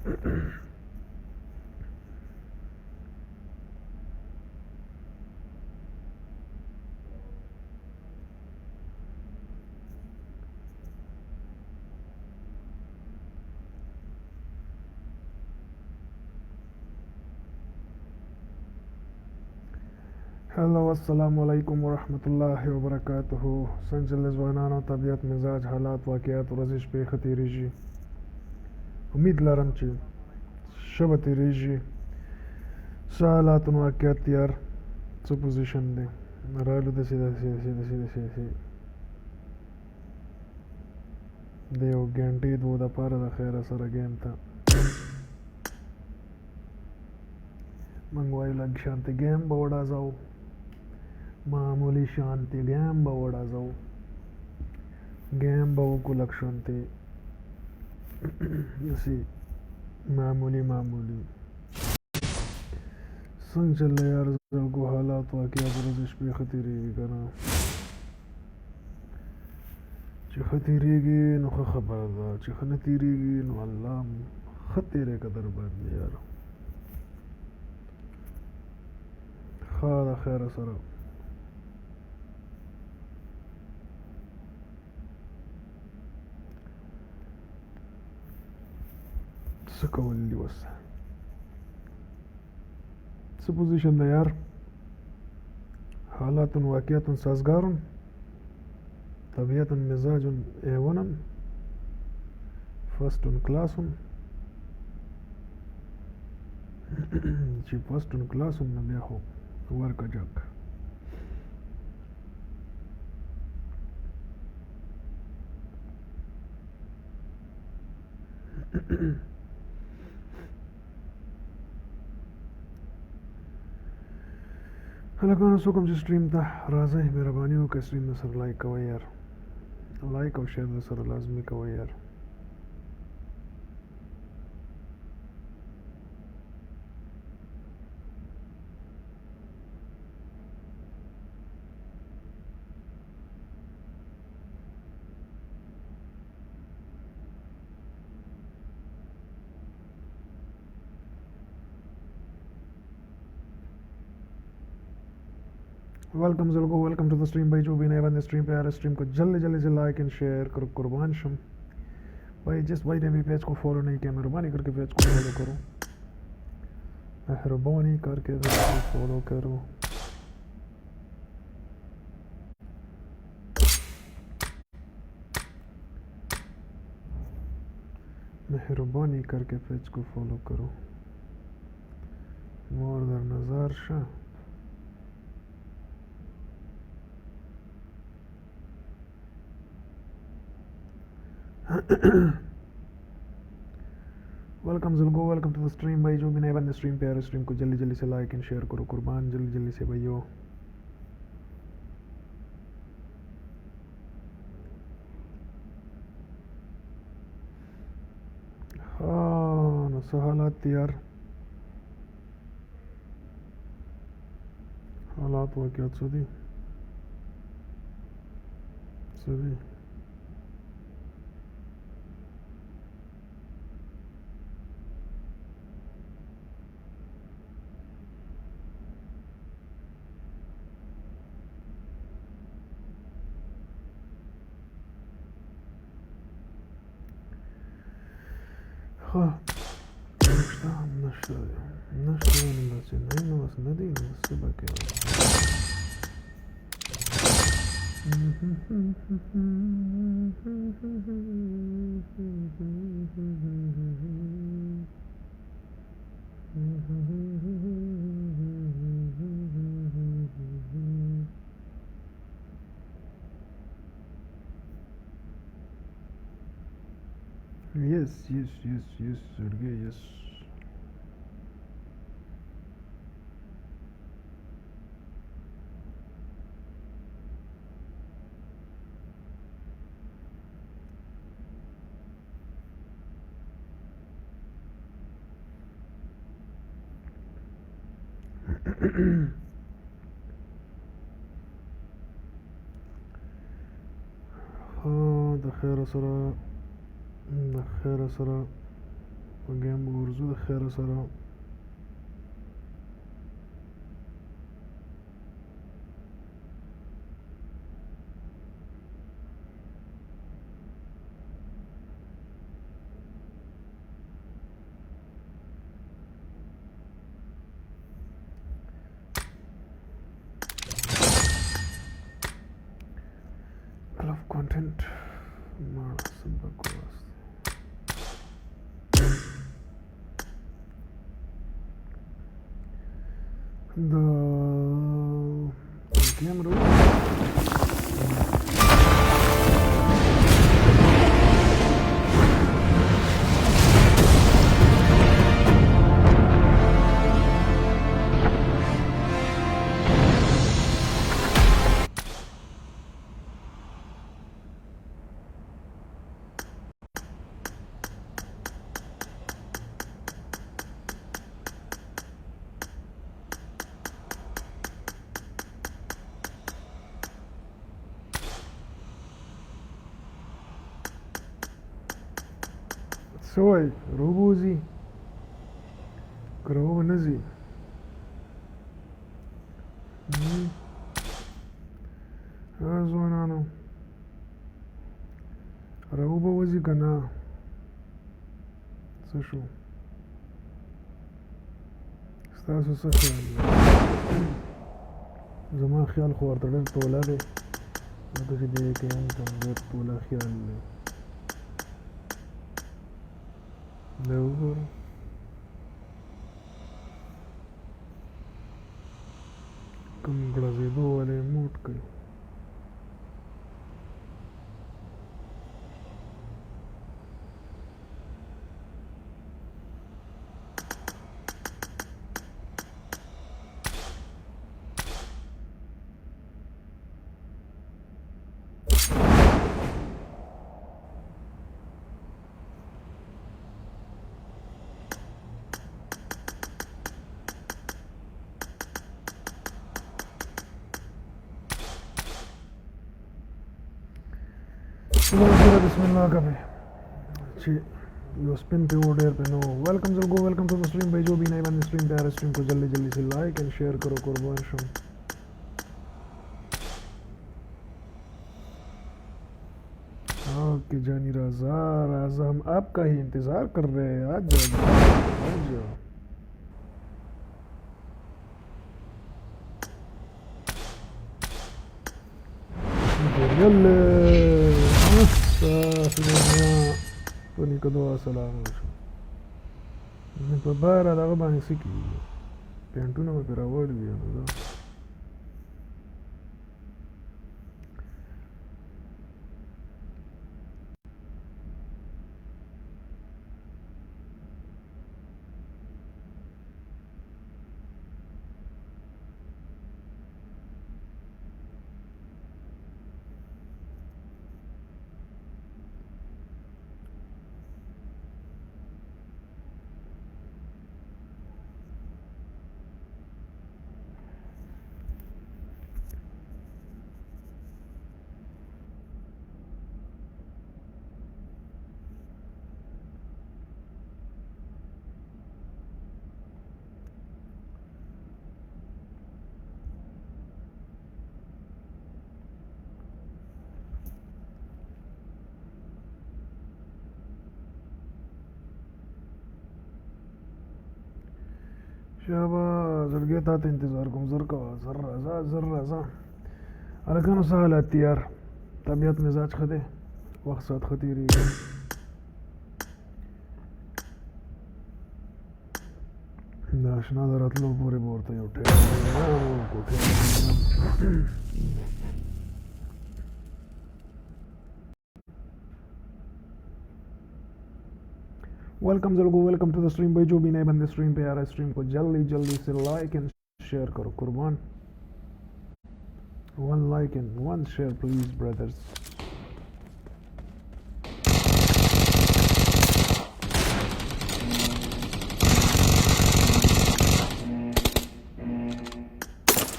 هلو السلام علیکم ورحمت الله وبرکاته. څنګه چل ځوانانو، طبیعت، مزاج، حالات، واقعات، ورځې شپې ښه تېرېږي؟ امید لرم چې ښه به تېرېږي. څه حالات واقعات یار، څه پوزیشن دی؟ رالو داسې داسې داسې داسې داسې داسې د یو ګنټې دوو دپاره د خیره سره ګیم ته موږ وایو لږ شانتې ګیم به وډازو، معمولي شانتې ګیم به وډازو، ګیم به وکړو لږ شانتې داسې معمولي معمولي. څنګه چل دی یار زړګو، حالات واقعات، ورځې شپې ښه تېرېږي که نه؟ چې ښه تېرېږي نو ښه خبره ده، چې ښه نه تېرېږي نو الله ښه تېری که در باندې یاره. ښه د خیره سره. څه کول دي اوس؟ څه پوزیشن ده یار؟ حالات واقعات سازګار، طبیعت، مزاج ایونم، فرست کلاس. چې فرست کلاس نو بیا خو ورکه جک. هلکانو، څوک هم چې سټریم ته راځئ، مهرباني وکړئ سټریم د سره لایک کوئ یار، لایک او شیر د سره لازمي کوئ یار. ویلکم زلګو، ویلکم ټو د سټریم. بھائی، جو بھی نئے بندے سٹریم پہ آ رہے، سٹریم کو جلدی جلدی سے لائک اینڈ شیئر کرو، قربان شم. بھائی، جس بھائی نے بھی پیج کو فالو نہیں کیا، مہربانی کر کے پیج کو فالو کرو، مہربانی کر کے فالو کرو، مہربانی کر کے پیج کو فالو کرو. مور در نظر شه. ویلکم زلگو، ویلکم ٹو د سٹریم. بھائی، جو بھی نئے بندے سٹریم پہ آ رہے، سٹریم کو جلدی جلدی سے لائک اینڈ شیئر کرو، قربان، جلدی جلدی سے بھائیو. ها، نو څه حالات دي یار؟ حالات واقعات څه دي؟ څه دي؟ ښه نشته، نشته، نشته. نو بس نه، نو بس نه دی، نو څه به کوي؟ یس یس یس یس زړګی، یس. ها، د خیر سره، د خیر سره. په ګیم به ورځو د خیره سره. کلف کانټنټ ماړه څه بکواس دی. د ګیم رو څه وایي روبوزي که روبه نه ځي؟ ځوانانو راوبه وځي که نه؟ څه شو؟ ستاسو څه خیال دی؟ زما خیال خو ورته ډېر توله دی، ځکه چې دې کې هم کوم ډېر توله خیال دی. دا وګوره، کوم ګړزېدو والے موټ کوي. بسم الله کوي چې یو سپین په و ډیر په نو. ویلکم زلګو، ویلکم ټو د سټریم بھائی. جو بھی نئے بندے سٹریم پہ آ رہے، سٹریم کو جلدی جلدی سے لائک اینڈ شیئر کرو، قربان شم. ओके जानी राजा, राजा, हम आपका ही इंतजार कर रहे हैं। आ जाओ, आ जाओ। يلا په سلام شو. په باره دغه باندې څه کېږي؟ پینټونه مې پرې راوړي دي نو دا شابه زړګی تا ته انتظار کوم. زر کوه، زر راځه، زر راځه. هلکانو، څه حالات دي یار؟ طبیعت مزاج ښه دی؟ وخت ساعت ښه تېرېږي؟ د اشنا د راتلو پورې به ورته یو ټیم ورکړو. Welcome जलगो, welcome to the stream भाई. जो भी नए बंदे स्ट्रीम पे आ रहा है, स्ट्रीम को जल्दी जल्दी से like and share करो, कुर्बान. One like and one share please, brothers.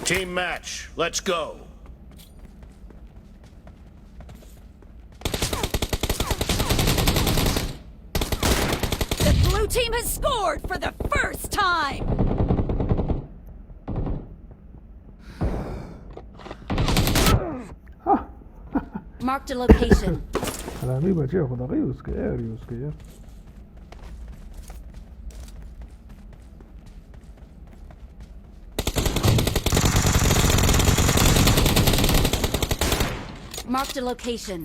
Team match. Let's go. The blue team has scored for the first time. Marked a location. حرامي بچې خو دغه یوز کوي یار، یوز کوي یار. Marked a location.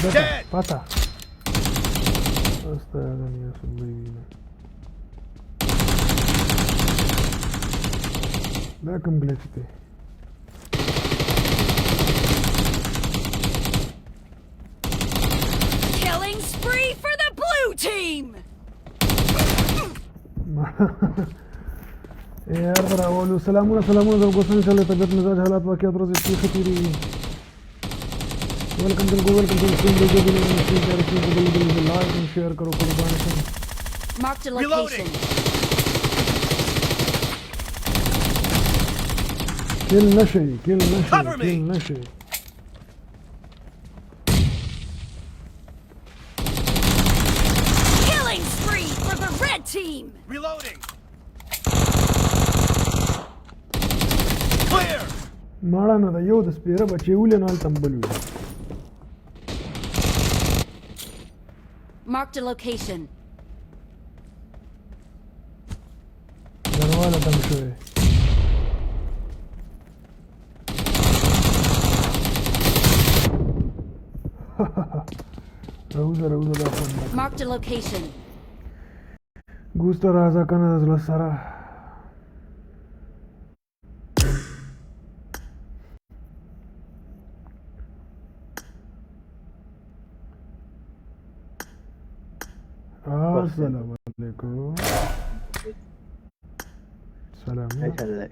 دته Dead. پته استاذن یا سمبوینه، دا کوم ګلیچ دی؟ Killing spree for the blue team. یار راولو. سلامونه سلامونه زلګو، څنګه چلے؟ طبیعت، مزاج، حالات، واقعات، ورځې شپې ښه تېرېږي؟ ویلکم زلګو، ویلکم ټو سټریم. جو بھی نہیں سٹریم کر رہی، جلدی جلدی like and share کرو، قربان شم۔ Marked a Reloading. location. کل نشي، کل نشي۔ Cover me. کل نشي۔ Killing spree for the red team. Reloading. Clear. ماړه نه ده، یو د سپیره بچی ولې نه هلته هم بل وي۔ Marked a location. درواله دم شوی۔ راوځه راوځه، دا خوند نه کوي۔ Marked a location. ګوسته راځه که نه د زړه سره۔ السلام علیکم، سلام۔ څه چل دی؟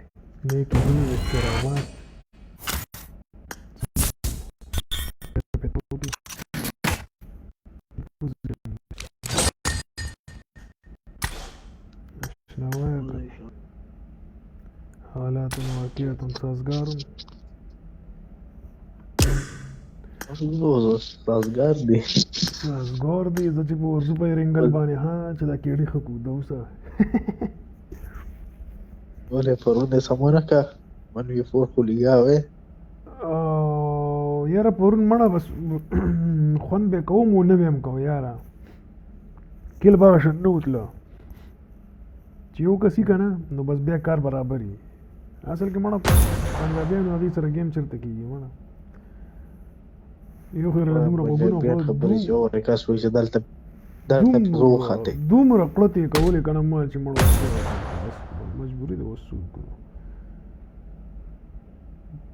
نیکی هیلې، احترامات۔ آشناوایه، حالات، واقعیت، سازګار۔ سازګار دی۔ سازګار دی۔ زه چې په ورځو په رنګل باندې ها چې دا کیړي خکو دوسه۔ ولې پرون دې سمونه کا 1v4 خو لګیا وې؟ او یاره پرون مړه بس خوند به کوم و نه به هم کوم یاره، کل به راشن نه وتله چې یو کسي که نه نو بس بیا کار برابر وي۔ اصل کې مړه پنجابیانو هغې سره ګیم چېرته کېږي؟ مړه یو خو یې راله دومره غوږونه پنجابیان خوړل۔ خبرې چې اورې کس وایي چې دلته دلته زه وخاتې۔ دومره قلتې یې کولې که نه، ما چې مړه بس مجبوري ده، اوس څه وکړو؟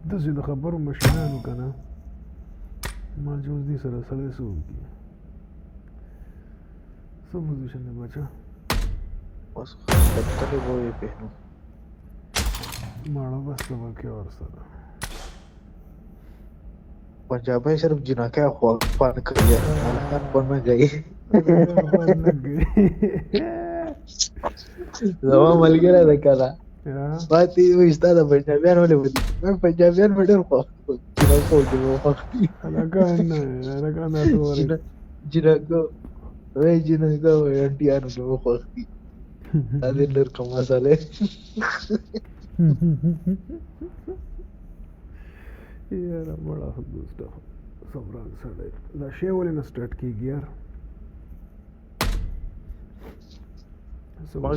داسې د خبرو مشینانو که نه، ما چې اوس دې سره سړی څه وکړي؟ څه پوزیشن دی بچا؟ بس ختلې به وې پهنو۔ ماړه بس څه وکړې ورسره؟ پنجابی صرف جنکه خوان کوي، هلکان خوند نه کوي۔ خوند نه کوي۔ زما ملګری دی که نه، ماتې وایي ستا د پنجابیان ولې بدي؟ وایي پنجابیان مې ډېر خوښ دي، جنکو کې مې خوښ دي۔ هلکان نه، هلکان راته ورې۔ جنکو وایي، جنکو وایي انټیانو کې مې خوښ دي، دا دې لر کوم مسئله۔ یاره مړه دوسته صبران سړی دا شی ولې نه سټارټ کېږي یار؟ څه ما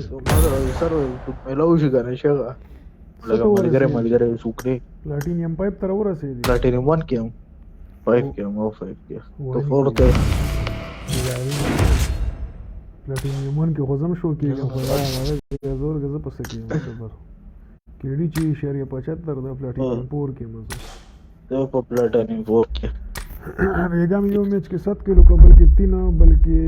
سره میلاو شي که نه شغه څه لکه ته ملګری ورسېدې؟ ملګری څوک دی؟ پلاټینیم 5 ته راورسېدې؟ پلاټینیم 1 کې یم، 5 کې یم او 5 کې ته 1 4 کې ته۔ پلاټینیم 1 کې خو زم شو کېږم، خو دا هغه زور کې زه په څه کې یم صبر کېډي چې 0.75 دا پلاټینیم 4 کې یم زه۔ ته په پلاټینیم 4 کې؟ بیګا مې یو میچ کې 7 کیلو کړو، بلکې 3، بلکې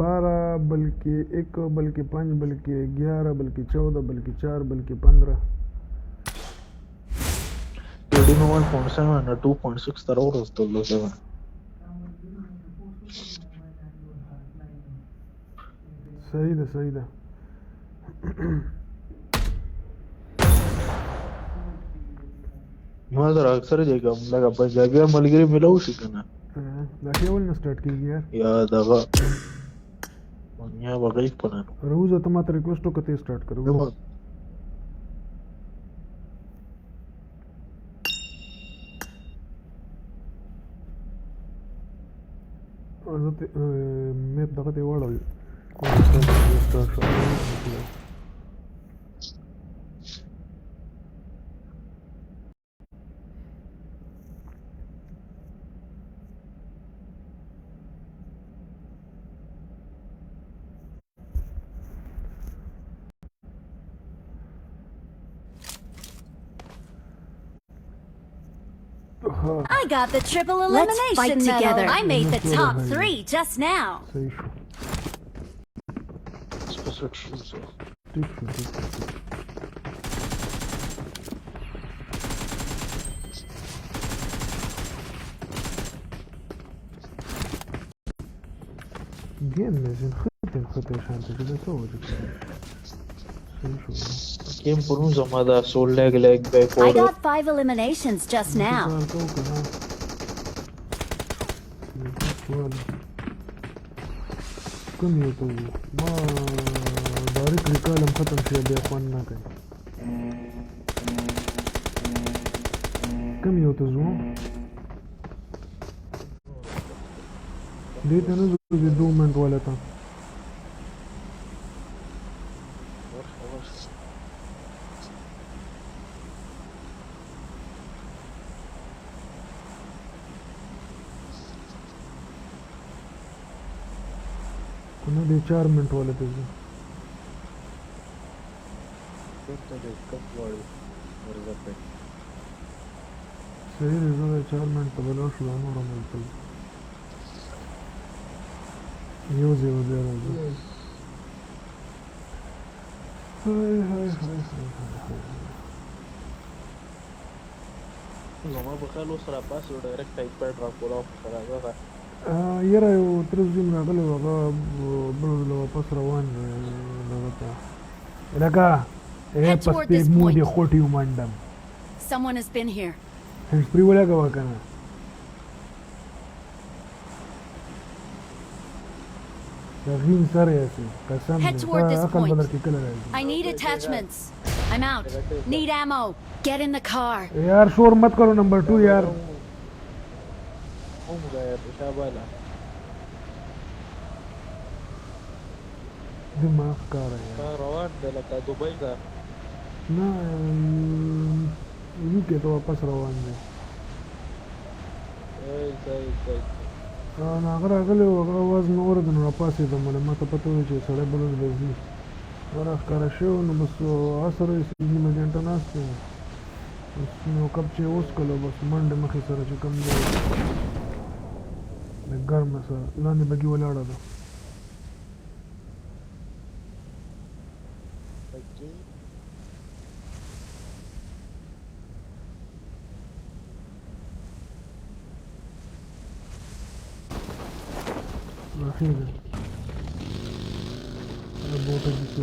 12، بلکې 1، بلکې 5، بلکې 11، بلکې 14، بلکې 4، بلکې 15۔ کېډي مې 1.7 نه 2.6 ته راورستلو زه۔ صحیح ده، صحیح ده۔ ما سره اکثر چې کوم لکه پنجابیان ملګري میلاو شي که نه دا ښه ولې نه سټارټ کېږي یار؟ یا دغه دنیا بغیر په نن روزه ته ماته ریکویسټ وکړه، ته سټارټ کړه. زه ته میپ دغه ته واړوي، سټارټ شو. I got the triple Let's elimination fight medal. together. I made the top Let's go. 3 just now. صحیح شو. په شو ټیک شو، ټیک شو. ګیم مې ځین خطې شانته چې دا څه وجه؟ صحیح شو. ګیم پرون زما دا سول لګ لګ بیک I got 5 eliminations just now. کار کوو که نه؟ کوم یو ته ځو؟ ما ډایرکټ ریکال هم ختم شي، بیا خوند نه کوي. کوم یو ته ځو؟ دې ته نه ځو، دې دوه منټ والا ته. که نه دې 4 منټ والا ته ځو. چېرته دی؟ کم غواړي ورځه پرې. صحیح دی، زه د 4 منټ ته به لاړ شو، دا نور هم هلته ځو. یو ځای به بیا راځو. های های های های های های. زما په خیال اوس راپاڅېدو، ډایرکټ آیپډ راکولاو خو راځه. یاره یو تره زوی مې راغلی و، هغه بل ځل واپس روان دی دغه ته. لکه ای Head toward پستې this مو point. دې خوټې ومنډم. Someone has been here. هنډ فري ولګوه که نه. د غین سر یې هسې قسم Head دی toward تا this عقل به point. درکې کله راځي. I need attachments. I'm out. Need ammo. Get in the car. یار شور مت کرو نمبر 2 یار. هم غیر شاباله. دماغ کار یار. دا روان دی لکه دوبۍ ته. نه، یو کې ته واپس روان دی. صحیح صحیح صحیح. نو هغه راغلی و، هغه اواز مې واورېد نو راپاڅېدم، ولې ما ته پته وه چې سړی بل ورځ به ځي. هغه راښکاره شوی و، نو بس عصر یې نیمه ګنټه ناست یم. بس نو کپ چې وڅکلو، بس منډې مخې سره چې کوم دی د ګرمه سره لاندې بګي ولاړه ده. پکې راخېږه دا بوټه دي چې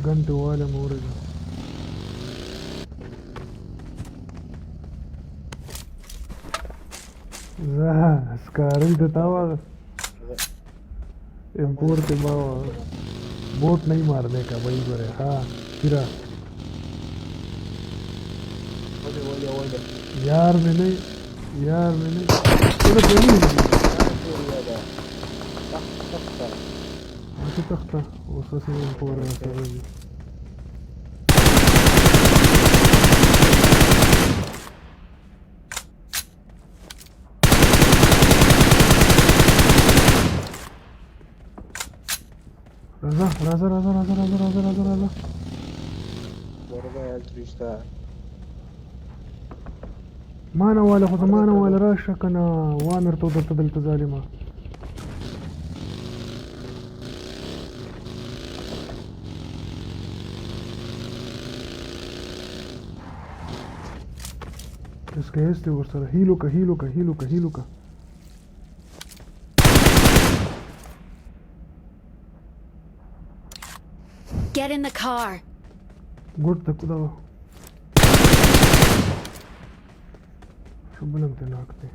ګنټې والم اورېده. زه سکارل ته تا واغست، امپور ته ما واغست. بوٹ نہیں مارنے کا بھائی برے. ہاں پھرا ولې ولې ولې؟ یار میں نے، یار میں نے تو پہلی دا تخت تخته. هسې تخته اوس هسې امپور راسره دي. راځه راځه راځه راځه راځه راځه راځه راځه. ورغه رښتا. ما نه واله، خو زما نه واله، راشه که نه وامر ته درته دلته ظالمه. اس کې هیڅ دی ورسره. هیلو که هیلو که هیلو که هیلو که. Get in the car. ګوټ ته دغه شو بل هم ترې ناک دی.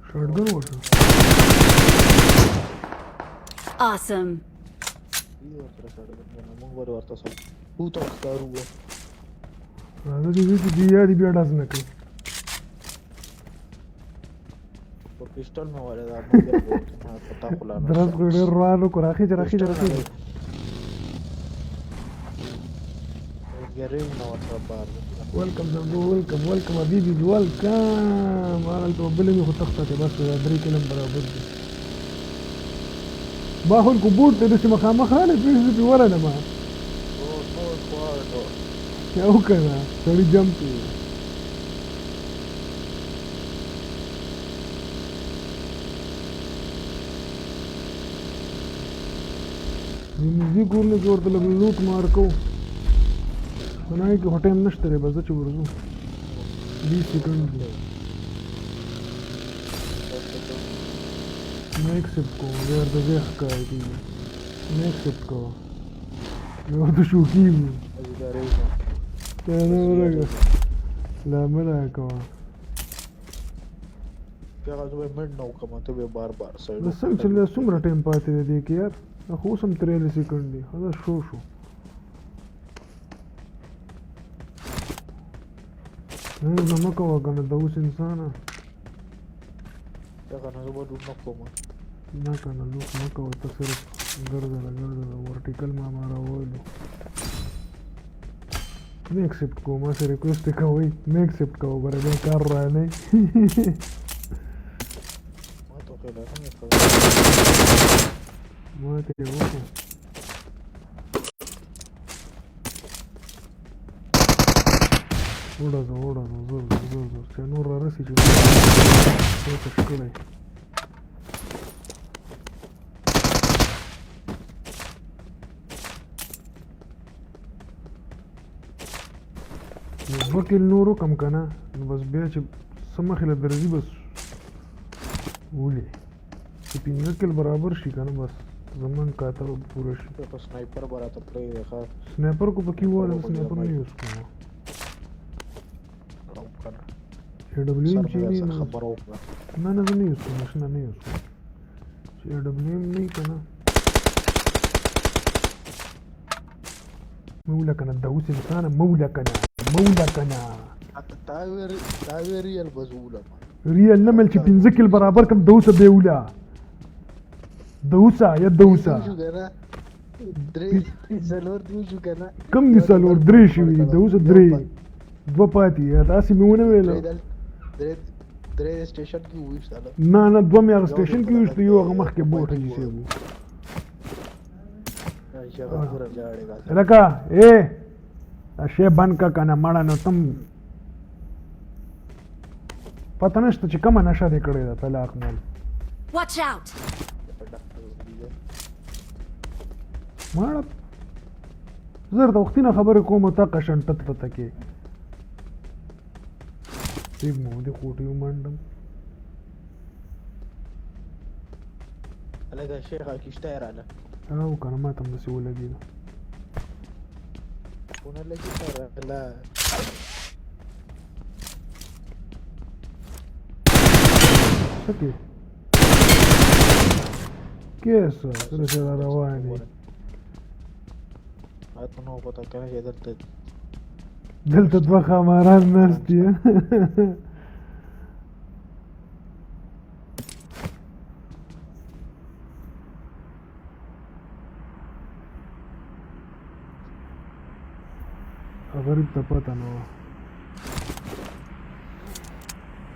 شاټګن ورته. Awesome. دي ورسره شاټګن کنه، موږ ولې ورته سره پوته ښکارو؟ راځه چې ځو، چې دی یا دې بیا ډز نه کوي. په پسټل مې ولې دا ملګری ورته، ما پتا خو لا درس نشته. خو ډېر روان وکړو. راخېژه راخېژه راخېژه. ګریز نه ورسره بار دی. ویلکم زمبو، ویلکم ویلکم حبیبي، ویلکم. هغلته بلې مې خو تخته دی، بس دا درې کلم برابر دي. ما خو کو بوټ ته داسې مخامخ راغلی، پرې زه پرې ورغلم. او نو کوارټو یو که نه سړي جمپ یې. د نږدې کورونو کې ورته لږ لوټ مار کوو، په نه کې خو ټایم نشته دی. بس چې ورځو، 20 سیکنډ دی. نه اکسپټ کوم، زه درته ځای ښکاره کېږي. نه اکسپټ کوه، زه ورته شوکېږو. ګریز نه ته نه ورګه لا مه دا کوه. هغه زه به منډ نه وکړم، ته به بار بار سایډ. دا څنګه چې لا څومره ټایم پاتې دی دې کې یار؟ دا خو اوس هم 43 سیکنډ دی. ښه دا شو شو. نه نه، مه کوه که نه، دا اوس انسانه. هغه نه، زه به لوټ نه کوم. نه که نه، لوټ مه کوه، ته صرف ګرځه ګرځه. ورټیکل ما ما راوویلو. نه اکسپټ کوم، هسې ریکویسټ یې کوئ. نه اکسپټ کوه، ګوره بیا کار رانه. ما ته خو لا نه کوي. ما ته یې وکړو. وډزه وډزه، زر زر زر زر، چې نور را رسي چې دا تش کړی. نو دوه کیل نور وکم که نه، نو بس بیا چې څه مخې له درځي بس ولې چې 5 کیل برابر شي که نه، بس زمونږ کاته به پوره شي. په سنایپر به راته پرېږدې ښه؟ سنایپر کو پکې واله، سنایپر نه یوز کوم. او که نه ای ډبلیو ایم سر چې مې نه درسره نو خبره وکړه. نه نه، زه نه یوز کوم، ماشینه نه یوز کوم چې ای ډبلیو ایم نه که نه. مولا کنه، دا اوس انسانه، مولا کنه، مولا کنه. تا وی ریل بس ولما ریل نه مل چې 5 کیل برابر کم دوسه بیولا دوسه یا دوسه. شو کنه، درې څلور دی شو کنه. کم دي؟ څلور درې شوي دي دوسه، درې دوه پاتې. یا تاسې مې ونه ویل؟ درې درې سټیشن کې وویشتله. نه نه، دوه مې هغه سټیشن کې ویشتو، یو هغه مخکې بوټ حاجي صاحب و. شغه پورا جاړې کا. لکه اے دا شی بند که کنه مړه، نو تم پته نشته چې کومه نشه دې کړې ده. طلاق مال. Watch out! مړه، زه درته وختي نه خبرې کوم، تا قشن ټت ټته کې ټیک مو دې کوټې ومنډم. لکه شیخ کیشته رااله. او کنه ما ته هم داسې ولګېده. ونه لګي رااله. څه کې کیسه سره چې را روان دي؟ ماته نو پته کنه چې دلته دلته دوه ښاماران ناست دي. غریب ته پته نه وه.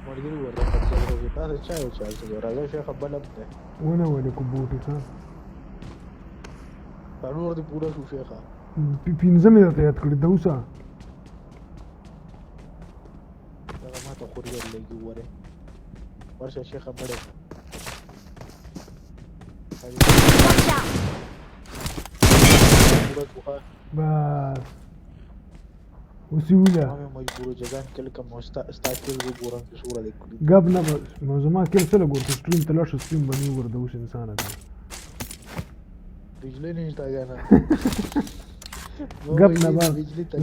ملګري ورته قبضه کړې. تاسو چا یو چا څه راځه شیخ، بلب دی. ونه ولې کو بوټي ښه. څلور دې پوره شو شیخه. پنځه مې درته یاد کړي دوسه. دغه ما ته خو ریل لګي. وره ورشه شیخه، مړې کړه. Watch out! پوره شو ښه. بس. اوس یې وله. ما مې مجبور چې ځان کل کوم او ستا ستا کل زه ګورم چې څومره دی کړي. ګپ نه به نو زما کل څه له ګور، خو سټریم ته لاړ شه، سټریم به نه وګوره. د اوس انسانه ده. بجلی نشته کنه. ګپ نه به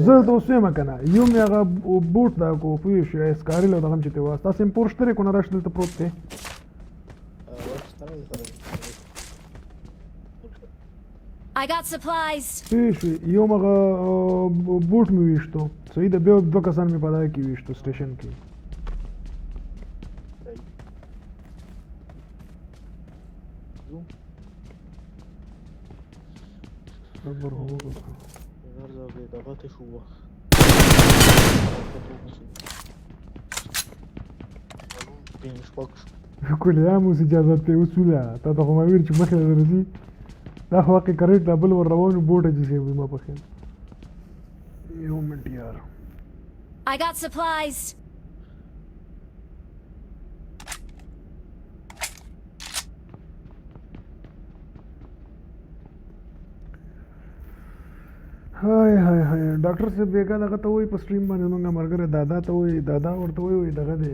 زه ته اوس وایم که نه، یو مې هغه بوټ دا کو پوه شو اسکاري له دغه چې ته واه تاسو هم پور شته کو نه راش دلته پروت دی. I got supplies. پوه شوې، یو مغه بوټ مې ویشتو، صحیح ده. بیا دوه کسان مې په دغه کې ویشتو سټیشن کې. صبر هو وکړه. دغه ته شو کلیام اوس اجازه ته وصوله تا ته خو ما ویل چې مخې له درځي، دا خو واقع کریټ دا بل ور روان بوټه چې سی ما په خیال. یو منټ یار. I got supplies. های های های ډاکټر صاحب بیګا دغه ته وایي په سټریم باندې زمونږ ملګری دادا ته وایي، دادا ورته وایي، وایي دغه دی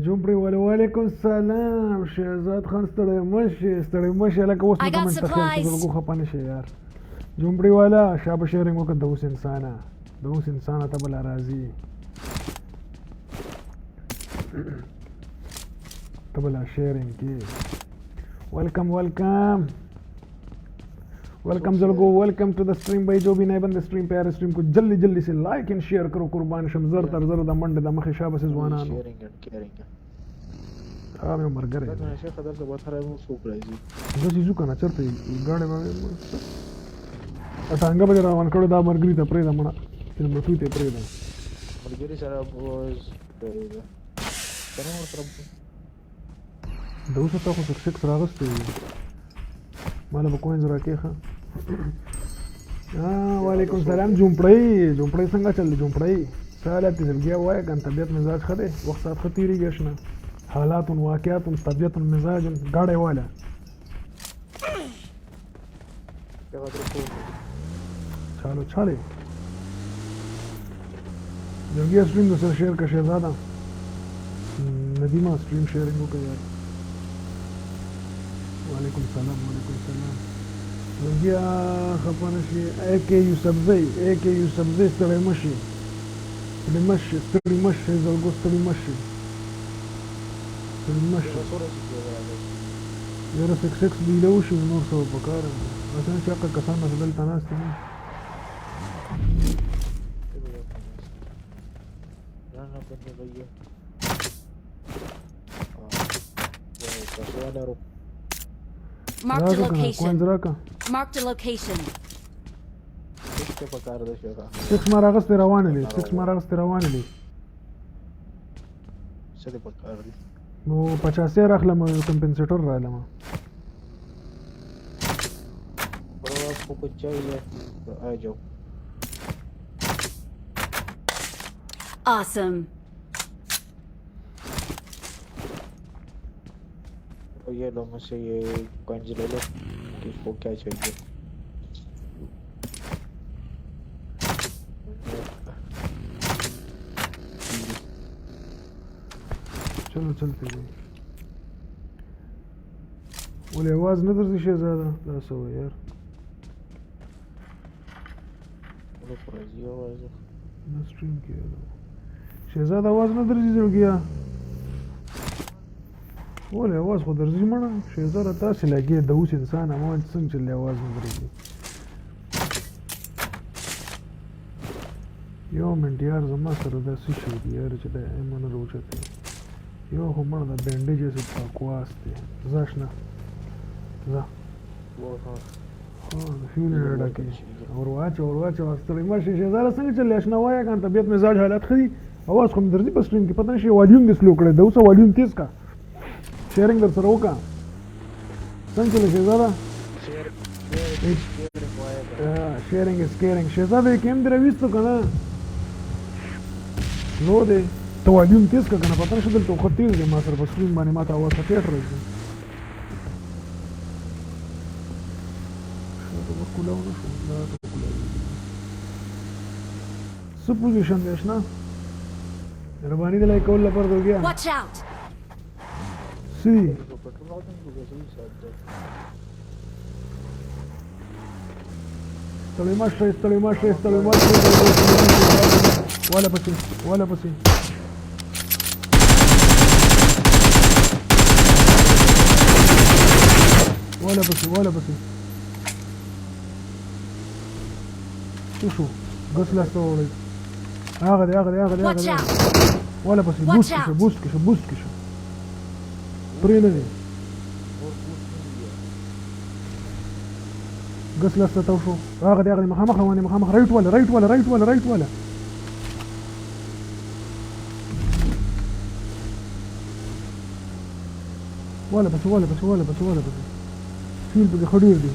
جومپړې والے. وعلیکم سلام شهزاد خان، ستړی مه شې، ستړی مه شې هلکه. اوس مې I got کمنټ ته خیال supplies. زړګو خفه نه شې یار. جومپړې والا شابه شیرینګ وکړه. د اوس انسانه، د اوس انسانه ته به لا راځي، ته به لا شیرینګ کې. ویلکم ویلکم welcome जलगो, welcome to the stream भाई. जो भी नए बंदे स्ट्रीम पे आ रहे, स्ट्रीम को जल्दी जल्दी से like and share करो. कुर्बान शम زر تر زر د منډه د مخې شابه سي ځوانانو. شیرینګ اینډ کیرینګ. هغه مې مرګره دا شیخ دلته به تر مو څوک راځي؟ زه چې ځو کنه چرته ګاډی به ټانګه به روان کړو. دا مرګري ته پرېږده مړه، چې مټو ته پرېږده. ملګری سره کنه ورسره. د اوسه تا خو سکس سکس راغستی وي، ماله به کوینز راکېښه. وعلیکم سلام جومپړی، جومپړی څنګه چل دی جومپړی؟ څه حالت دی زړګیه؟ وایه کنه، طبیعت مزاج ښه دی؟ وخت ساعت ښه تېرېږي اشنا؟ حالات واقعات طبیعت مزاج ګاډی واله. چالو چالے زړګیه سټریم د سره شیر که شهزاده ندیمه سټریم شیرینګ وکړه یار. وعلیکم سلام وعلیکم سلام زړګیه، خفه نه شې. ای کې یوسفزی، ای کې یوسفزی، ستړی مه شې، ستړي مه شې، ستړي مه شې زړګو، ستړي مه شې، ستړي مه شې. یاره سکس سکس بیله وشي نور څه په کار نه، هسې نه چې هغه کسان به دلته ناست دي. Marked a راځه کنه location. کوینز راکه. Marked a location. سکس ما راغستې روانې دي، سکس ما راغستې روانې دي. څه دې پکار دي؟ نو 85 راخلم، یو کمپنسیټر رالم. Bro, आपको कुछ चाहिए तो आ जाओ. Awesome. तो ये लो मुझसे ये कॉइन्स ले लो, किसको क्या चाहिए? چلو چلتے دی. ولې اواز نه درځي شهزاده؟ دا څه وایي یار؟ ولې خو راځي اواز. نه سټریم کې شهزاده اواز نه درځي زړګیه. ولې اواز خو درځي مړه شهزاده، تاسې لګې د اوس انسان ما څنګه چې له اواز نه درځي. یو منټ یار، زما سره دا څه شی دي یار چې دا ایم نه راوچتې. یو خو مړه دا بینډیج هسې بکواس دی. ځه اشنا ځه. د فیول نه ډکې اور واچوه، اور واچوه، ستړی مه شې شهزاده. څنګه چلې اشنا؟ وایه کنه، طبیعت مزاج حالات ښه دي؟ اواز خو مې درځي په سټریم کې، پته نه شي والیوم دې سلو کړی، د اوسه والیوم تیز کا، شیرینګ در سره وکړه. څنګه چلې شهزاده؟ شیرینګ از کیرینګ شهزاده. کې هم دې راویستو که نه؟ نو دی ته والیوم تیز که کنه، پته نه شي دلته خو تیز دی. ما سره په سکرین باندې ما ته اواز ښه ټیټ راځي. شاته به کولاو نه شو، دا ته کولاوېږي. څه پوزیشن دی اشنا؟ مهرباني د لایک کولو لپاره دوګیا. Watch out! څه دي؟ ستړی مه شئ، ستړی مه شئ، ستړی مه شئ. واله پسې، واله پسې. واله پسې، واله پسې. څه شو؟ ګس لاسته وړی. هغه دی، هغه دی، هغه دی، هغه Watch دی. out! واله پسې. Watch بوست کې شه، out! بوست کې شه، بوست کې شه. پرې نه دی. ګس لاسته تاو شو. هغه دی، هغه دی، مخامخ روان دی، مخامخ. رایټ واله، رایټ واله، رایټ واله، رایټ واله. واله پسې، واله پسې، واله پسې، واله پسې. فیل پکې ښه ډېر دي.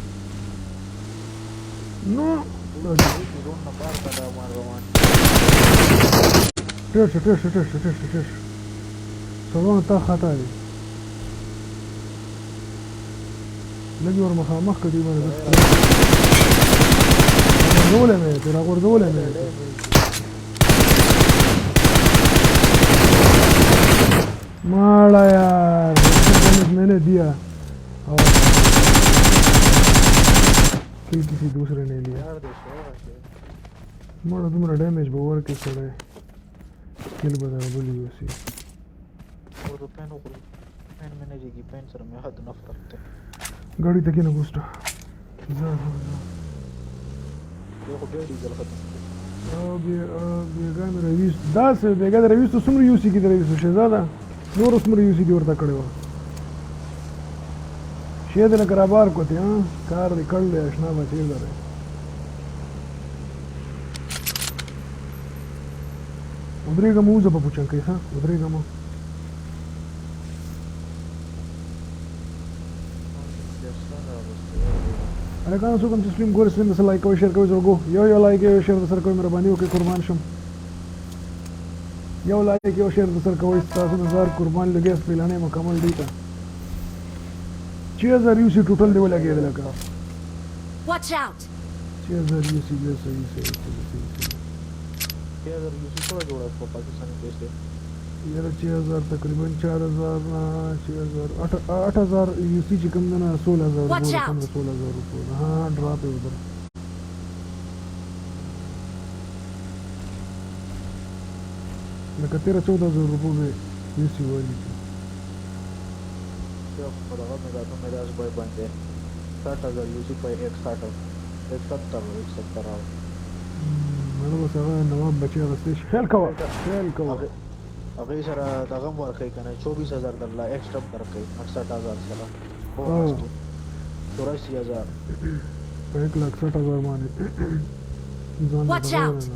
نو ټیر شه، ټیر شه، ټیر شه، ټیر شه، ټیر شه. سړونه تا خطا دی. لږ ور مخامخ که دې باندې بس. غورځولی مې دی، راغورځولی مې دی. ماड़ा यार डैमेज मैंने दिया और किल किसी दूसरे ने लिया. माड़ा तुम्हारा डैमेज به ورکړي سړی، کل به دغه بل یوسي. ګاډي ته کښېنه ګوسټه. ځه ځه ځه. او بېګا مې راویست داسې. بېګا د راویستو څومره یوسي کې د راویستو شهزاده نورو څومره یوسي دې ورته کړې وه. شی دې لکه رابار کوتې. ها، کار دې کړی دی اشنا بچې لرې. ودرېږه مه، وځه په پوچنکۍ. ښه، ودرېږه مه. هلکانو، څوک هم چې سټریم ګوري، سټریم د سره لایک کوئ، شیر کوئ. زړګو، یو یو لایک، یو شیر د سره کوئ، مهرباني وکړئ. قربان شم، یو لایک، یو شیر د سره کوئ. ستاسو نظر قربان. لګیا سپیلانې مکمل دی ته 6000 یو سی ټوټل دی ولګېد لکه. Watch out! 6000 یو سی بیا. صحیح صحیح صحیح صحیح صحیح. یاره، 6000 تقریبا 4000 نه 6000 8000 یو سی چې کوم دی نه، 16,000 Watch روپو، out. 15 16,000 روپو ده. ها، ډراپ یې ودر لکه 13 14,000 روپو به یو سی والی. مړه بس هغه نواب بچی اخیستی شي. خیال کوه، خیال کوه. هغه سره دغه هم ورکوي که نه، 24,000 درله ایکسټرا هم درکوي 68,000 سره. 84,000. په 1,60,000 باندې ځان له Watch دغه out. نه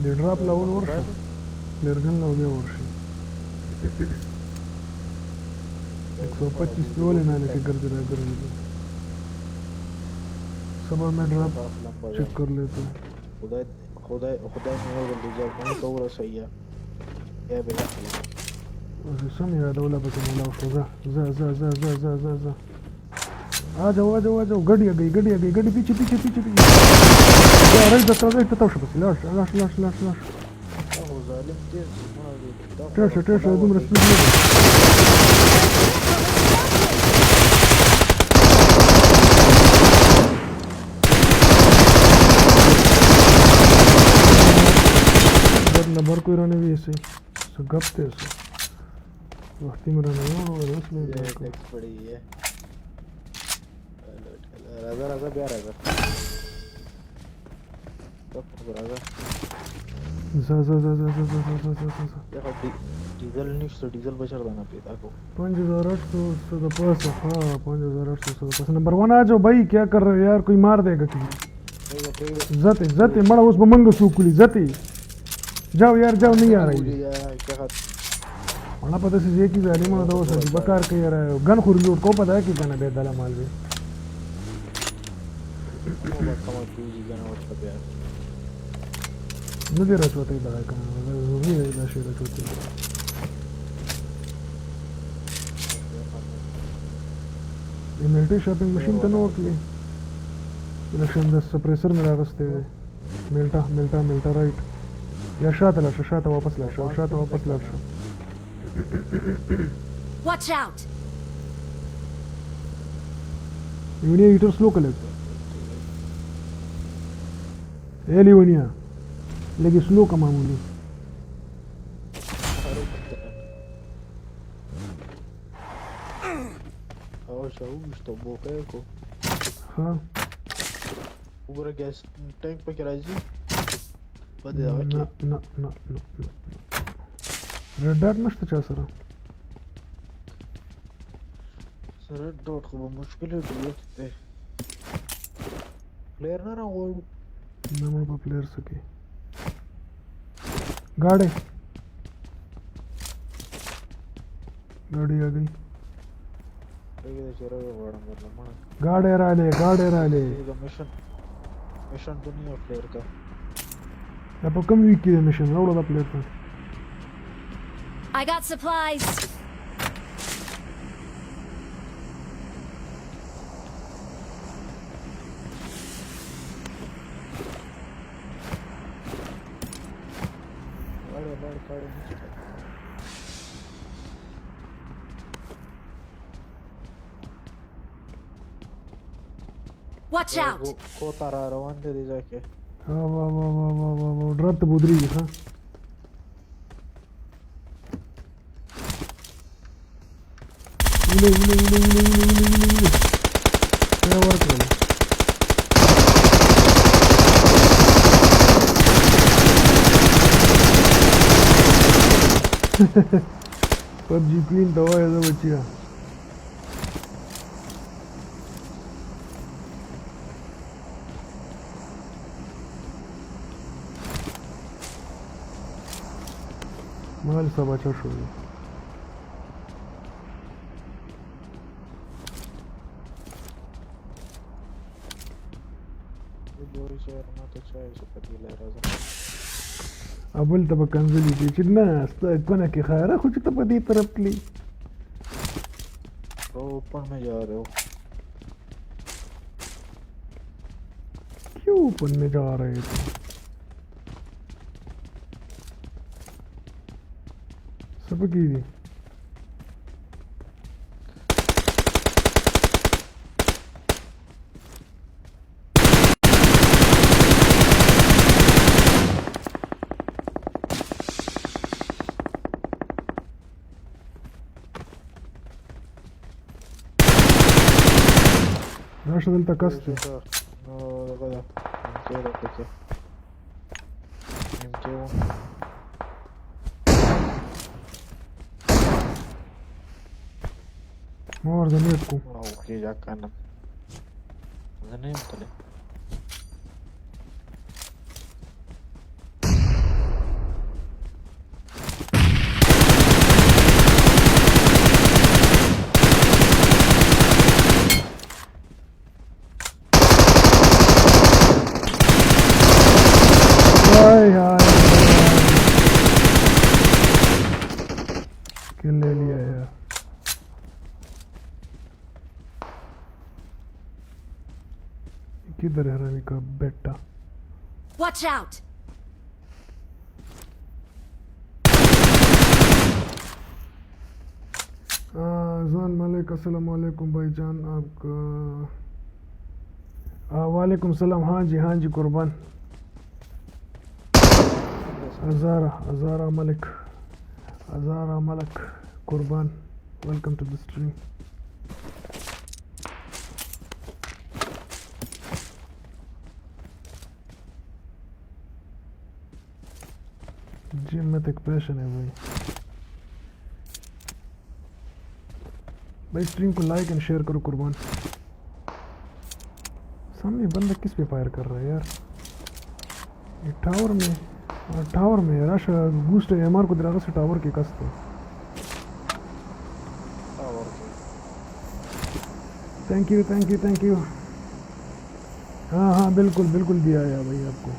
د ډراپ لاول ورشه، لرګن له بیا ورشي. 125 پې ولې نه لکه ګرځي را ګرځي. صبر، میں ڈراپ چیک کر لیتا ہوں. خدای خدای خدای مې یو ځل دې جرمني ته ورسوي، بیا به یې اخلم. اوس سم یادوله پکې ملاو شو. ځه ځه ځه ځه ځه ځه ځه ځه. आ जाओ आ जाओ आ जाओ. गड्डी आ गई، गड्डी आ गई، गड्डी. पीछे पीछे पीछे पीछे. जा राइट ته، راइट ته شو بس. لاړ شه، لاړ شه، لاړ شه، لاړ شه، لاړ شه. دا خو ظالم تېز جیپونه دي دا. ټیر شه، ټیر شه. دومره سپیډ نه دی. Vehicle is smoking! در نمبر کوئی رانه وی سي څه ګپ ته څه وختي مې رانه یوړ اوس مې دا کو. ټیکس پړی یې. راځه راځه، بیا راځه، راځه. ځه ځه ځه ځه ځه ځه ځه ځه ځه ځه. یخه ډیزل نشته، ډیزل به چېرته نه پیدا کو؟ 5800 څه د پاسه. ها، 5800 څه د پاسه. نمبر 1 आ जाओ भाई، क्या कर रहे हो यार؟ کوئی मार देगा किसी. زته زته مړه، اوس به منګه سوکلی. زته जाओ यार، जाओ. नहीं आ रही. مړه، په داسې ځای کې ظالمانو دا اوس عجیبه کار کوي یاره. ګن خو ریلوډ کو په دا کې که نه بیا دله مال وي. به کمه کېږي که نه ورته بیا. نه دی راچوتی دغه که نه، دا ضروري دی دا شی راچوتی. د ملټي شاپینګ ماشین ته نه ورتلې. لکشن د سپریسر مې راغستی دی. ملټا ملټا ملټا رائټ. یا شاته لاړ شه، شاته واپس لاړ شه، شاته واپس لاړ شه. Watch out! لیونیا هیټر سلو کړه. اے لیونیا لږ سلو که معمولي. او شاو وشته بوکه کو. ها وګوره ګیس ټانک پکې راځي په دې دغه کې. نه نه نه نه نه، ریډ ډاټ نشته چا سره؟ سره ډاټ خو به مشکل ډیر دی. پلیر نه راغواړو. نه، موږ په پلیر سکی गाड़ी गाड़ी आ गई. پرېږده چې راویې غواړم درله مړه. गाड़ी راले، गाड़ी راले. دا مشن مشن دنیا پلیر کا. دا په کوم ویک کې د مشن راوړه دا پلیر ته. I got supplies. لاړې لاړې کاړې نشته. Watch out! کوتا را روان دی دې ځای کې. وا وا وا وا وا وا وا، ډراپ ته بودريږي. ها ولې ولې ولې ولې ولې ولې ولې ولې څه ورکړل؟ پبجي کوین ته وایه زه بچیه. مال سبا چا شو؟ وګورئ چې ما ته چا چې په دې لاره راځم. ابل ته به کنځلې دي چې نه ستا کونه کې خیره، خو چې ته په دې طرف تلې. اوپن में जा रहे हो. क्यों ओपन में जा रहे थे? څه پکې دي؟ راشه دلته کس دی. نو دغه ده، ایم کې ده پکې، ایم کې و. ما ورته نیت کوم. وخېژه که نه زه نه یم تللی. हाय हाय, किल ले लिया यार. किधर है रवि का बेटा? Watch out! जान मलिक अस्सलाम वालेकुम भाईजान आपका. वालेकुम सलाम. हाँ जी हाँ जी, कुर्बान. अजारा अजारा मलिक, अजारा मलिक कुर्बान, welcome to the stream. Ji mythic passion है भाई. भाई स्ट्रीम को like and share करो कुर्बान. सामने बंदा किस पे फायर कर रहा है यार? ये टावर में, टावर में राशा बूस्ट एमआर को दिला से टावर के कस्ते. टावर کې. Thank you thank you thank you. हाँ हाँ बिल्कुल बिल्कुल दिया है भाई आपको.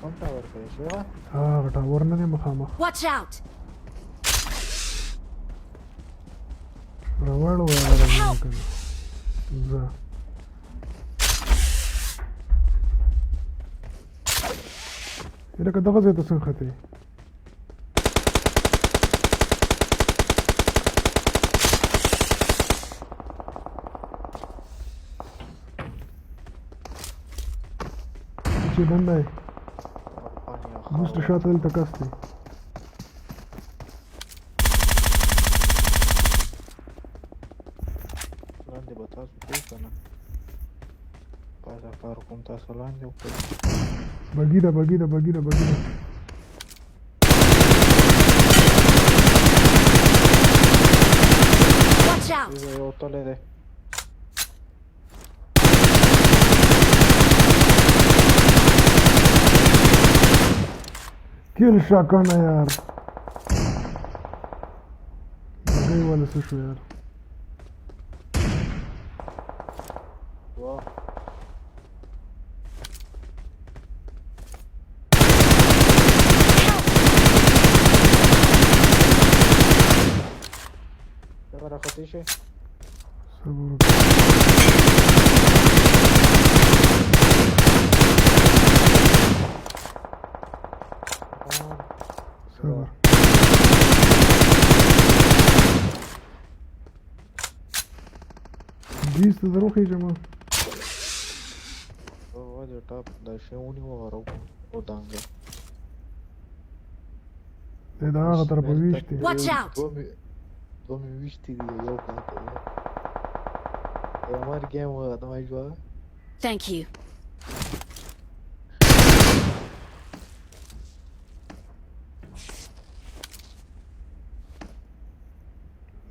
کوم ټاور کې شو؟ ها ټاور نه دی مخامخ. Watch out! راوړو یاره کنه زه لکه دغه ځای ته څنګه ختې؟ چې بنده یې وروسته شاته دلته کس دی. لاندې به تاسو کوئ که نه؟ پاسه کار کوم، تاسو لاندې وکړئ. بګي ده، بګي ده، بګي ده، بګي ده. Watch out! یو تلی دی. کیل شه کنه یار، بګۍ والا څه شو یار؟ واه دغه راختې شي. صبر وکړه. صبر. ګیس ته دروخېږه ما. واه د ټاپ دا شی ونیوه غره ودانګه. دی د هغه طرفه ویشتي. Watch out! دوه مې ویشتي دي، یو پاتې دی. عمر ګیم ختمه شوه. Thank you.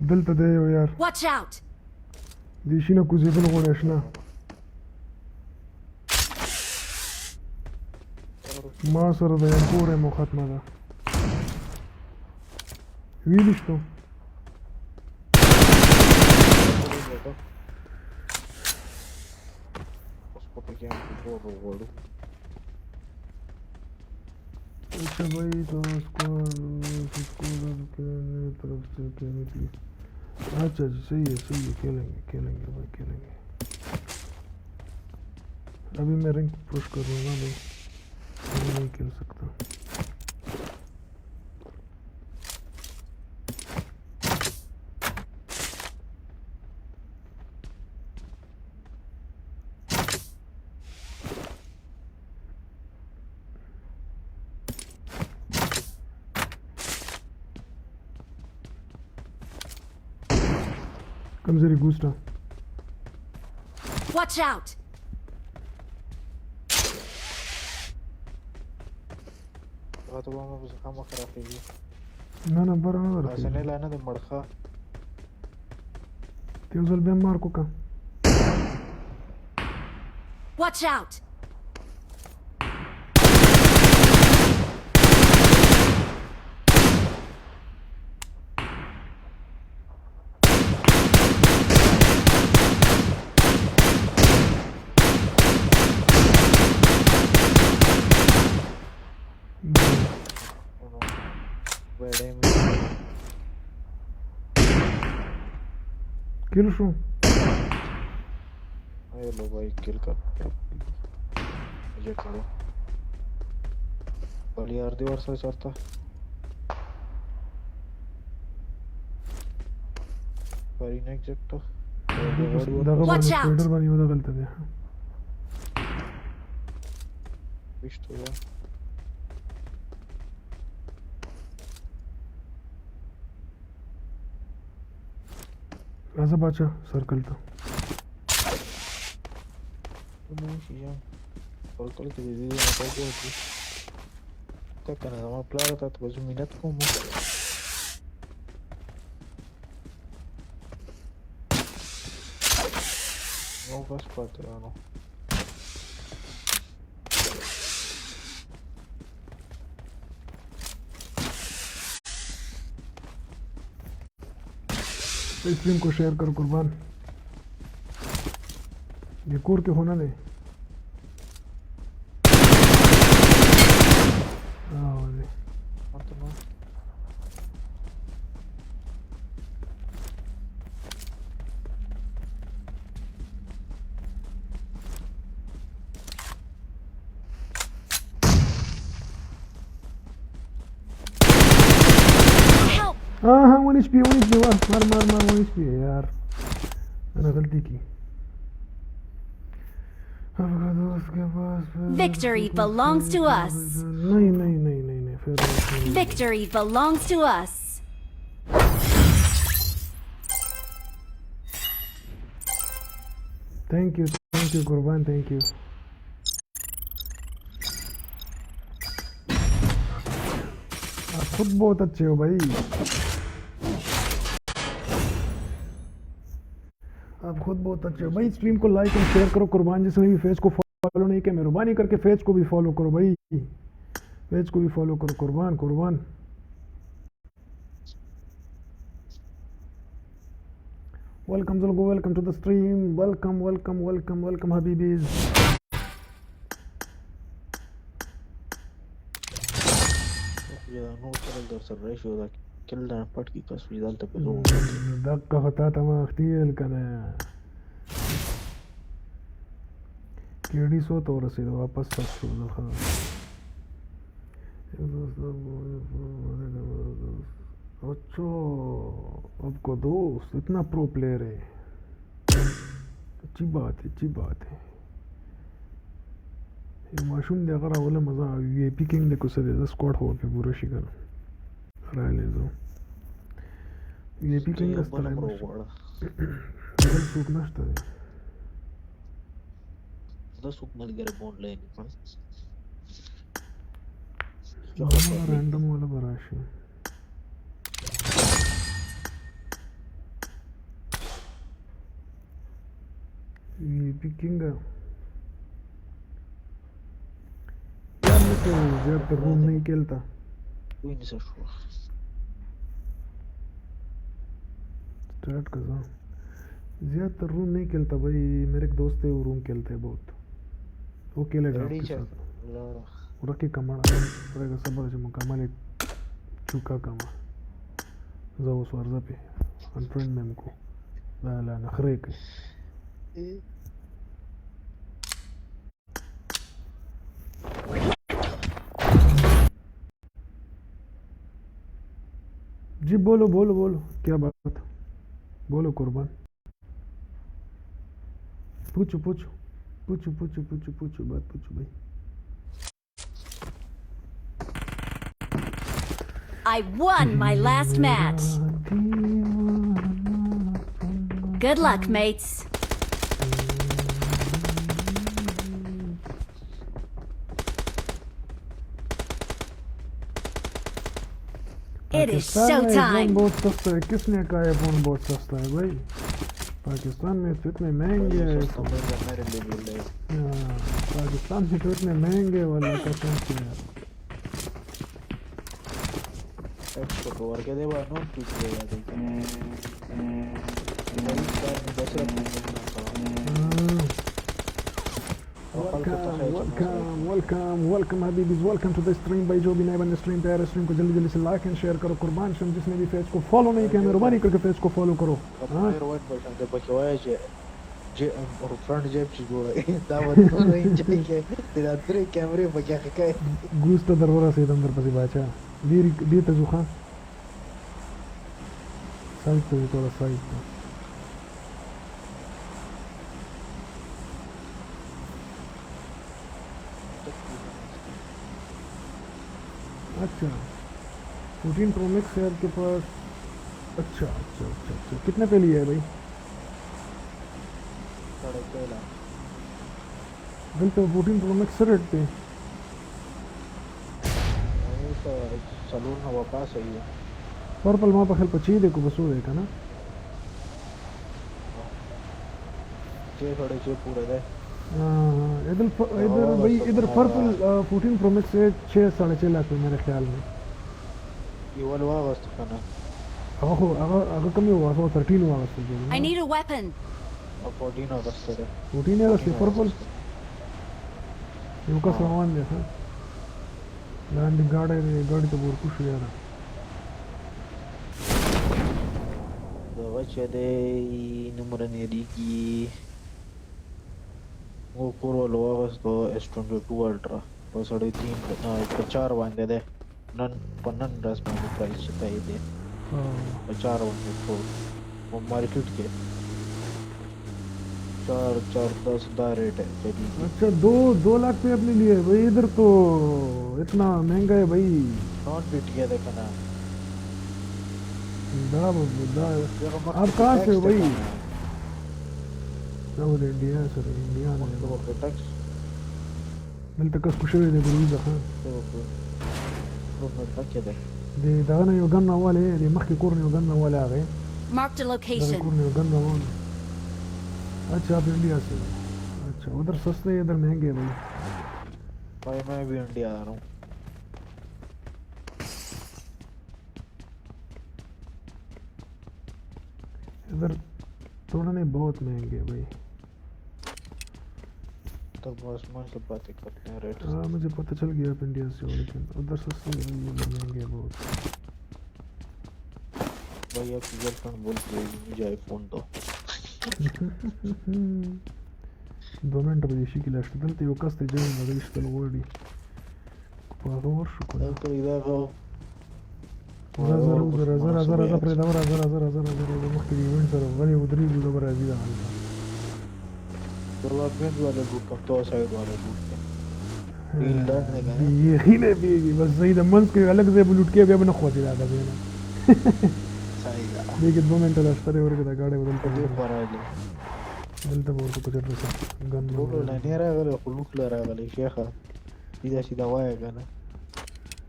دلته دی یو یار. Watch out! دې شي نه کوزېدل غواړي اشنا. ما سره د یم پورې مو ختمه ده. ویلی شتو. اوس په پکې هم ګور وغواړو. अच्छा भाई, तो स्कोर स्कोर आपके तरफ से खेलने के लिए। अच्छा जी, सही है, सही है। खेलेंगे खेलेंगे भाई, खेलेंगे। अभी मैं रैंक पुश करूँगा भाई, अभी नहीं खेल सकता। कमजोरी गुस्टा। Watch out! هغه ته به مې پسې خامخا راخېږي. نه نه، بره نه هسې نه درخېږي. لا نه د مړخه. ته یو ځل بیا مارک وکړه. Watch out! وړی مې کیل شو. लो भाई، किल कर ये करो. بل یار دې ورسره چرته؟ فرینه ایگزیکټ. دغه Watch باندې out! سپایډر باندې یو دغلته دی. ویشتو ده. راځه باچا، سرکل ته. مو شي جام سرکل کې د دې نه وګورئ ته کنه. زما پلار ته به زه مینت کوم. یو کس پاتې دی نو. स्ट्रीम को शेयर कर कुर्बान। ये कोर के होना नहीं। आओ जी। ماته نو. हाँ हाँ, 1 HP, 1 HP. वाह, मार मार मार. 1 HP है यार, मैंने गलती की. आपका दोस्त के पास Victory belongs to us. नहीं नहीं नहीं नहीं नहीं, फिर नहीं. Victory belongs to us. Thank you, thank you कुर्बान, thank you. आप खुद बहुत अच्छे हो भाई, आप खुद बहुत अच्छे हो भाई. स्ट्रीम को like and share करो कुर्बान. जिसने भी फेज को फॉलो नहीं किया, मेहरबानी करके फेज को भी फॉलो करो भाई, पेज को भी फॉलो करो. कुर्बान कुर्बान. Welcome Zulgo, welcome to the stream. Welcome, welcome, welcome, welcome Habibis. دا نور خلک در سره راشي او دا کل نه پټ کی کس وي دلته په زور. دقه خو تا ته ما وختي ویل که نه. کیډي څو ته ورسېده؟ واپس تګ شو. ښه، अच्छा, आपका दोस्त इतना प्रो प्लेयर है, अच्छी बात है, अच्छी बात है. یو ماشوم دی، هغه راوله. مزه وي پی کینګ د کوڅه دی. زه سکواډ خو په پوره شي کنه راغلی. زه وی پی کینګ استلای مشي، بل څوک نشته دی. دا څوک ملګری به آنلاین؟ رینډم والا به راشي. وی پی کینګ यार, मैं तो ज्यादातर रूम नहीं खेलता. وینې څه شو؟ स्टार्ट कर. ज्यादातर रूम नहीं खेलता भाई. मेरे एक दोस्त है, वो रूम खेलते हैं बहुत. वो खेलेगा रेडी आपके चल साथ. لاړه. ورکه کمړه ورګه، صبر چې مکمل چوکا کما. زه اوس ورځه پې انفرند مې کو لا لا نخرې کوي. जी बोलो बोलो बोलो, क्या बात? बोलो कुर्बान, पूछो पूछो पूछो पूछो पूछो पूछो, बात पूछो भाई. I won my last match. Good luck, mates. It is Pakistan में आईफोन showtime. बहुत सस्ता है, किसने कहा आईफोन बहुत सस्ता है भाई? पाकिस्तान में तो इतने महंगे हैं सस्ता आईफोन. महंगा मेरे लिए बोल रहे. हाँ, पाकिस्तान में तो इतने महंगे, वाला कसम से यार. एक्सपोर्ट ورکه دی به نور ټیټ دی یادې کار مې بسره. हाँ. Welcome, welcome, welcome, welcome Habibis, welcome to the stream भाई. जो भी नए बंदे स्ट्रीम पे आ रहे, स्ट्रीम को जल्दी जल्दी से like and share करो. कुर्बान शम, जिसने भी पेज को फॉलो नहीं किया, मेहरबानी करके पेज को फॉलो करो. हाँ. روان په شان د پکې وایي چې جې اور فرنٹ جیب چې جوړه دا به څومره انجوای کې دا درې کیمرې پکې ښکاري. ګوز ته در ورسېدم درپسې باچا. ډېر دې ته ځو، ښه سایډ ته ځو، تھوڑا سایډ ته. अच्छा, 14 प्रो मैक्स है आपके पास? अच्छा अच्छा अच्छा अच्छा, कितने पे लिया है भाई? 6.5 लाख. دلته 14 پرو مکس څه ریټ دی؟ څلور نه واپس یې. پرپل ما په خپل پچې دی کو بسو دی کنه؟ چې 6.5 پوره ده. हाँ, इधर इधर भाई, इधर purple 14 pro max है 6, 6.5 लाख पे मेरे ख्याल में. یو واغست کنه. هغه خو هغه هغه کوم یو واغست؟ 13 واغست. I need a weapon. او 14 اگست ده. 14 یې واغست پرپل. یو کس روان دی، ښه لاندې ګاډی دی، ګاډي ته به ورکو شو یاره. دغه چې دی نومره نه یادېږي، مو کور ول واغستو اس 22 الټرا په 3.5 په 4 باندې ده. نن په نن ورځ باندې پرایس چې دی. हाँ। 4 1 4 वो मार्केट के चार चार दस दा रेट है चली की। अच्छा, 2-2 लाख पे अपने लिए भाई, इधर तो इतना महंगा है भाई। नॉन बीट गया देखा ना। दा दा। देखो। आप कहाँ से हो टैक्स भाई? देखा ना। ना, इंडिया सर, इंडिया मख्खे نه। په टैक्स। دلته کس کوشوي دی ګروزه ها۔ نو پکې ده۔ د دغه نه یو ګن راواله، د مخکې کور نه یو ګن راواله هغه Marked a دغه location. کور نه یو ګن راواله۔ अच्छा، आप इंडिया से हो؟ अच्छा، उधर सस्ते है، इधर महंगे है भाई। भाई, मैं भी इंडिया आ रहा हूँ। इधर थोड़ा नहीं, बहुत महंगे है भाई। तो बस मन से बातें करते हैं रेट। हाँ, मुझे पता चल गया आप इंडिया से हो, लेकिन उधर सस्ते है भाई, इधर महंगे है बहुत। भाई, आपकी गर्लफ्रेंड बोलती है मुझे आईफोन दो। 2 منټه به دې شي کې لا شته۔ دلته یو کس دی جوړ، هغه ایستل غواړي، په هغه ورشو که نه؟ ته دا غو راځه راځه راځه راځه راځه، پرېږده، راځه راځه راځه راځه راځه۔ مخکې د ایونټ سره غلي ودرېږو، دا به راځي دغلته۔ دغه مین والا لوټ کوم، تو سایډ والا لوټ کې ډیل ډن دی کنه۔ بیخي نه پیږي، بس صحیح د منځ کې الګ ځای به لوټ کې، بیا به نه خوځي دا ځای نه۔ صحیح ده۔ دې کې 2 منټه لا شته دی، ورکه دا ګاډی به دلته دې ودرېږي۔ خورالي۔ دلته به ورته کوچت رسم ګن۔ ټولو له نه راغلی خو لوټ له راغلی شیخه، دې داسې دا وایه کنه،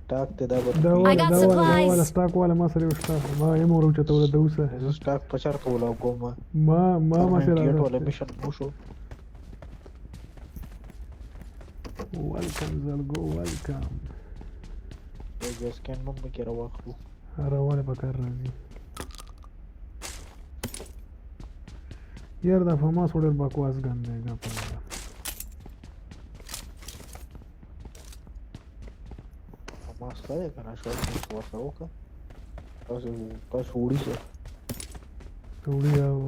ټاک ته دا به دا I والا got دا والا دا والا supplies. سټاک والا ما سره یو شته، ما یې مور اوچتوله د اوسه۔ زه سټاک په چرته ولاو کوم؟ ما سره 98 والا راغستی۔ میشن مو شو۔ ویلکم زلګو، ویلکم۔ یو سکین مونږ کې راواخلو۔ روانه په کار راځي یار، دا فاماس ډېر بکواس ګن دی، ګپ نه۔ ما ستاره کنه، شو ورسره وکړه، تاسو تاسو وړي شه۔ وړي او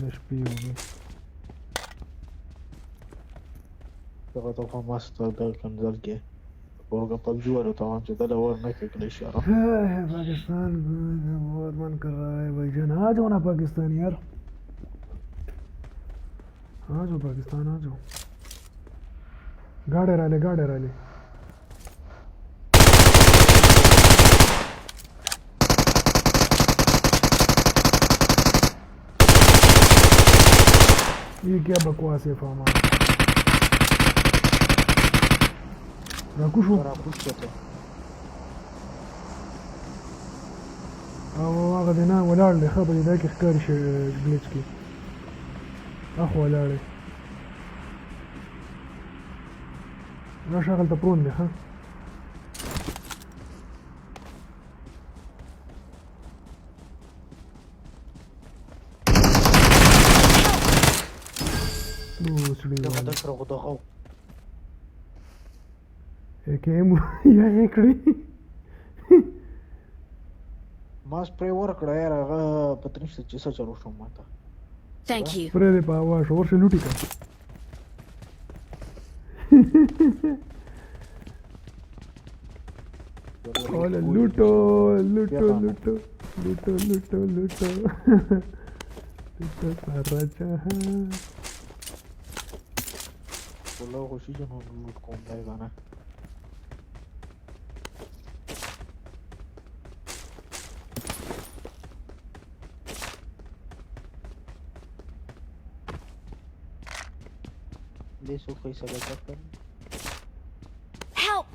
د شپې وړي۔ دغه ته فاماس ته د کنزل کې ورګه پبجي والا ته وایم چې دله ور نه کړی شي۔ पाकिस्तान बहुत मन कर रहा है भाईजान، आ जाओ ना पाकिस्तान यार، आ जाओ पाकिस्तान, आ जाओ। गाड़े राले, गाड़े राले। ये क्या बकवास है फामा راکوشو۔ راکوش ته۔ او هغه دی نه ولاړ دی، ښه په دې ځای کې ښکاري شي ګلیچ کې، اخ ولاړ دی، راشه، هغلته پرون دی ښه۔ سړي۔ دغه د سره خو دغه کې مو یا یې کړی۔ ما سپری ورکړه یار، هغه پته نشته چې څه چلو شو ماته۔ Thank you. پرې دی په هوا شو، ورشه لوټي کړه۔ اوله لوټو لوټو لوټو لوټو لوټو لوټو لوټو سارا جهان۔ والله خو شي چې نو لوټ کوم دی کنه۔ دې څوک پیسې بچا۔ Help!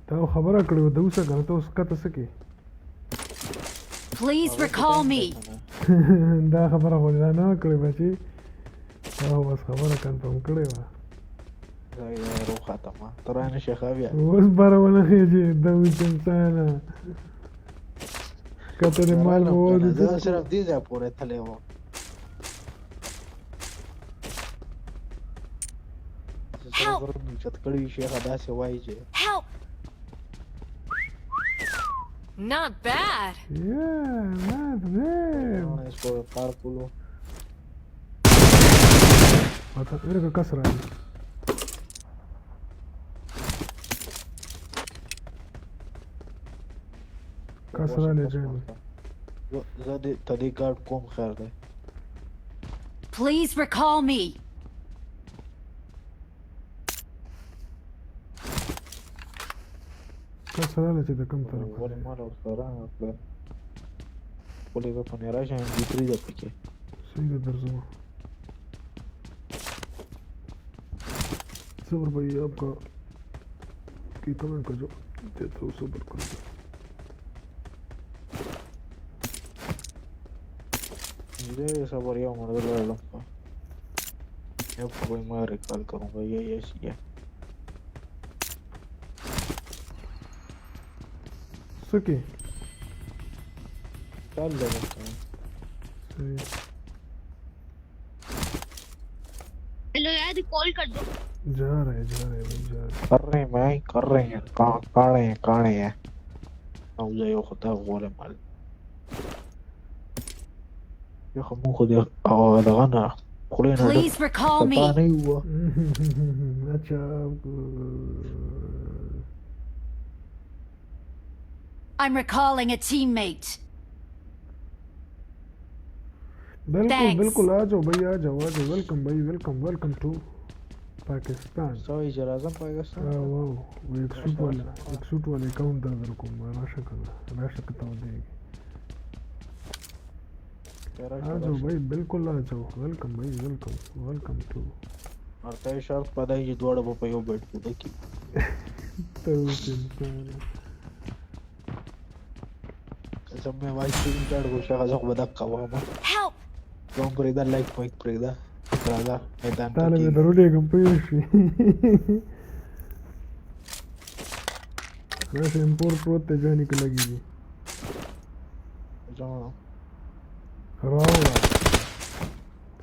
تا خبره کړې وه د اوسه کنه، ته اوس کته څه کې؟ Please recall me. دا خبره خو دې نه کړې بچي، تا خو بس خبره کنفرم کړې وه۔ روخه ما تر نه شي خاویا۔ اوس بره ونه خېږي د اوس انسانه، کته دې مال مو۔ زه صرف دې ځای پورې تللی وم۔ Help! چت کړی شیخ، داسې وایي چې Help! Not bad. Yeah, not bad. سپور کار کولو۔ پته ورکه کس راغی۔ کس رالی جاني. زه دې ته دې ګارډ کوم خیر دی. Please recall me. کس رالی چې د کوم طرف ولې مال ورسره رانه کړه؟ ولې به په راشه ام جي 3 ده پکې. صحیح ده، درځم. सब्र भाई आपका की कमेंट का जवाब देता हूँ, सब्र करो। ये सबर यार मर्द लड़का अब कोई मैं रिकॉल करूंगा। ये ये सुकी चल ले। सही। हेलो यार, रिकॉल कर दो। जा रहे भाई, जा रहे। कर रहे हैं भाई, कर रहे हैं। काड़े हैं, काड़े हैं। او زي ياخدها ولا مال يا اخي مو خد او دغنا خلينا Please recall me. ايوه. अच्छा I'm recalling a teammate. बिल्कुल बिल्कुल आ जाओ भाई, आ जाओ आ जाओ। Welcome भाई, welcome welcome to Pakistan. Sorry जरा आजम पाकिस्तान। वाओ, वो एक सूट वाला अकाउंट दर को राशा कर राशा कताव देगी। आ जाओ भाई, बिल्कुल आ जाओ। Welcome भाई, welcome welcome to. और तय शर्त पता है ये दौड़ वो पे बैठ को देखी तो सब में भाई स्क्रीन कार्ड को शगा जो بدقه وما Help. کوم پرېږده لایک مایک پرېږده راځه میدان ته. تاله مې درولېږم پوه شوې؟ راشه امپور پروت دی جاني که لګېږي. راوړه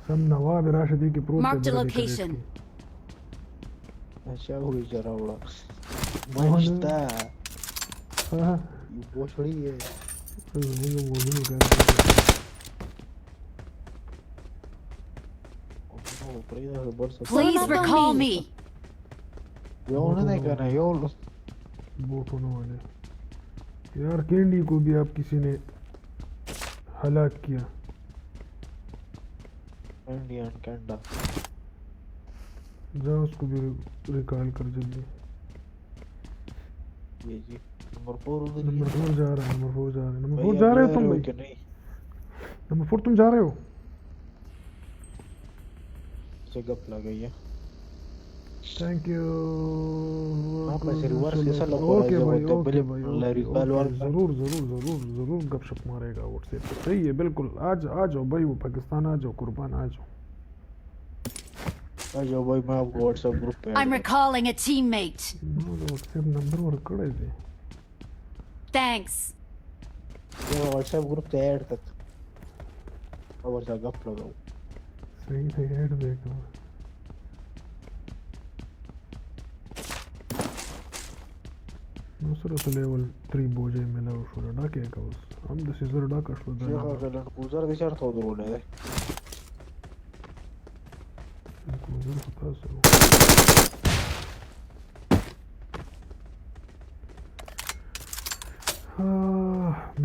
سم نواب راشه دې کې پروت دی. Marked a location. اچھا وایي چې راوړه ما شته بوشړی یې زموږ موزونو کار. Please recall me. یو نه دی کنه یو बोट होने वाले यार। कैंडी को भी आप किसी ने हलाक किया। इंडियन कैंडा जा उसको भी रिकॉल कर जल्दी। ये जी नंबर 4 उधर नंबर 4 जा रहा है, नंबर 4 जा रहा है, नंबर 4 जा रहे हो तुम भाई? नहीं नंबर 4 तुम जा रहे हो? से गप लग गई है। Thank you. Okay भाई, ओके भाई, जरूर जरूर जरूर जरूर गपशप मारेगा व्हाट्सएप पे। सही है बिल्कुल। आज आ जाओ भाई, वो पाकिस्तान आ जाओ, कुर्बान आ जाओ। आ जाओ भाई, मैं आपको व्हाट्सएप ग्रुप पे। I'm recalling a teammate. WhatsApp number वर कड़े दे। Thanks. ये व्हाट्सएप ग्रुप पे ऐड तक और सा गप लगाओ। सही है, ऐड देखो। نو سره ته لیول 3 بوجه ملاو شو ډاکې کا اوس هم د سیزر ډاکه شو. دا کوزر د چرته ودرولې دی؟ کوزر خو تاسو.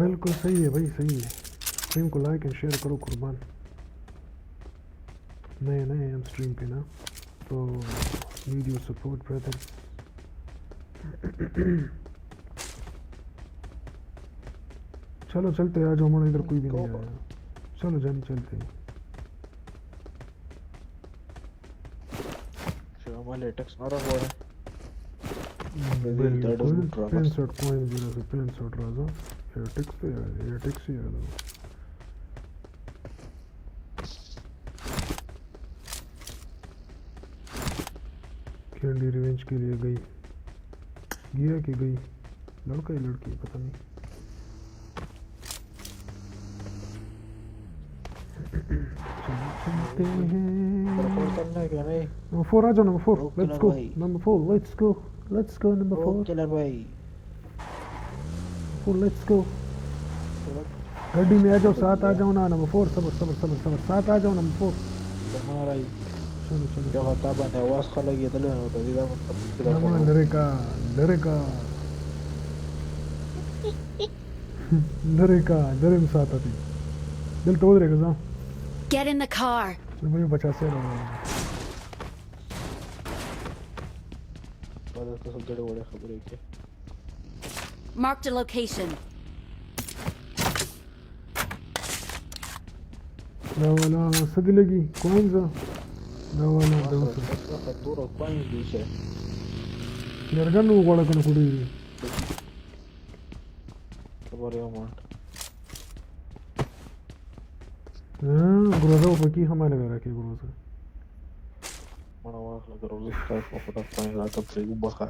बिल्कुल सही है भाई, सही है। स्ट्रीम को like and share करो कुर्बान। नए नए हम स्ट्रीम पे ना, तो need your support brother. चलो चलते हैं, आज हमारे इधर कोई भी नहीं आया। चलो जान चलते हैं। बिल्कुल 65 कॉइन जरा से 65 राजा एयरटेक्स पे एयरटेक्स ही याद। कैंडी रिवेंज के लिए गई, गया कि गई, लड़का ही लड़की पता नहीं। चलते हैं नंबर 4 आ जाओ, number 4 let's go, number 4 let's go, let's go number 4 killer भाई 4 let's go. गाड़ी में आ जाओ, साथ आ जाओ ना नंबर 4। सबर सबर सबर सबर, साथ आ जाओ नंबर 4। तुम्हारा चलो चलो क्या होता बंद आवाज खा लगी तले होता दीदा मतलब डरेगा डरेगा। لرې کا، لرې مې ساته دي. دلته ودرېږه ځه. Get in the car. زه به یو 85 راوړم. دا تاسو ګډه وډه خبرې کوي. Marked a location. دا والا څه دي لګي کوینز؟ دا والا د اوسه تور او کوینز دي چې لرګن وغواړه کنه خو ډېر دي. خبر یو منټ. ګروزه پکې هم نه راکې ګروزه. مړه واخله ګروزه، ستاسو خو دا کوینز راته پرې وبخښه.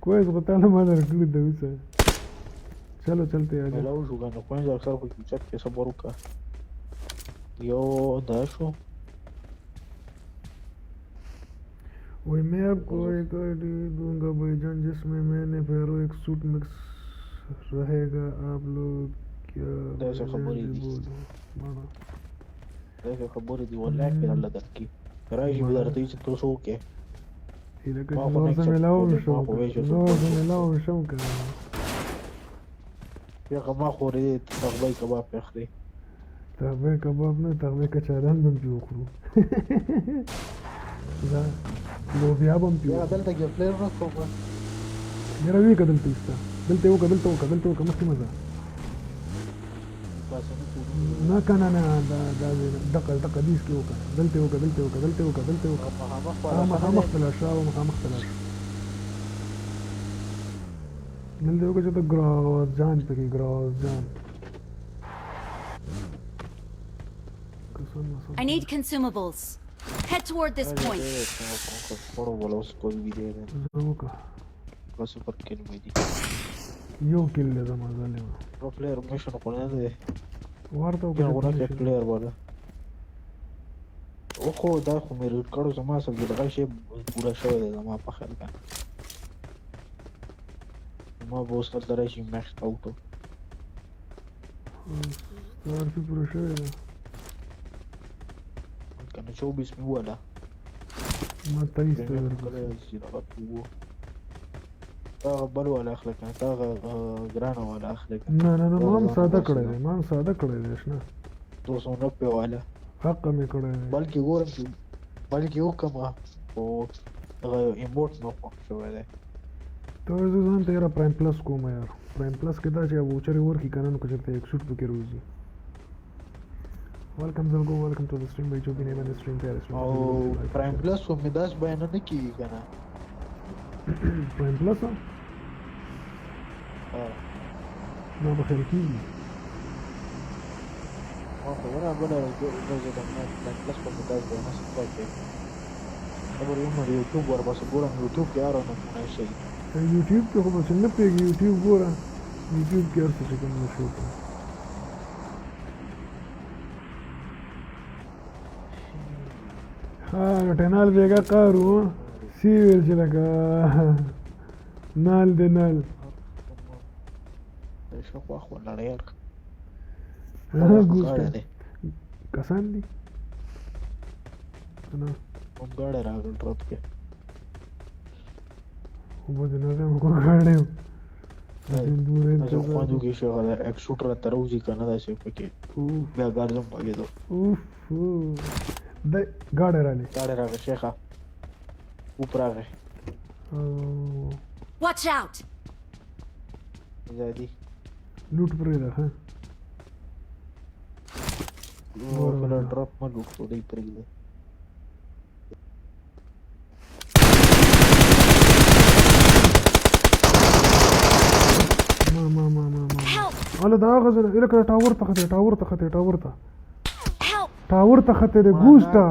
کوینز خو تا له ما درکړي د اوسه. چلو چلتے آجا. ملاو شو کنه کوینز اکثر خو چت کې صبر وکړه. یو دا شو. वही मैं आपको एक आईडी दूंगा भाईजान, जिसमें मैंने फेरो एक सूट मिक्स रहेगा। आप लोग क्या दस भाईजान खबरें जी दी। बोलो माना। داسې خبرې دي والله کې الله درکې راشي به درته چې ته څوک یې. لکه ما چې خو زور نه سره accept ملاو کولې، شم ما خو ویل چې زور څوک سره ملاو شم کنه. بیا ما خو دې تغبی کباب پخ دی. تغبه کباب نه، تغبه کچالان به پې وخورو، دا لوبیا به هم پې بیا وخورو. دلته کې پلیر نه کوم. یاره وی که دلته ایسته، دلته یې وکړه، دلته وکړه، دلته وکړه، مخکې مه ځه. بس نه کوم. نه که نه نه، دا دا دقه دقه دیس کې وکړه، دلته یې وکړه، دلته یې وکړه، دلته یې وکړه، دلته یې وکړه. مخامخ والا. مخامخ ته لاړ شه، مخامخ ته لاړ شه، دلته یې وکړه چې ته ګراز جان پکې، ګراز جان قسم قسم. I need consumables. Head toward this point. خوړو ولا اوس کوی وی دی. زه وکړه. بس پر کېل مې دي. یو کیل دی زما ظالمه. پرو پلیر میشن خو نه دی. ورته یو وکړه. غو نه پلیر والا او خو دا خو مې ریډ کړو. زما اصل کې دغه شی پوره شوی دی زما په خیال کې. ما به اوس هلته راشي میخ اوټو. ستا پوره شوی ده. کنه 24 مې وواله. ما 23 ته پریمیم درکړه. کله چې دغه وو تا هغه بل والا اخله کنه، تا هغه ګرانه والا اخله کنه. نه نه نه، ما هم ارزانه ساده داسې کړی ده. دی، ما هم ساده کړی دی شنه. 290 والا. حق مې کړی دی. بلکې ګورم چې بلکې وکړم خو هغه ایموټ مې خوښ شوی دی. ته زه ځان ته یاره پرایم پلس کوم یار. پرایم پلس کې دا چې ووچر یې ورکړي که نه، نو که چېرته یک سوټ پکې روزي. Welcome Zalgo, welcome to the stream by Joby name and the stream pair. او پرایم پلس خو مې داس بیان نه کېږي که نه. پرایم پلس ها. ما به خیال کېږي. ما خو ونه بله ورځ د پرایم پلس خو مې داس بیان نه څه کوي. خبر یم یوټیوب ورپسې ګورم، یوټیوب کې هره نمونه شي. یوټیوب کې خو به چې نه پوهېږي، یوټیوب ګوره، یوټیوب کې هر څه چې کوم نه شو. ها ټنال بیګا قارو سی ویل چې لکه نال دی نال. شخوا خو لړ یار. ګوسته کسان دي نه. کوم ګاډی راغل ډرپ کې؟ خو به دې نه ځم، کوم ګاډی زه خوندو کې شو هغه ایک شوټر ته راوځي که نه داسې پکې بیا ګرځم پکې زه. اوف، د ګاډی راغلی. ګاډی راغی شیخه، اوپ راغی. Watch out! ازادي. لوټ پرېږده ښه. کله ډرپ مه لوټ کو دی پرېږده. ما ما ما ما ما هله دا هغه ځای دی لکه ټاور ته ختې، ټاور ته ختې، ټاور ته، ټاور ته ختې دی ګوسته.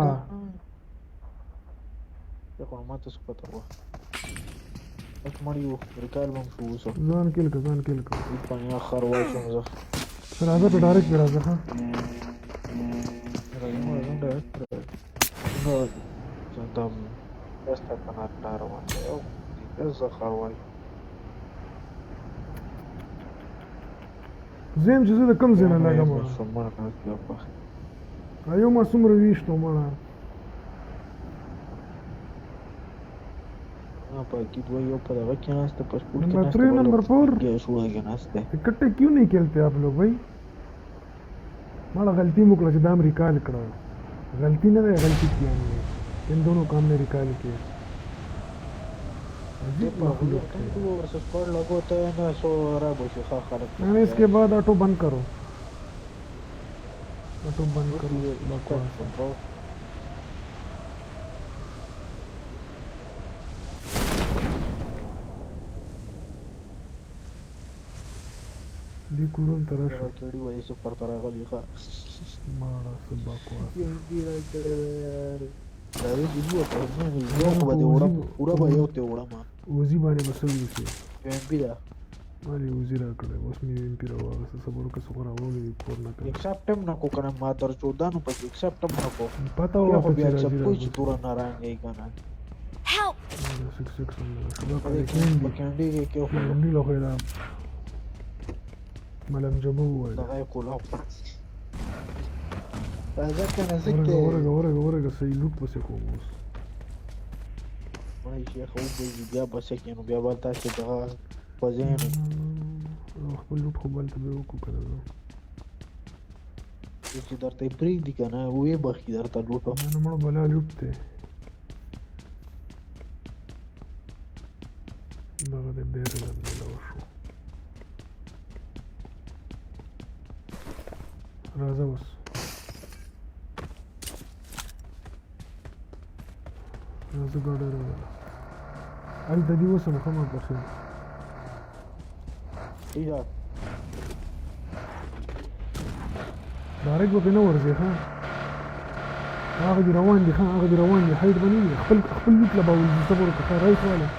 خو ما ته څه پته وه؟ اوس مړ یو ریکال به هم شو اوس. ځان کیل که، ځان کیل که. پنیا خر واچوم زه. راځه په ډایرکټ پې راځه. ښه راځم راځم ډایرکټ نو دا بس ته کنه روان دی او زه خر وای. زه یم چې زه د کوم ځای نه لګم. یو ما څومره ویشتو مړه. پاکي دوه یو په دغه کې ناست دی، په سکول کې نمبر ناست 3 دی، بل نمبر په 4 ګیسوړه کې ناست دی. इकट्ठे क्यों नहीं खेलते आप लोग भाई؟ مړه غلطي مو کړه چې دا هم ریکال کړه. غلطي نه ده، غلطي کیا हमने، इन दोनों کو हमने रिकॉल किया. دې عجیب په مخلوق تم थे. تو ورسره سکواډ لګو ته نه سو را به شي ښه خلک. नहीं، इसके बाद ऑटो बंद करो، ऑटो बंद करो، बकवास है. دې کورونو ته راشه. کړي وایي سفر ته راغلی ښه. ماړه څه بکواس. یو دې را کړی دی یار، دا دې یو په نه یو زه خو په به دې اوزي وړم، پوره به یو ته وړم. اوزي باندې به څه وشي؟ یو ایم پي ده. مالې اوزي راکړی، اوس مې ایم پي راواخیسته. صبر وکړه، څه خو راوړي دي کور نه کنه. اکسپټ هم نه کو کنه، ما تر چودانو پسې اکسپټ هم نه کو. پته بیا وه خو چې بیا راځي اکسپټ کوي چې راځي. توره نارنګ یې کنه. Help! 6 6 هم راشه. دا په په دې کینډي په کینډي کې کې خو کینډي له خو یې دا ملم جبه وویل. دغه یې کولاو راځه کنه څه ورګه کې ورګه ورګه ورګه، صحیح لوټ پسې کوم اوس. مړی شیخ وبوځي بیا به څه کې، نو بیا به تاسې دغه خوځئ نو. خپل لوټ خو بل ته به وکړو که نه. چې درته یې پرېږدي که نه ویې بخښي درته لوټو. نه نه، مړه بلا لوټ دی دغه دی، بیرل هم میلاو شو. راځه اوس، راځه، ګاډی راوله. هلته دي اوس هم ښه ما پخې. ټیک ده. ډایرکټ به پرې نه ورځې. ښه، هغه دي روان دي، ښه هغه دي روان دي. هایټ به نه وي، خپل خپل لوټ له به ورځي. صبر وکړه. ښه، رایټ واله.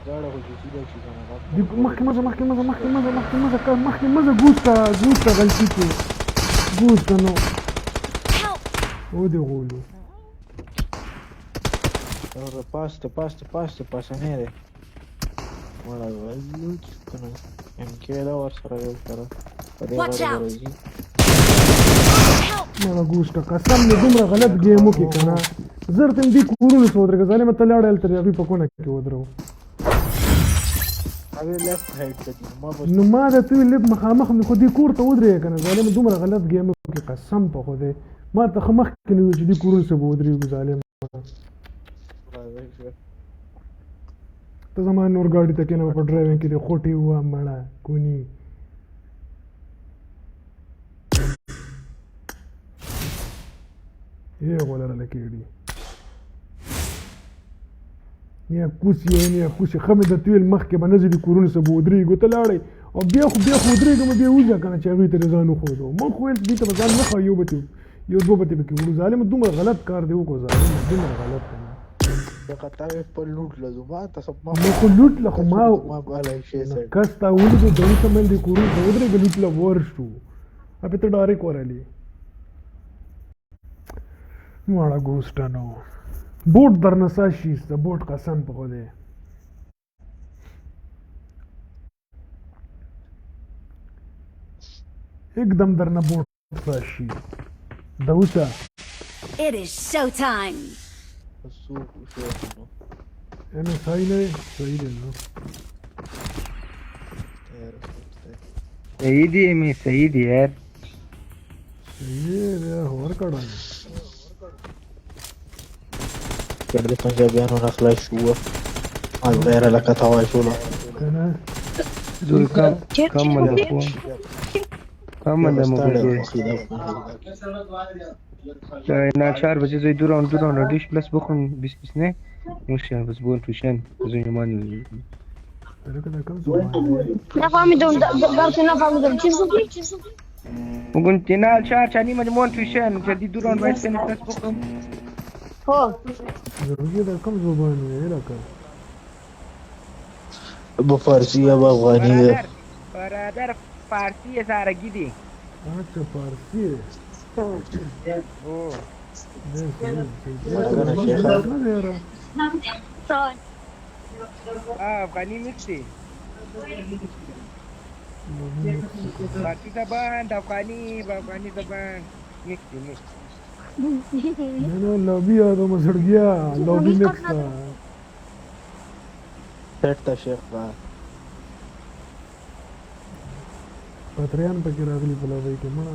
ګاډه خو چې سیده شي که نه. دي مخکې مزه، مخکې مزه، مخکې مزه، مخکې مزه، مخکې مزه. ګوز کا، ګوز کا، غلطي کې ګوز کا نو. Help! و دې غولو. پاس ته پاس ته پاس ته پاسنی دی. مړه لوټ که نه ایم کې دا ورسره یو سره په دې Watch غاړه out! راځي. Help! مړه ګوز کا، قسم دې دومره غلط ګیم وکې که نه. زر ته دې کورونو څه ودرېږه ظالمه، ته لاړې هلته د هغوی په کونه کې ودرو. هغې لیفټ هایډ ته دي، ما بس نو ما د ته ویل مخامخ مې خو دې کور ته ودرېږه که نه. ظالمه دومره غلط ګیم وکې، قسم په خدای ما ته ښه مخکې نه وي چې دې کورونو څه به ودرېږو ظالمه. ته زما نور ګاډي ته کېنه، په ډرایوینګ کې دې خوټې ووه مړه کوني. یې غولره کېږي نیا کوسي نیا کوسي. ښه مې درته ویل مخکې به نه ځې، دې کورونو څه به ودرېږو. ته لاړې او بیا خو بیا خو ودرېږم، بیا وځه که نه چې هغوی ته دې ځان وښودو. ما خو ویل چې دوی ته به ځان نه ښایو، یو به ترې یو دوه به ترې پکې وړو. ظالمه دومره غلط کار دې وکړو، ظالمه دومره غلط که نه. دغه تا وې خپل لوټ له ځو، ما ته څه ما نو خو لوټ له خو ما ما بالا شی نو سره کس تا ولیدو د اوسه مې دې کورونو ته ودرېږه، لوټ له ورشو. اپې ته ډایرکټ ورغلې مړه ګوسټه. نو بوټ درنه سا شي د بوټ، قسم په خدای. एकदम درنه بوټ سا شي د اوسه. It is showtime! څوک شو نو؟ ایم ایس آی نه دی، صحیح دی نو. صحیح دی می، صحیح دی یار. صحیح دی ورکړه. کړ د پنجابیانو نه خلاص شو، ما غیر لکه تا واچوله که نه؟ زوی کم کم مده خو کم مده ستړی مګر خوښي ده. نه 4 بجے زوی دو راوند دو راوند ډیش پلس بخون 20 20 نه مش بس بون توشن زوی مان. لکه دا کوم زبان دی؟ نفهمیدم، درته نفهمیدم، چی شدی؟ مګون تینا 4 چانی مجموعه توشن جدي دو راوند باید سن پلس بخون. هو. زړګی دا کوم زبان وی لکه؟ به فارسي یا به افغاني ده. برادر برادر فارسی سارګی دی. اچھا، فارسی. او دی صحیح صحیح. کنه شیخه. نه دی یاره. افغاني مکس دی، فارسی زبان د افغاني افغاني زبان مکس دی مکس. نه نه लॉबी आ तो मसड़ गया लॉबी नेक्स्ट था। سیټ ته شیخ با پتریان پکې راغلي په لابي کې مړه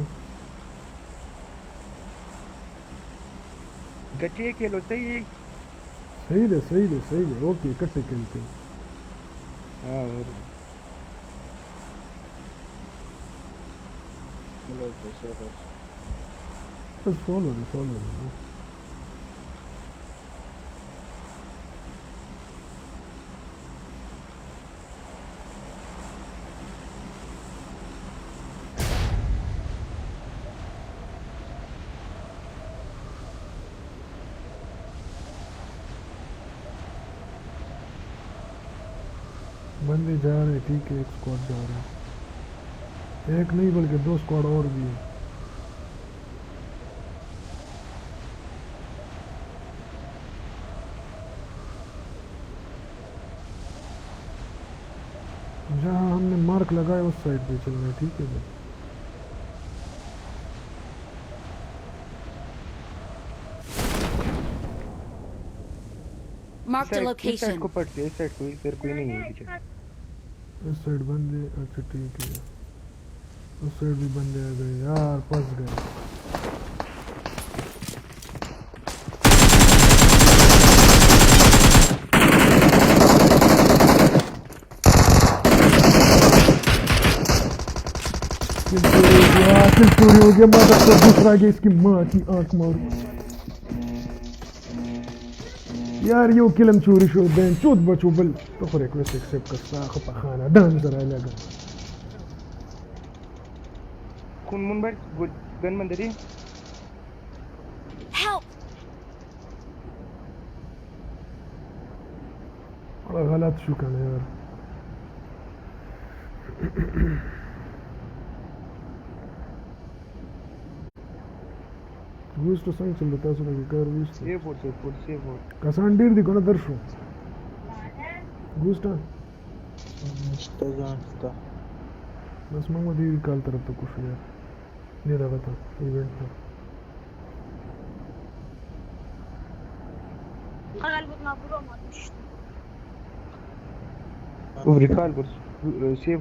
گٹے کھیلو صحیح ہے۔ صحیح ده صحیح ده صحیح ده اوکے کټه کھیلتے۔ ہاں اور شیخ بس فولو ده فولو ده۔ बंदे जा रहे हैं, ठीक है एक स्क्वाड जा रहा है, एक नहीं बल्कि दो स्क्वाड और भी है। जहाँ हमने मार्क लगाया उस साइड पे चलना है, ठीक है भाई। Marked a side इस location. Side को पड़ते इस साइड को इधर कोई नहीं है पीछे। इस साइड बंदे, अच्छा ठीक है उस साइड भी बंदे आ गए यार, फंस गए। किल चोरी हो गया, किल चोरी हो गया, माता का दूसरा गया इसकी माँ की आंख मारू यार। यो किलम चोरी शो बेन चोद बचो बल तो रिक्वेस्ट एक्सेप्ट कर सा खाना दान जरा लगा। कौन मुन भाई गन मन दे। Help! बड़ा गलत शो करना यार। ویستو څنګه چل تاسو به کار ویستو سی فور سی فور سی فور کسان ډیر دي کنه درشو ګوستا نشته ځان شته۔ بس موږ دې کال طرف ته کوشش یار نه دغه ته ایونت ته۔ او ریکال پر سی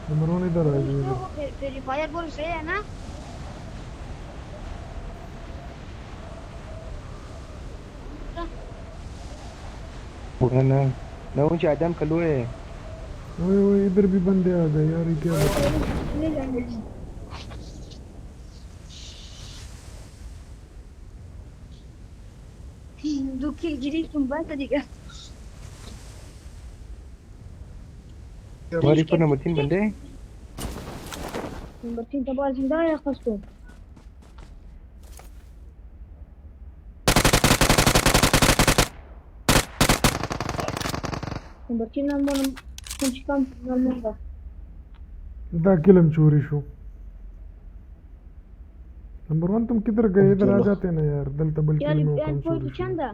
نمبر 1 इधर आ जाइए। फ्री फायर बोल सही है ना? ना ना ऊंचे आदम कलो है। ओए ओए इधर भी बंदे आ गए यार, ये क्या बता। दुखी गिरी तुम बात दिखा। हमारी पर नंबर 3 बंदे नंबर 3 तबाह जिंदा है खस्तो। नंबर 3 नंबर कम से कम नंबर दा किलम चोरी शो। नंबर 1 तुम किधर गए? इधर आ जाते ना यार, दल तबल यार किलम कम एम चोरी फोर चंदा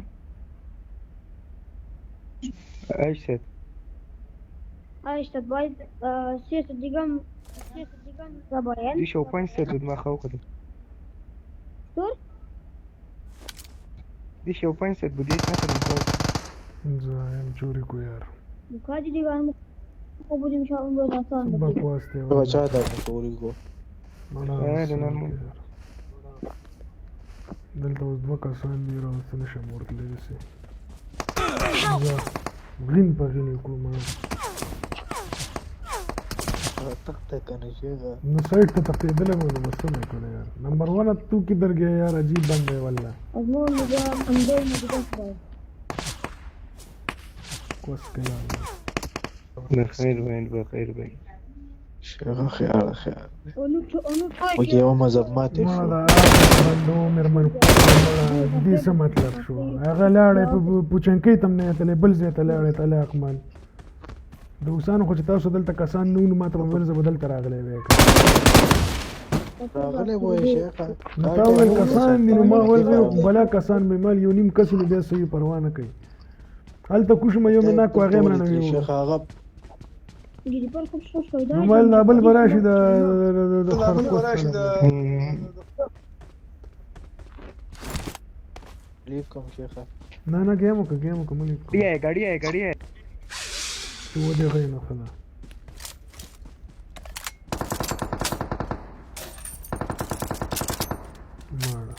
ऐसे ايش بايد سيس ديغم سيس ديغم زباين دي شو بوينت سيت ما خو كده تور دي شو بوينت سيت بدي مثلا خو زایم چوری کو یار مکاجي ديغان کو بودي مشا بہت آسان بکواس ته بچا دا چوری کو مړه دلته اوس دوه کسان دي راوسته نشم ورتلی داسې غین په غین یې کړو مړه۔ تخته کنه شیخ نو سایډ ته تښتېدلی وم نو بس څه مې کړی یار۔ نمبر 1 تو کدھر گیا یار؟ عجیب بندے والله۔ مضمون نظام اندول مدرسة کوس کلام بخیر بھائی بخیر بھائی شیخ خیال خیال اونو اونو وکي یو مذهب ماته مړه شو دا بندو مېرمن دې څه مطلب شو؟ هغه لاړی په پوچنکۍ ته هم نه تللی، بل ځای ته لاړی طلاق مال د اوسانو۔ خو چې تاسو دلته کسان نه وو نو ما ته به ویل زه به دلته راغلی وای۔ راغلی وای شیخ نو تا ویل کسان دي نو ما ویل زه بلا کسان مې مال یو نیم کس نو بیا صحیح پروا نه کوي۔ هلته کوشم یو مې ناک هغه هم رانه ویوړ۔ شیخ هغه ګیری پر خوش خوش کوي. نو مال دا بل به راشي، د د خرکوس سره. لیو کوم شیخه؟ نه نه، ګیم وکړه، ګیم وکړه، مه لیف کوه. गाड़ी है، गाड़ी है، गाड़ी है. چې ودې غی نو ښه ده. ماړه.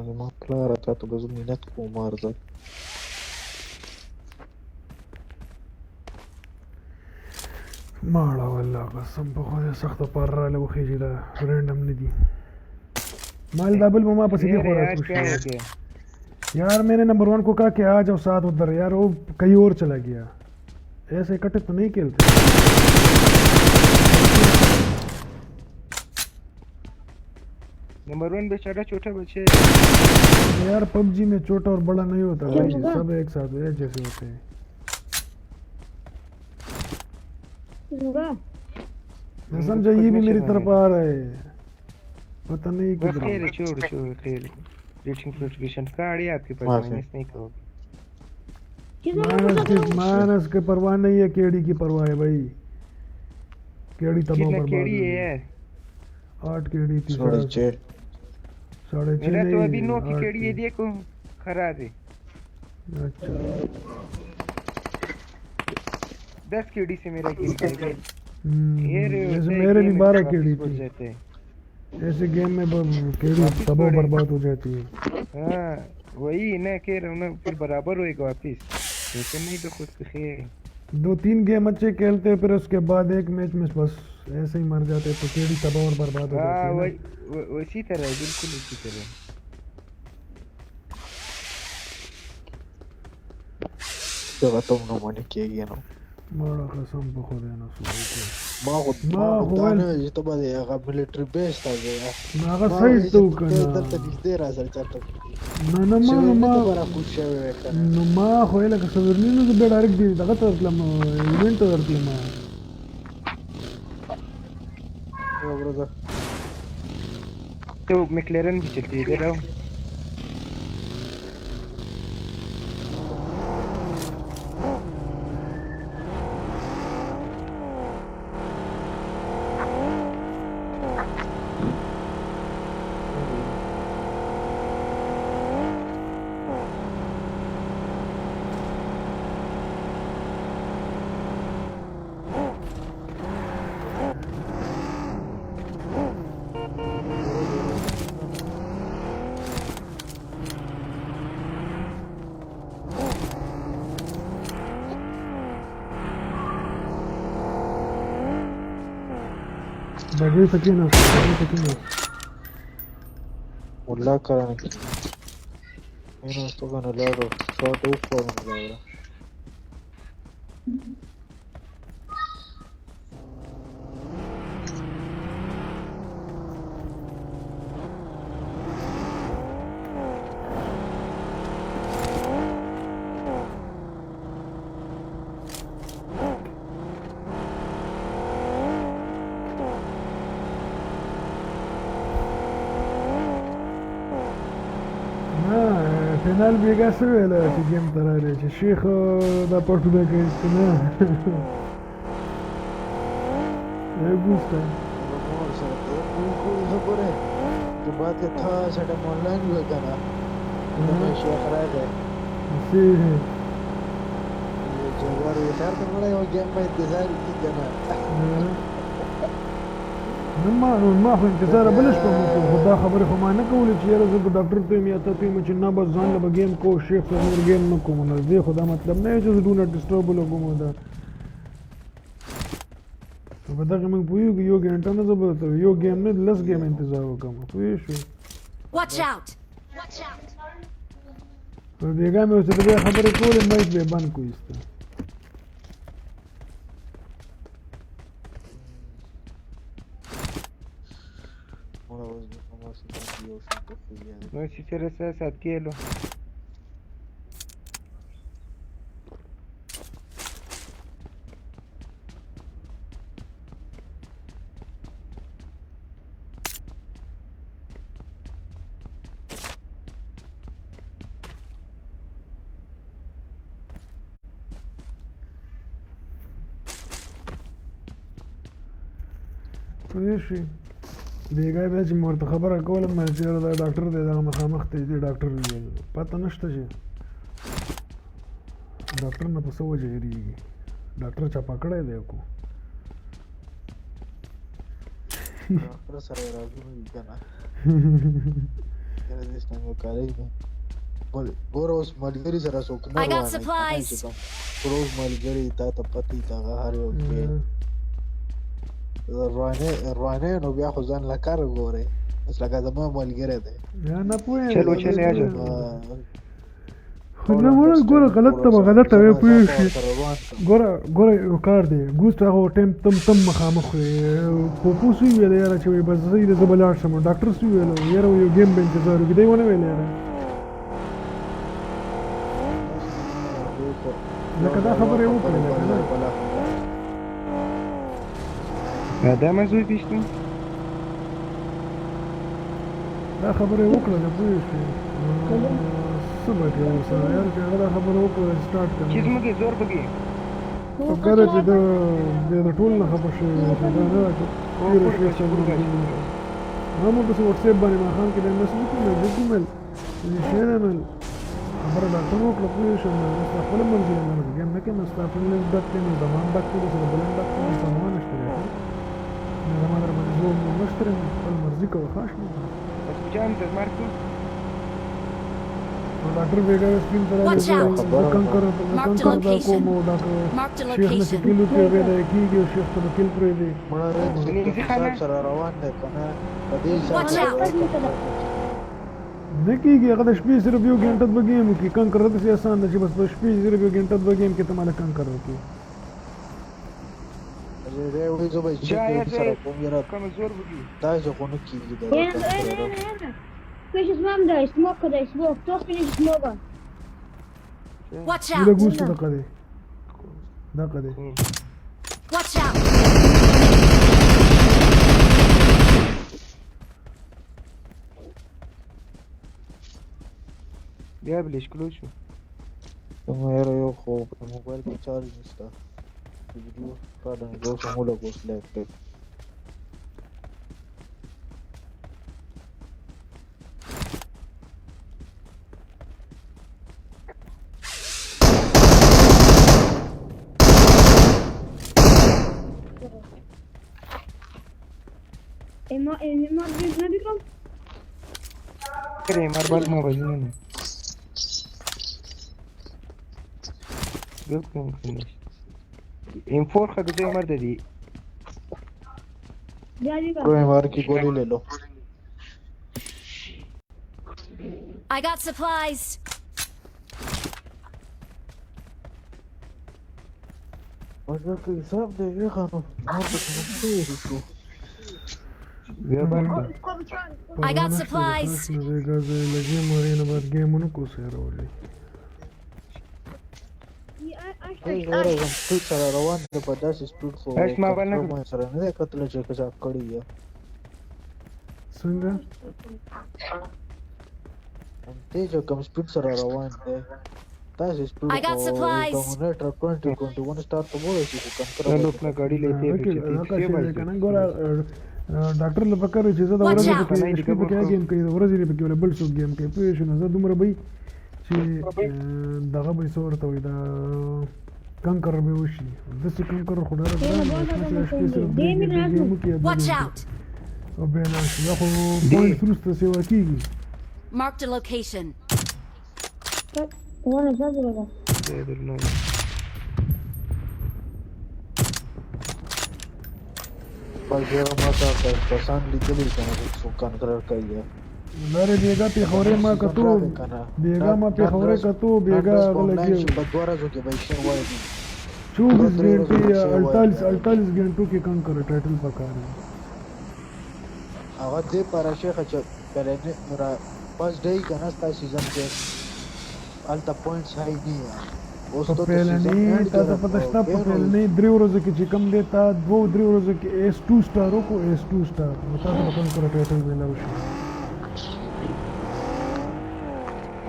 زما پلاره، تا ته به زه منت کوم ارزه. ماړه والله قسم په خدای سخته پاره راله وخیږي، دا رینډم نه دي. مال دا بل به ما پسې دی अरे خو यार، क्या हो راتلو गया यार? मैंने नंबर 1 को कहा कि आ जाओ साथ उधर, यार वो कहीं और चला गया। ऐसे इकट्ठे तो नहीं खेलते। नंबर 1 बेचारा छोटा बच्चा है। यार, पबजी में छोटा और बड़ा नहीं होता भाई, होगा? सब एक साथ एक जैसे होते हैं। होगा। मैं समझा, ये भी मेरी तरफ आ रहा है, पता नहीं बस किधर। खेल, छोड़ छोड़, खेल। रेटिंग नोटिफिकेशन गाड़ी आपके पास माफ है। माइनस नहीं कहोगे। माइनस की, माइनस की परवाह नहीं है, केडी की परवाह है भाई। केडी तबाह कितना बर्बाद केड़ी हो है गई। यार? 8 केडी थी। 6.5। 6.5। मेरा तो अभी नहीं, 9 की 8 केड़ी है। थी। देखो, खराब है। अच्छा। 10 केडी से मेरा किल गया ये रे। ऐसे होता है मेरे भी गेम में 12 वापस केडी बढ़ थी। जाते हैं। ऐसे गेम में केडी वापस तबाह बढ़े। बर्बाद हो जाती है। हाँ, वही ना कह रहा हूँ ना, फिर बराबर होएगा वापिस। ऐसे नहीं तो खुद खेल। 2-3 गेम अच्छे खेलते हैं, फिर उसके बाद एक मैच में बस ऐसे ही मर जाते हैं, तो केडी तबाह और बर्बाद हो जाती हाँ है ना। वही, उसी तरह है, बिल्कुल उसी तरह। دغه ته هم نومونه کېږي نو. مړه قسم په خدای نه سوال. ما خو ما ما خو خو دا ویل نه ویل چې ته به د هغه ملټري بیس ته ځې. نو هغه ما سایډ ویل ته چې وکړه. ته دلته نږدې راځه چېرته. نه نه، ما نو سویرني ما ته به راکوز شوی وې که نه؟ نو ما خو یې لکه سویرني، نو زه بیا ډایرکټ دی دغه ته ورتلم، ایونټ ته ورتلم. یوه ورځ तो मैकलेरन भी चलती है, इधर आओ। بګۍ ته کېناست، بګۍ ته کېناست. ملا کره نه کېږي. کېناستو که نه لاړو، شاټ وخوړو نو لاړه. نه، فینال بیګا څه ویله چې ګیم ته راغلی چې شیخ دا پټو به کوي که نه؟ ای ګوسته. مور سره ته بالکل خبره چې بعد کې تا سره آنلاین وې که نه، نو مې شیخ راغی. څه؟ جوار وی خیر ته مړه، یو ګیم به انتظار کی که نه؟ نه، ما نو ما خو انتظار بل شپه مو کو، خو دا خبرې خو ما نه کولې چې یاره زه به ډاکټر ته یم یا ته ته یم چې نه، بس ځان له به ګیم کوو، شیخ سره نور ګیم نه کوم. نو دې خو دا مطلب نه چې زه ډو ناټ ډسټرب ولګوم. دا نو په دغه موږ پوهېږو، یو ګنټه نه، زه به یو ګیم نه 10 ګیم انتظار وکړم، پوه شو؟ Watch out! په بېګا مې ورسره بیا خبرې کولې، مایک به یې بند کو ایسته. مړه اوس مې په ما سره یو شان ته خو یاد. نو سره سره سات کېلو. پوه شوې؟ بېګا بیا چې مې ورته خبره کوله، مې چې یاره دا ډاکټر دی، دغه مخامخ دی، دې ډاکټر وویل پته نشته چې ډاکټر نه په څه وجه یریږي، ډاکټر چپه کړی دی کو. ډاکټر سره یې رازونه وي که نه؟ یاره دې ټایم یو کالج دی، ګوره اوس ملګري سره څوک نه I got روانوي که نه، supplies. چې کوم کلوز ملګري تا ته پته وي، هغه هر یو کې روانې روانې، نو بیا خو ځان له کار ګورې. اوس لکه زما ملګری دی. یا نه پوهېږم. چلو چلے آ جاؤ. خو نه مړه ګوره، غلط ته به غلطه وې، پوه شي. ګوره ګوره، یو کار دی ګوست، هغه ټایم تم تم مخامخ وې. پوپو څه وویل؟ یاره چې وایي بس صحیح ده، زه به لاړ شم. ډاکټر څه وویل؟ یاره یو ګیم به انتظار وکړي. دی ونه ویل یاره، لکه دا خبره یې وکړه که نه؟ دا ما زوی پیشتم. دا خبره یې وکړه، پوه شوې؟ څه به کوې ورسره یاره چې هغه دا خبره وکړه، سټارټ کړه. چې زموږ زور بګي په کله چې د بیا د ټول نه خفه شوی وي، چې دا نه ده چې تېره شپه څلور. ما مو پسې وټساپ باندې ماښام کې بیا میسج وکړ، مې زه کوم چې شی دی، مې خبره ډاکټر وکړه، پوه شوم. مې اوس خپله مرضي ده، مې ګیم نه کوم. ستا فرینډ لیست ډک دی، مې زما هم ډک دی، سره بل هم ډک دی، مې پروا نشته دی، مې زما در باندې زور نور نشته دی، مې خپل مرضي کوه. ښه شنه. بس جان د مارکو. نو ډاکټر بیګا سپین ته راغی، Watch out. زه کنکر Marked a کنکر دا location. کوم، او ډاکټر Marked a شیخ نه چې location. کیلو کې پیدا کېږي، او شیخ ته به کیل پرېږدي. مړه نیمځي خانه. سره روان دی که نه په دې حساب Watch سره out. نه کېږي. هغه د شپې صرف یو ګنټه دوه ګیم وکړي، کنکر داسې اسان ده چې بس په شپې صرف یو ګنټه دوه ګیم کې ته ماله کنکر وکړي. دی وایي زه به چې جا یا سره کوم یاره کوم زور بګي. داسې خو نه کېږي دا. Ena, ena, ena, ena. Пише znam da je smoke, da je smoke. To finish smoke. Watch ویله out! ګوس دقه دی، دقه دی. Watch out! بیا بلې شکلو شو. زما یاره یو خو په موبایل کې چارج نشته، ویډیو کارډ مې اوس هم ولګوس لیپټاپ. Ima, ima, ne bi kom? کرے مار بال ما وزنه نه بالکل. ام 4 خدای مرد دی. Jadi ba. کوئی مار کی گولی لے لو. I got supplies. مزه کې حساب دی وی خانو نور څه نه شو. بیا بال. I got supplies. بیګا زه له ګیم ورې نه بعد ګیمونه کو سره ولې. ګوره زم سپیډ سره روان دی، په داسې سپیډ خو اش ما بل نه ما سره نه دی کتلی چې کچا کړی یې. څنګه؟ دی چې کوم سپیډ سره روان دی، داسې سپیډ I got خو supplies. ډومینیټر 2021 سٹار ته ورسي خو کنکر. چلو اپنا گاڑی لیتے ہیں. دغه شی دی که نه؟ ګوره ډاکټر له پکار چې زه د Watch ورځې out. پکې، د شپې پکې ګیم کوي، د ورځې پکې ولا بل څوک ګیم کوي، پوه شو؟ نو زه دومره به چې دغه به څه ورته وایي، دا کنکر به وشي، داسې کنکر خو ډېره ګرانه ده چې شپې صرف درې ګنټې ګیم وکړي یا دوه Watch ګنټې out! او بیا لاړ شي. دا خو پوینټس وروسته سیوا کېږي. Marked a location. Ona zazi ba. بس یاره ما ته کسان لیدلي که نه چې څوک کنکر کوي؟ لارې بیګا پېښورې ما کتو، بیګا ما پېښورې کتو، بیګا هغه لګي په دوه ورځو کې به یې شعر وایي. 24 غنټې یا 48 غنټو کې کنکر ټایټل پکار دی. هغه دې پاره شیخه چې پلنې را فرست ډے که نه، ستا سیزن کې هلته پوینټس های نه یې اوس په ته پیلنې تا ته پته شته، په پیلنې درې ورځو کې چې کوم دی، تا دوو درې ورځو کې ایس 2 سټار وکړو، ایس 2 سټار، نو تا ته به کنکر ټایټل میلاو شي.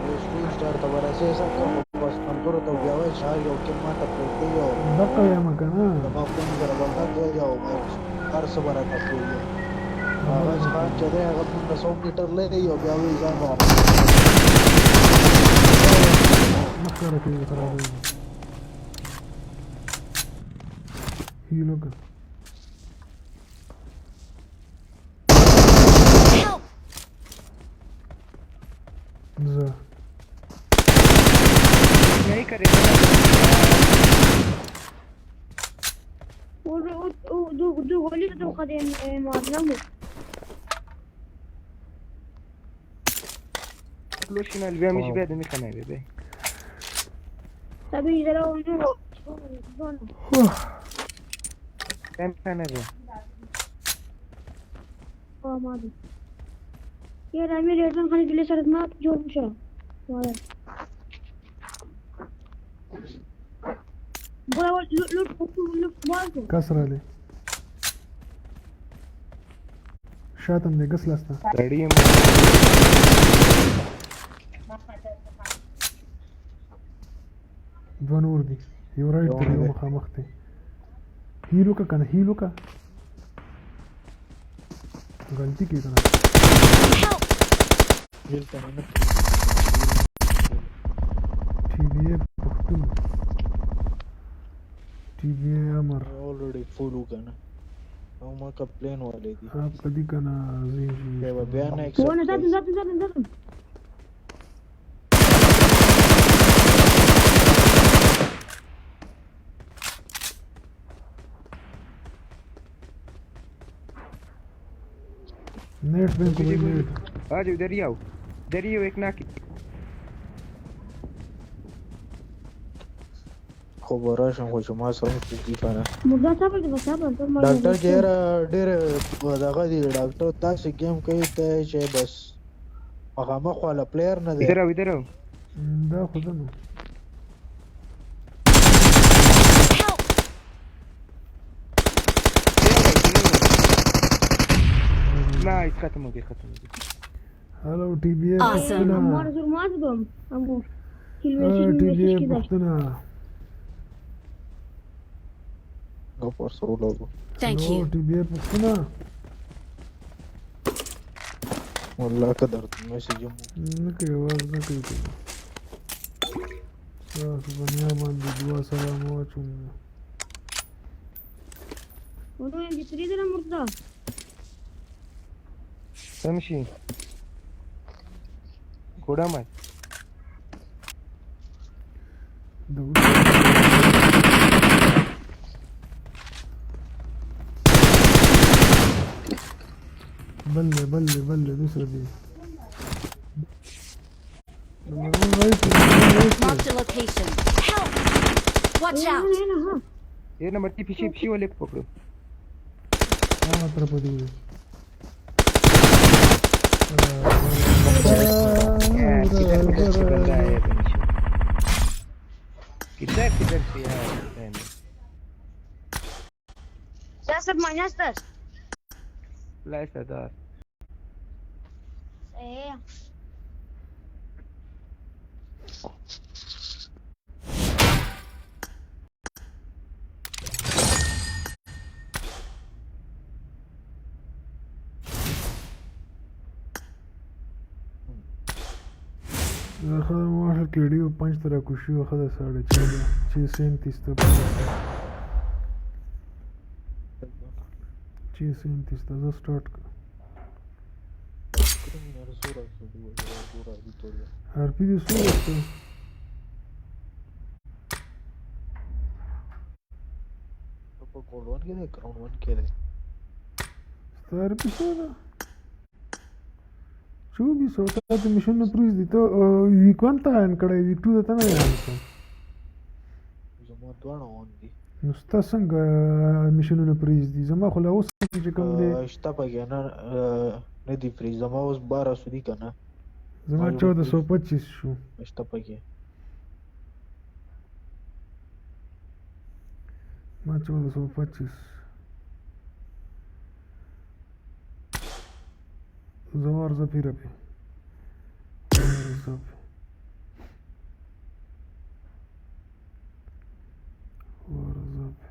ایس 2 سټار ته ورسې څنګه؟ خو بس ملګرو ته بیا وایي چې هر یو کې ما ته پرېږدي او دقه یم که نه؟ زما فون سره به غږ او هر څه به راته ښویي. هغه ځوان چې دی هغه موږ نه 100 میټر لرې یو، بیا وایي ځان به مه ښکاره کېږي، خرابېږي. هیل وکړه. Help! زه नहीं करे. دو غولي دو قدیم مارنمو. لوشنا بیا مش بیا د میخه نه بیا. طبيعي لو نو. بیا میخه نه بیا. ما دي يا امير يا خلي لي صارت ما جوړ شو. کس رالی، شاته مې ګس لاسته. سړی یم. دوه نور دي، یو رایټ دی، یو مخامخ دی. هیل وکړه که نه، هیل وکړه. غلطي کوي که نه؟ Help! دلته نه. ټي بي ای پښتون، ټي بي ای امر. اولریډي فول وکنه او ما کمپلین والے دي. آپ کدی کنه زین. بیا به بیا نه. وانا زاد زاد زاد زاد. نیټ بینک وای نیټ. आ जाओ, इधर ही आओ, इधर ही आओ. एक ना. خو به راشم، خو چې ما سره هم څوک دي که نه. مردا صبر دې، صبر. ډاکټر چې یاره ډېر دغه دي. ډاکټر تاسې ګیم کوي ته چې بس مخامخ والا پلیر نه دی. इधर आओ، इधर आओ. دا خو ده نو. Help! नाइस، खत्म हो गया، खत्म हो गया. هلو ټي بي ای. Awesome. مار زور ما زدم امو. ټي بي ای پښتونه. غپ ورسره ولګو. Thank you. ټي بي ای پښتونه. والله که درته میسج هم نه کوي، اواز نه کوي. ستاسو په نیا باندې دعا سلام واچوم. ورو یم چې ترې ده مردا. تمشي घोड़ा मार. د بل بل بل دوسره دی. نمبر 1 رایټ، نمبر 1 رایټ. Marked a location. Help! Watch out! هنا ها. ये नंबर 3، पीछे पीछे वाले को पकड़ो. هغه طرف دی. यार किधर किधर से बंदा आया बंशी، किधर किधर से यार, पता नहीं. سر ماینستر. لا سردار. ايه. زه ماشه کېډي 5 تر کوشي خدا 6.5 637 ته، 637 ته زه سٹارټ کړم. ار پی دې څو وخت په کول 1 کې دی، کراون 1 کې دی. ستا ار پی څو ده؟ 2400. تا ته میشن نه پرېږدي. ته ویک 1 ته آن کړی، ویک 2 ته نه دی آن کړی. زما دواړه اون دي. نو ستا څنګه میشنونه پرېږدي؟ زما خو لا اوس چې کوم دی. شته پکې نه، نه دي فری. زما اوس 1200 دي که نه. زما 1425 شو. شته پکې. ما 1425. زه ورځه پیره پې ورځه پې ورځه پې.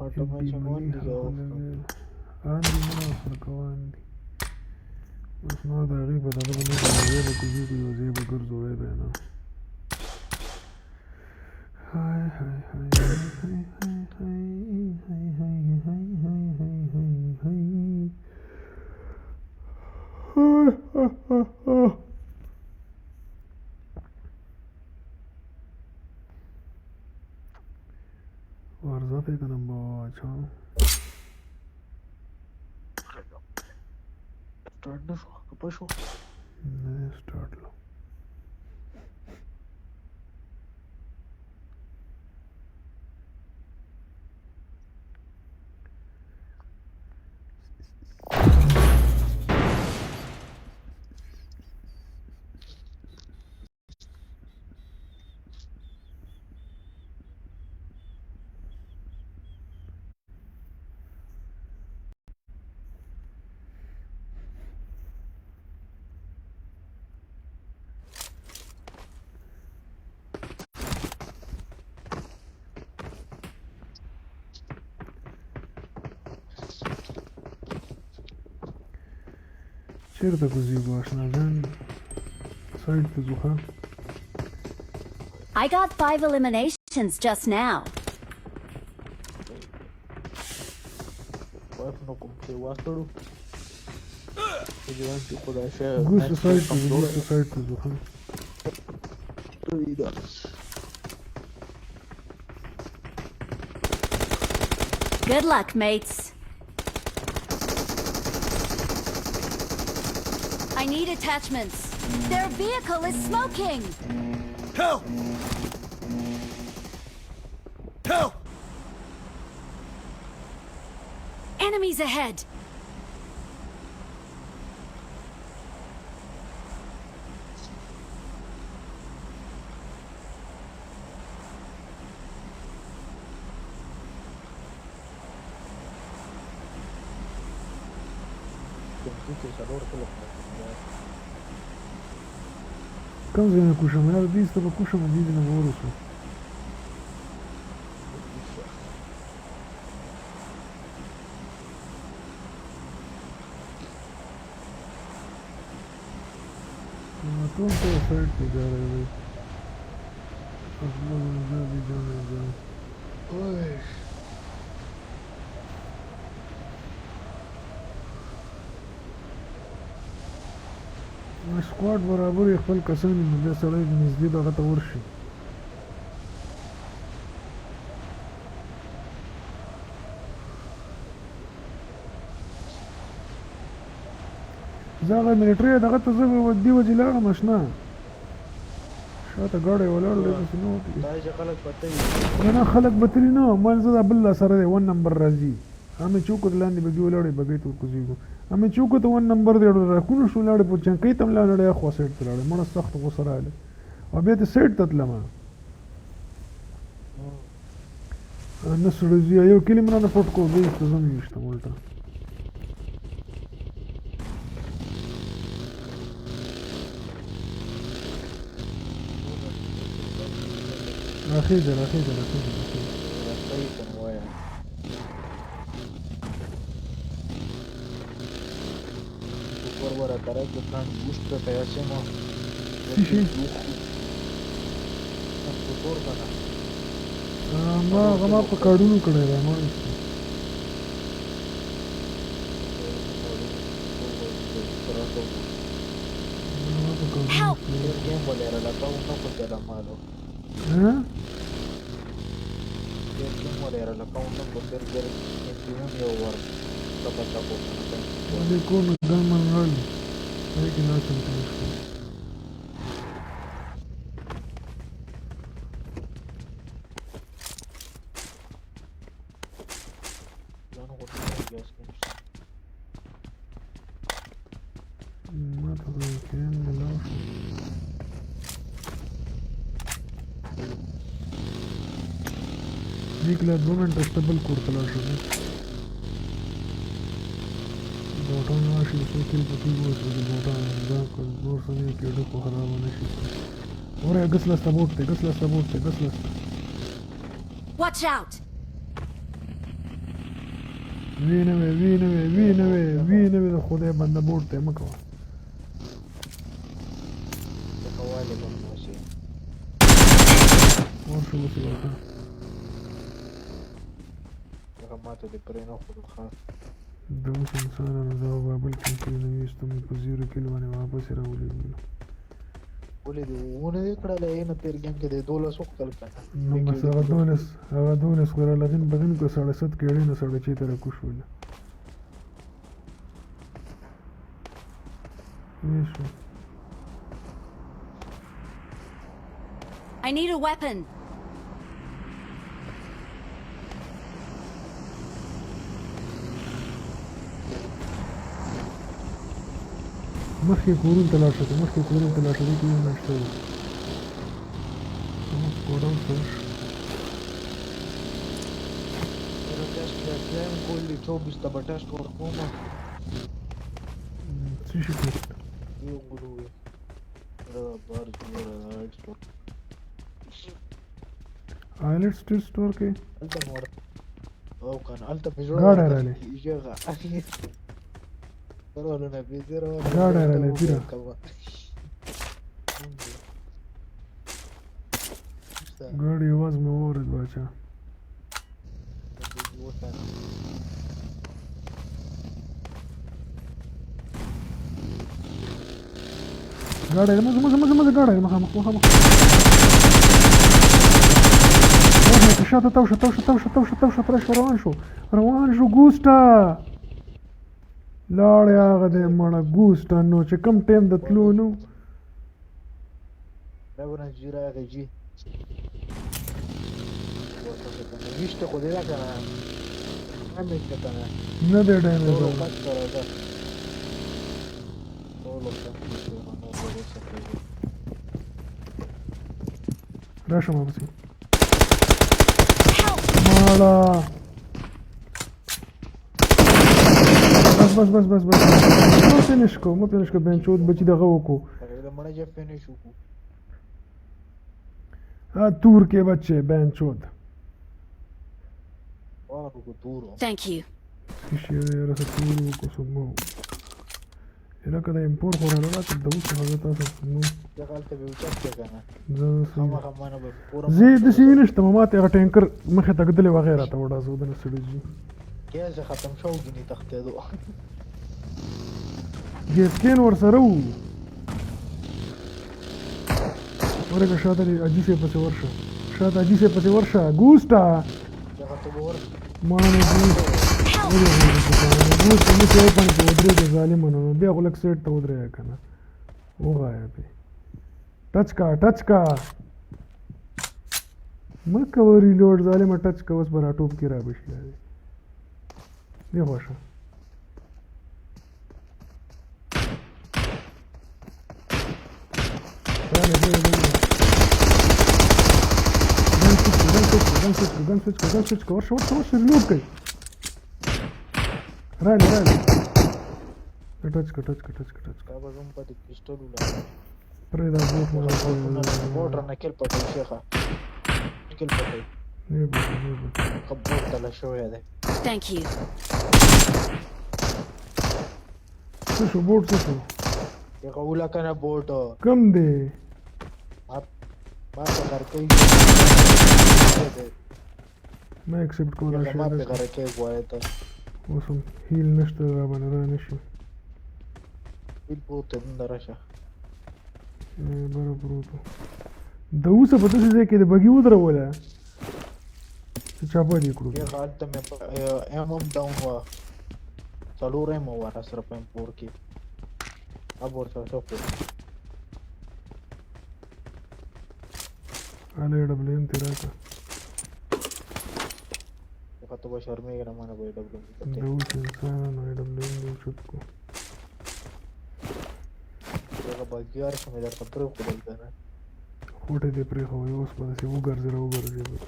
آټو مې چې مون دي زه اوف کوم. آن دي مه سره کوان دي. اوس نور د هغې په دغه به نه ځو، یو ځای به کوزېږو، یو ځای به ګرځو، وی به نه. های های های های های های های های های های های های های. ورځه پې کنه بچا. سټارټ نه شو، خپه شو. نه دی سټارټ لو. چېرته کوزېږو اشنا جان؟ سایډ ته ځو ښه. I got 5 eliminations just now. واف نو کوم چې واستړو چې ځان چې خدای شه. ګوس سایډ ته ځو، ګوس سایډ ته ځو ښه. Good luck, mates. I need attachments. Their vehicle is smoking. Help! Help! Enemies ahead. پنځه کې څلور کله. کوم ځای نه کوشم یار؟ دې ته به کوشم، دې نه به ورسو. ټول ته سایډ ته جا رہے بھائی. افضل مجھے بھی جانا جاؤ. اوه سکواډ برابر یې، خپل کسان یې، نو بیا سړی نږدې دغه ته ورشي. زه هغه ملټري دغه ته زه دې وجې لاړم اشنا، شاته ګاډی ولاړ دی، پسې نه وکړي. دا چې خلک پته وي. نه نه، خلک به تلي نه. مال زه دا بل لا سره دی، ون نمبر راځي. مې چې وکتل لاندې بګي ولاړې، بګۍ ته ورکوزېږو. مې چې وکتل ون نمبر دی، راکونه شو لاړې، په چنکۍ ته هم لاړې، اخوا سایډ ته لاړې. مړه سخت غوسه راغله او بیا ته سایډ ته تلم. نه سړی زویه، یو کلي مې رانه پټ کړو، زه یې زه مې ویشتم الټه. راخېژه راخېژه راخېژه راخېژه. راسته یې کنه وایه. ور ور ترک د پلان بوست ته پیسې مو. څه شي؟ تور کنه. ما هغه ما په کارډونو کړی دی، ما ویشتی. ما په کارډونو Help! کړی. ډېر ګیم ولرله لکه نه خو چلا مالو. ها؟ ډېر ګیم ولرله لکه نه خو ډېر ډېر امتحان یو ور کپا چاپو کنه. دې کور نه ګن من راړي، هغې کې ناست یم تېر شو. ځان غوښتل ګیس کې نشته. ما ته خو کیم ملاو شو. دې کې لا 2 منټه شته، بل کور ته لاړ شو. بوټان راشي، څو کیل پکې ووسو. د بوټان دا که نور څه نه کېده خو خرابه نه شي. وره ګس لسته بوټ دی، ګس لسته بوټ دی، ګس لسته. Watch out! وی نه وی، وی نه وی، وی نه وی، وی نه وی، د خدای بنده بوټ ته مه کوه. ولې به موسي ورشه اوس یې ورته. هغه ماته دې پرې نه ښودو. ښه د اوس انسانانو دا بابل کې چې نه ویستم په زیرو کیلو باندې واپس یې راولېږلو. ولې دې ونه دې کړله؟ یې نه تېر ګیم کې دې 12 وکړل که نه؟ نو بس هغه 12، هغه 12 خو راله غین بغین کو، 7.5 کېړې نه 6.5 ته راکوش شولو. شو. I need a weapon. مخکې کورونو ته لاړ شه، ته مخکې کورونو ته لاړ شه، دې کې یو نشته و. زموږ ګوډاون ته ورشه. میرا ټیسټ یم کول دي، 24 ته به ټیسټ ورکوم. څه شي ټیسټ؟ یو ګلو دا بار جوړه ایکسپورت آیلټس ټیسټ ورکې. هلته مې ورته او که نه هلته مې زړه ګاډی رالی. ژغه ورولو نه پیسې راولو. ګاډی رالی پیره. ګاډي اواز مې واورېد باچا. ګاډی مزه مزه مزه مزه، ګاډی مخامخ مخامخ. ورشه شاته، تاو شه، تاو شه، تاو شه، تاو شه، تاو شه، ترش روان شو، روان شو. ګوسټه لاړې، هغه دی مړه ګوسټه. نو چې کوم ټایم د تلو نو راغی جی ویشته خو دې ده که نه؟ ډیمیج ده که نه؟ نه دی ډیمیج. ټولو کټ سره ده، ټولو کټ. راشه ما پسې ماړه. بس بس بس بس بس، مو فinish کو، مو فinish کو. بنچود بچی دغه وکړو. مړه چې فinish وکړو. ها تور کې بچي بنچود. Thank you. شي یاره، څه تور وکړو سمو لکه د امپور خو راله راکړه. د اوس هغه تاسو نو دغه هلته به اوچت دی که نه؟ زه خامخا ما نه به زه داسې نشته، ما ته هغه ټینکر مخې ته کتلې وغیره راته وډازو دنه سړي جي. ګیس ختم شو ګینې تښتېدو. ګیس کین ورسره وو. ورکه شاته دې حاجي صاحب پسې ورشه، شاته حاجي صاحب پسې ورشه. ګوسټه دغه ته به ور ما نه ګوسټه مې چې وپڼ کې ودرېږه ظالمه. نو بیا خو لږ سیټ ته ودرېږه که نه وغایه پې. ټچ کا، ټچ کا، مه کوه ریلوډ ظالمه، ټچ کا. اوس به راټوپ کې را به شي. دی خوښه ګن سویچ کو، ګن سویچ کو، ګن سویچ کو. ورشه ورشه ورشه، ریلوډ کوي. رالی رالی، ټچ کا، ټچ کا، ټچ کا، ټچ کا. دا به زم په دې پستول ولاړ. پرې دا بوټ مې بوټ رانه کل پټوي شیخه، کل پټوي. نه بوټ، نه بوټ. ښه بوټ تله شوی دی. Thank you. څه شو بوټ؟ څه شو؟ هغه ولا که نه بوټ کم دی. ما په غرقۍ ما اکسپټ کولی شي. ما په غرقۍ غواړې ته. اوس هم هیل نشته را باندې را نشي. هیل پروت دی، دنده راشه. بره پروت و. د اوسه په داسې ځای کې د بګي ودروله چې چاپه دې کړو. هغه هلته مې ایم هم ډاون وه، څلور ایم وه راسره په ایم فور کې. اب ورسره څه کړو؟ هله ډبلیو ایم ترې راکړه. هغه ته به شرمېږې نه، ما نه به ډبلیو ایم. د اوس انسانانو ډبلیو ایم دې اوچت کړو. هغه بګي هر څه مې درته پرېښودل که نه؟ خوټې دې پرېښودې، اوس به داسې وګرځې را وګرځې به.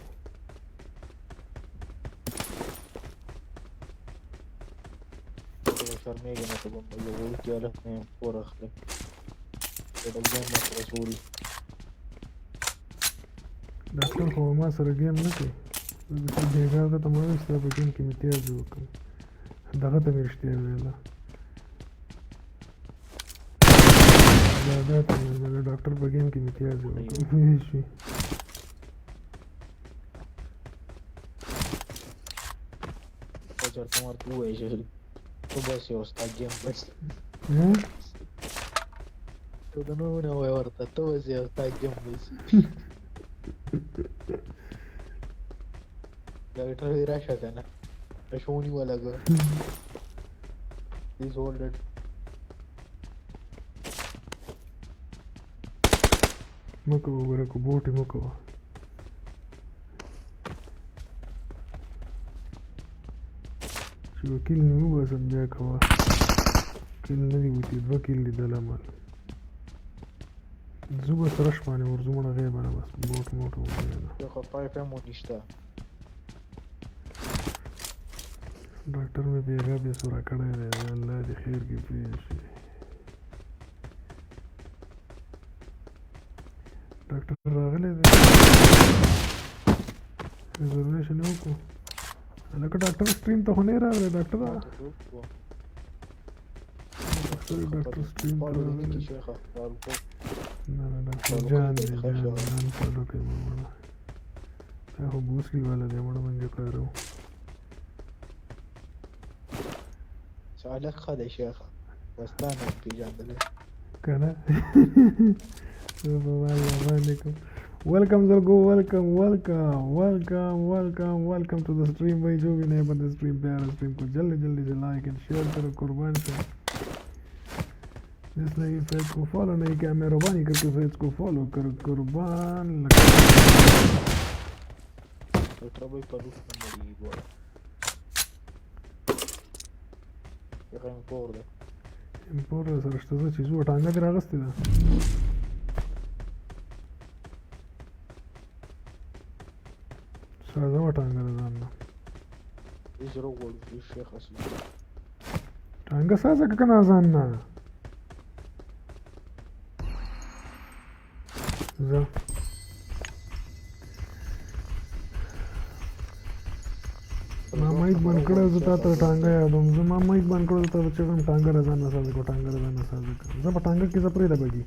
ته به شرمېږې نه، ته به یو وړوکی هلک نه ایم فور اخلې، د ډبلیو ایم سره سوري. ډاکټر خو به ما سره ګیم نه کوي. زه داسې بېګا ده ته ما ویل ستا په ګیم کې مې تیاز وکړم. دغه ته مې رښتیا ویله، دا دا ته مې ویله، ډاکټر په ګیم کې امتیاز یې وکړ شي. ته چېرته ورته ووایې چې ته بس یو ستا ګیم بس. ها؟ ته د نومونه وایې ورته، ته بس یو ستا ګیم بس. ډاکټر وایي راشه که نه، راشه ونیوله که. Please hold it. مه کوه ګوره، که بوټې مه کوه. چې وکیل مې وباسم بیا کوه. کیل نه دی وتی، دوه کیل دی دله مال. ځو بس رش باندې ورځو مړه غیبه نه، بس بوټ موټ وګورئ. یو خو 5 ایم نشته. ډاکټر مې بیګا بې سوره کړی دی، الله دې خیر کې پوه شي. ډاکټر راغلی دی، ریزرویشن یې وکړو. هلکه ډاکټر سټریم ته خو نه راغلی ډاکټر؟ ډاکټر سټریم ته راغلی. نه نه، ډاکټر جان دی، جان جان فالو کوي مړه. دا خو بوسلي والا دی مړه، منجه کارو. سؤالك ښه دی شیخه، بس تا نه پیژندلی که نه باندې کوم. Welcome Zalgo, welcome, welcome, welcome, welcome, welcome to the stream. भाई जो भी नए बंदे स्ट्रीम पे आ रहे हैं, स्ट्रीम को जल्दी जल्दी से like and share करो कुर्बान से। जिसने ये पेज को फॉलो नहीं किया, मेहरबानी करके पेज को फॉलो करो कुर्बान। ډاکټر به په روف نه مړېږي ګوره. هغه امپور دی. امپور سره شته. زه چې ځو، ټانګه دې راغستې ده؟ سازه وه ټانګه د ځان نه. زه غواړو چې شیخ اصلي ټانګه سازه که کنه ځان نه. ځه ما مایک بند کړی، زه تا ته ټانګه یادوم. زه ما مایک بند کړو، زه تا ته چغم ټانګه را ځان نه سازه کړه، ټانګه را ځان نه سازه کړه. زه په ټانګه کې زه پرېږده بګي.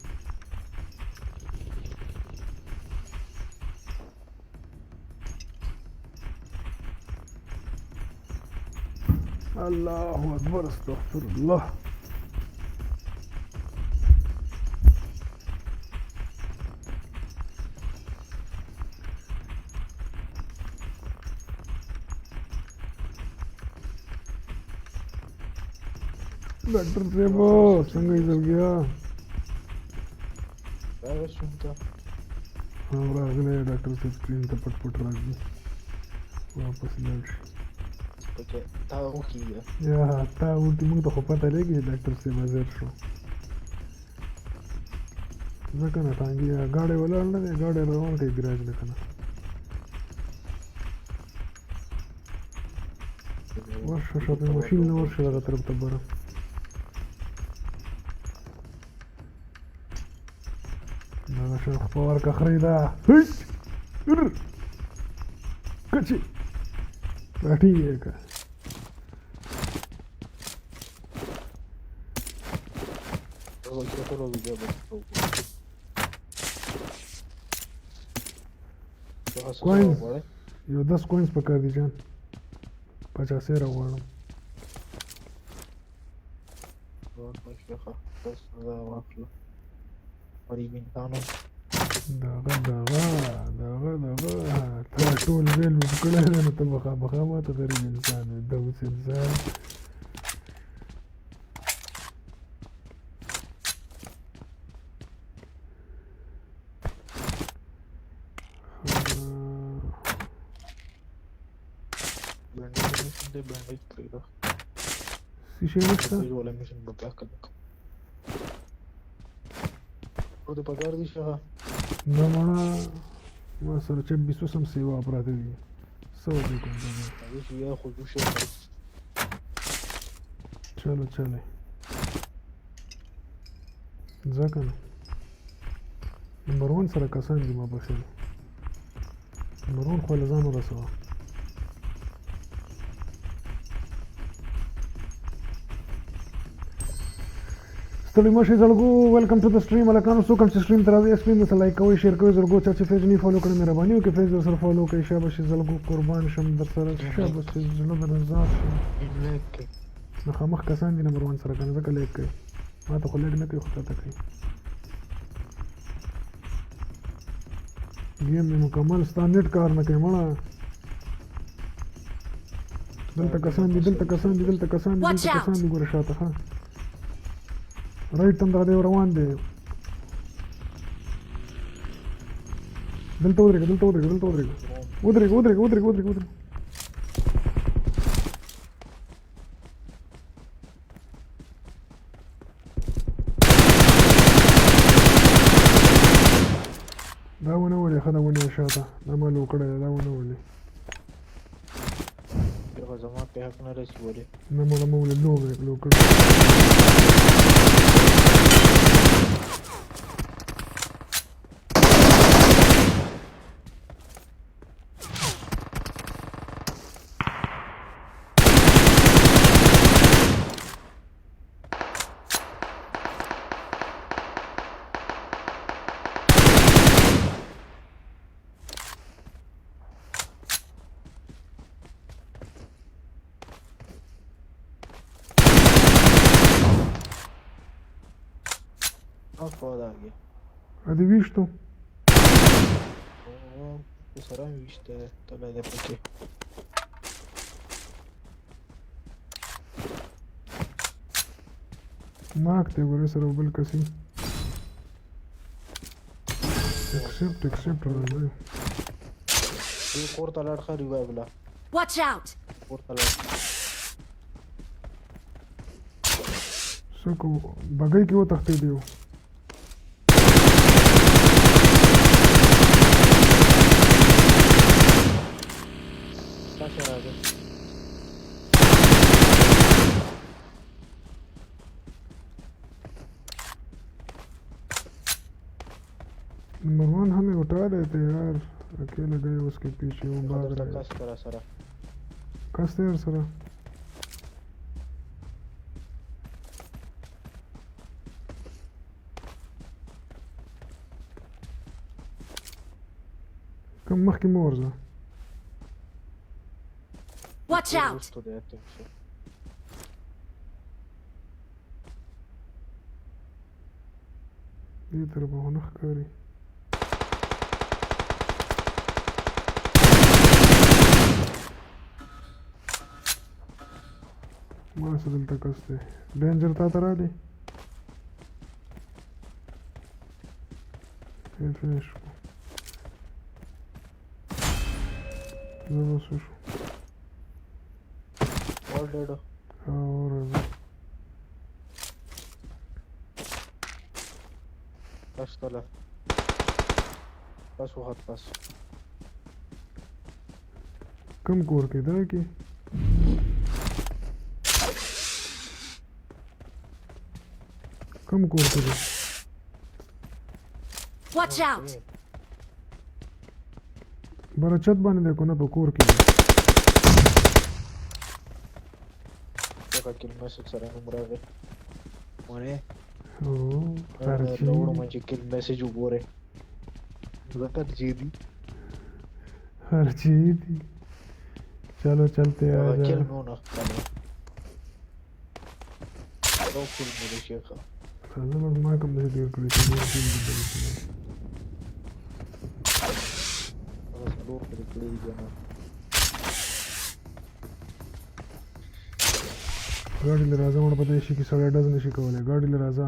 الله اکبر، استغفر الله. ډاکټر صاحب څنګه یې زلګیا؟ راغی شوم ته. راغلی ډاکټر صاحب سکرین ته پټ پټ راځي، واپس لاړ شي. پکې تا وکیږي. یا تا وکي، موږ ته خو پته لګي چې ډاکټر صاحب حاضر شو. ځکه نه ټانګي ګاډی ولاړ نه دی، ګاډی روان کوي ګراج نه که نه. ورشه شاپینګ ماشین نه ورشه دغه طرف ته بره. دغه شان خپه ورکه خرې ده. هیچ کچې راټینګ یې که. کوینز یو 10 کوینز پکار دي جان، 85 راغواړم. دغه دغه دغه دغه تا ټول ویل کړی دی، نو ته به خامخا ماته غریب انسان وې، دوس انسان. څه شی نشته؟ نه مړه، ما سره 26 اوس هم سیوا پراته دي، څه وکړم کوم. چلو چلې ځه که نه. نمبر 1 سره کسان دي ما په خیال. نمبر 1 خو له ځان ورسوه. ستړي مه شئ زړګو. Welcome to the stream. هلکانو څوک هم چې stream ته راځئ، stream درسره like کوئ، share کوئ زړګو. چا چې page نه follow کړی، مهرباني وکړئ page درسره follow کړئ. شابه شي زړګو، قربان شم درسره، شابه شي زړه مې رضا شي. Like کوي. مخامخ کسان دي نمبر 1 سره کنه، ځکه like کوي. ما ته خو like نه کوي، خو تاته کوي. game مې مکمل، ستا net کار نه کوي مړه. دلته کسان دي، دلته کسان دي، دلته کسان دي، Watch دلته out. کسان دي. ګوره شاته، ښه right هم دغه دی روان دی. دلته ودرېږه، دلته ودرېږه، دلته ودرېږه، ودرېږه، ودرېږه، ودرېږه، ودرېږه، ودرېږه. دا ونه ولې؟ ښه دا ونې شاته دا ما لو کړی دی، دا ونه ولې؟ دغه زما په حق نه رسي ولې؟ نه مړه، مه ولې، لو لو کړی. خو دا گیا. ا دې ویشتو. او سره مې ویشته، تلی دی پکې. ناک دی ګوره سره بل کسي. Accept، accept راځي. دې کور ته لاړ، ښه revive له. Watch out! کور ته لاړ. څوک بګۍ کې وتښتېد یو. تاسو راځئ. नंबर 1 हमें उठा रहे थे यार, अकेले गए उसके पीछे, वो भाग درته रहे. کس کرا سره. کس دی ورسره. کوم مخکې مه ورځه. Watch out! وروستو دی اتم شو. دې طرفه خو نه ښکاري. ما سره دلته کس دی، danger تا ته راغلی. Finish کو. زه به څه شو؟ All dead. او راځه. کس تله کس وخت کس. کوم کور کې دا کې؟ کوم کور کې دی؟ Watch out! بره چت باندې دی که نه په کور کې دی؟ دغه kill message سره نوم راغی مړې. او خرچي. وړم چې kill message وګوره، ځکه چې دي. خرچي دي. چلو چلتے دغه آ kill جا. مې ونه ښکاره. یو kill مې دی شیخه. راځه بس، ما کوم داسې تېر کړی چې ډېر kill دي بل څه. هغه څلور خو دې کړي دي کنه. ګاډي له راځه مړه، په دې شي کې سړی ډز نشي کولی. ګاډي له راځه،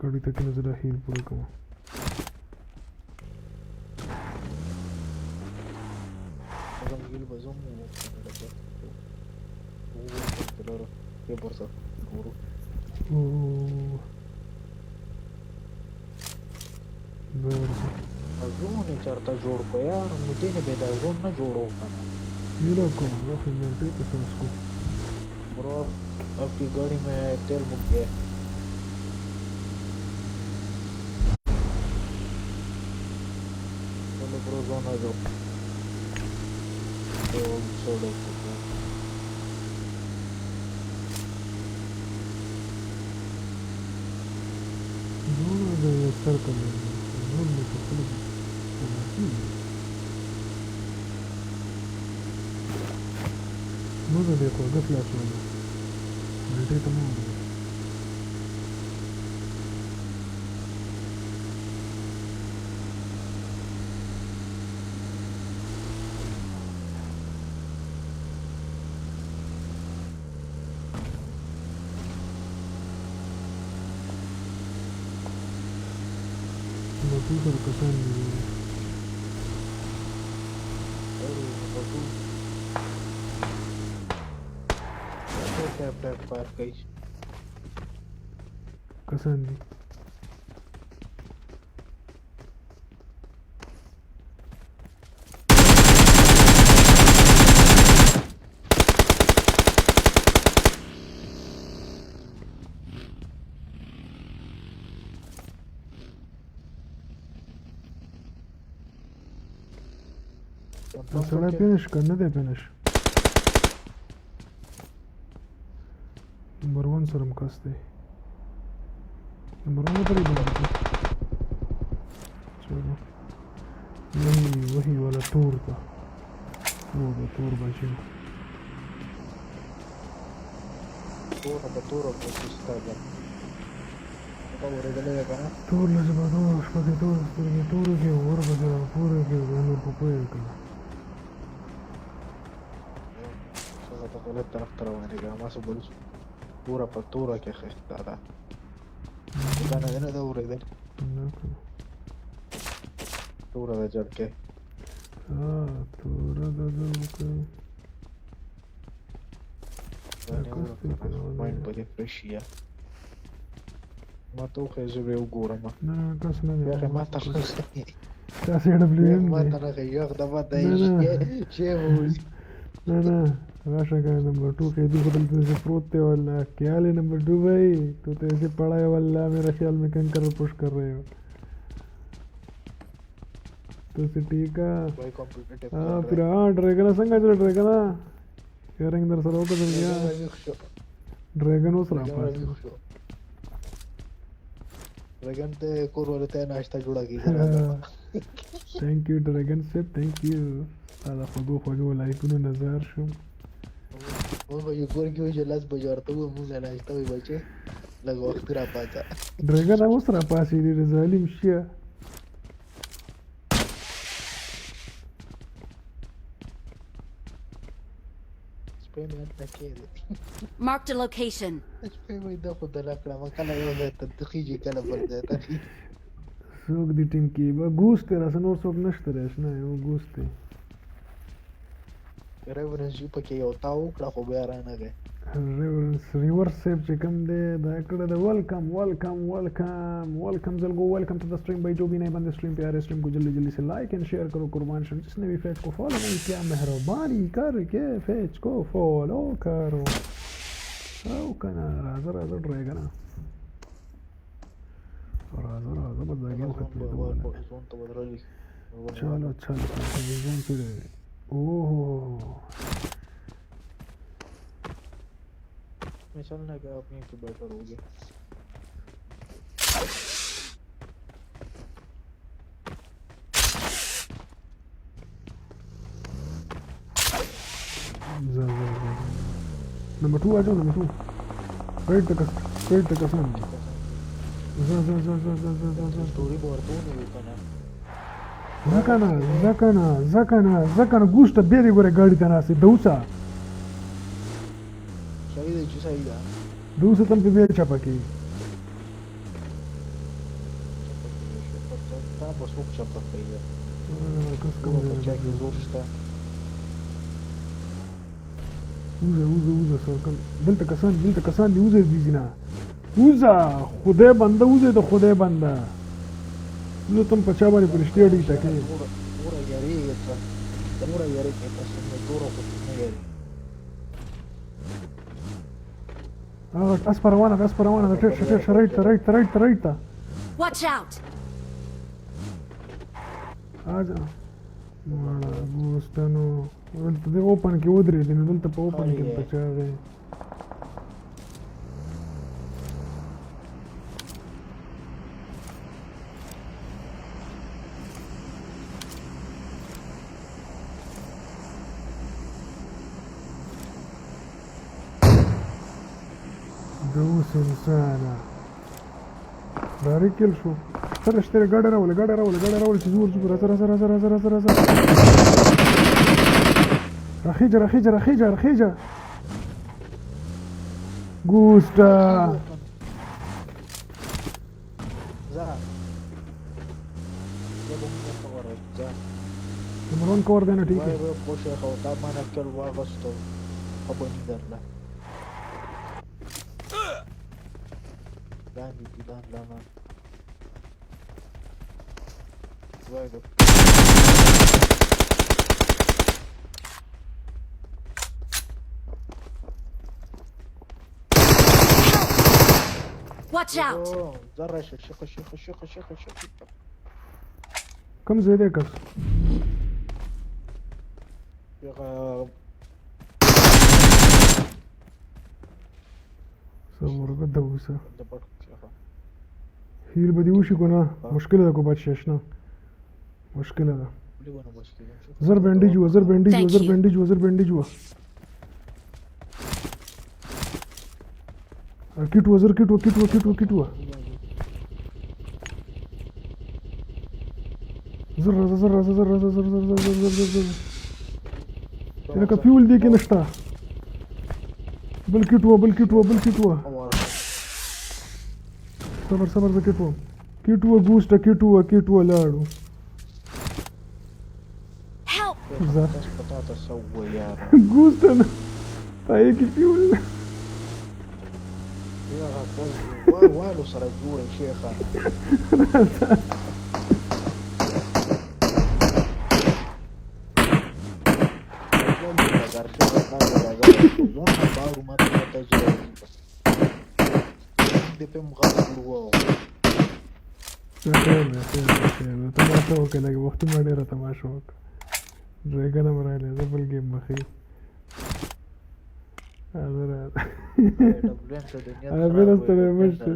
ګاډي ته کښېنه، زه دا heal پوره کوم. زم heal به زم لکه وګورم یې ورسره ګورو. او زه ورځم. Zone یې چېرته جوړ کړو یار؟ نو دې نه به دا zone نه جوړو کنه. هیله کوم زه خو inventory ته سرچ کوم. برو، आपकी गाड़ी में तेल मुक गया। चलो ब्रो, जोन आ जाओ तो छोड़ो। زون د یو سرکل زون مې په خپله کېږي. نو د دې خوږه فلاش والا الټې ته مه ورځه. نو ټول سره کسان دي. Tap tap fire کوي. کسان دي. سړی فینش که نه دی فینش؟ نمبر 1 سره هم کس دی. نمبر 1 پرې باندې. چلو وਹੀ وਹੀ والا تور ته نو د تور بچي. توره په توره پسې ستا ده، تا اورېدلی دی که نه؟ تور له چې په تور شپه کې تور سترګې تورو کې ور پسې راپورې کې، بیا نور په پوه که نه. څنګه ته غلط طرف ته روان یې؟ که ما څه بل توره په توره کې ښایسته ده، دا نه نه ده اورېدلی؟ نه که نه. توره ده جړکې. ها، توره ده جړکې. دا نه کس دی که نه؟ مایند به دې فرش شي. ما ته وښیه، زه به یې وګورم. نه نه، کس نه دی. بیا خو ما ته تاسې ډبلیو ایم ما دی. ته نه ښیي، یخ د ما ته نه نه. شی ووځي. نه نه، راشه که نمبر 2 قیدی خو دلته سے پروت دی. والله क्या हाल है नंबर 2 भाई؟ तू तो ऐसे पड़ा है والله، मेरा ख्याल में कंकर पुश कर रहे हो तो से ठीक है. भाई कम्प्युटर हाँ फिर हाँ ड्रैगन څنګه چې ड्रैगन یارنګ در سره وکړل بیا ډریګن اوس را پاتې. ड्रैगन ته کور ورته ناشته جوړه کیږي. ثانک یو ډریګن صاحب، ثانک یو. ستا د خوږو خوږو لایکونو نظر شم. موږ به یو کور کې وو چې 10 بجې ورته ووایو موږ له ناشته وي بچې لږ وخت را پاڅه. ډریګن اوس را پاسې دی ظالم شیه. سپی مې هلته کښېږدی. Marked a location. سپی مې دا خو دله کړه، ما کله یو ځای ته خېژي کله بل ځای ته خېژي. څوک دی ټیم کې به ګوس دی راسه، نور څوک نشته دی اشنا، یو ګوس دی. ریورنس یو پکې یو تا وکړه خو بیا رانغی. ریورنس ریورس صاحب چې کوم دی دا کړه د. ویلکم ویلکم ویلکم ویلکم زلګو، ویلکم to the stream भाई. जो भी नए बंदे स्ट्रीम पे आ रहे, स्ट्रीम को जल्दी जल्दी से like and share करो. कुर्बान शम, जिसने भी फेज को फॉलो नहीं किया, मेहरबानी करके फेज को फॉलो करो. او کنه راځه راځه ډریګنه راځه راځه، بس دا ګیم ختمېدو والا دی. زون ته بدرلي. چلو چلو، زون څه دی؟ اوه मैं चलना क्या अपनी तो बेटर हो गया. زه زه زه نمبر 2 आ जाओ. نمبر 2 رائٹ تک، رائٹ تک کسان دي. زه زه زه زه زه زه زه زه سټوري به ورته ونیو که نه؟ زه کنه زه کنه زه کنه زه کنه ګوشته بیا دې ګوره ګاډي ته ناست دی. دوسه صحیح دی چې صحیح ده. دوسه تم په بیا چپه کوي. تا به څوک چپه کوي؟ کس کوم په چا کې زور شته؟ وزه وزه وزه سرکل، دلته کسان، دلته کسان دي. وزه دي ځینه، وزه خدای بنده، وزه د خدای بنده، زه تم په چا باندې پرشتې اډې ټکې. دومره یریږي ته، دومره یریږي ته څنګه؟ دومره خو نه یریږي. هغه اس پر روانه ده، اس پر روانه ده. ټیټ شه، ټیټ شه، رایټ ته، رایټ ته، رایټ ته، رایټ ته. Watch out! آجا مړه ګوسته. نو دلته د اوپن کې ودرېدې، نو دلته په اوپن کې په چا دی؟ ګوس انسانه ډایرکټ کیل شو. شتره شتره، ګاډی راوله، ګاډی راوله، ګاډی راوله چې ځو ورځو. راځه راځه راځه راځه راځه راځه، راخیجه راخیجه راخیجه راخیجه ګوسټا. ځه، زه به موږ ته ورځم. نمبر 1 کور دی نه؟ ټیک وای وای خو شیخ، او تا ما نه کل واغستو، خبر نه درله. لاندې دي، لاندې لاندې. وای به. Watch out! زه راشه شیخ شیخ شیخ شیخ شیخ. کوم ځای دی کس؟ شیخ صبر وکړه د اوسه. د پټ شیخ. هیل به دې وشي که نه؟ مشکله ده، کو بچ شې نه، مشکله ده. ولې ونه بچ کېږم؟ زر بینډیج و، زر بینډیج و. Thank زر you. بینډیج و، زر بینډیج و. کیټ و، زر کیټ و، کیټ و، کیټ و، کیټ و. زر راځه، زر راځه، زر راځه، زر زر زر زر زر زر زر. لکه فیول دی کې نشته. بل کیټ و، بل کیټ و، بل کیټ و. صبر صبر، زه کیټ وم، کیټ و ګوسټه، کیټ و، کیټ و، لاړو. Help! ځه. پتا ته څه ووایه ګوسټه نه پای کې فیول. هغه کس والو سره جوړ شیخه. خیر دی، خیر دی، خیر دی. تماشه وکړه لږ وختي، ما ډېره تماشه وکړه. ډریګن هم راغلی، زه بل ګیم به ښیي. راځه راځه. بل ستړی مه شې.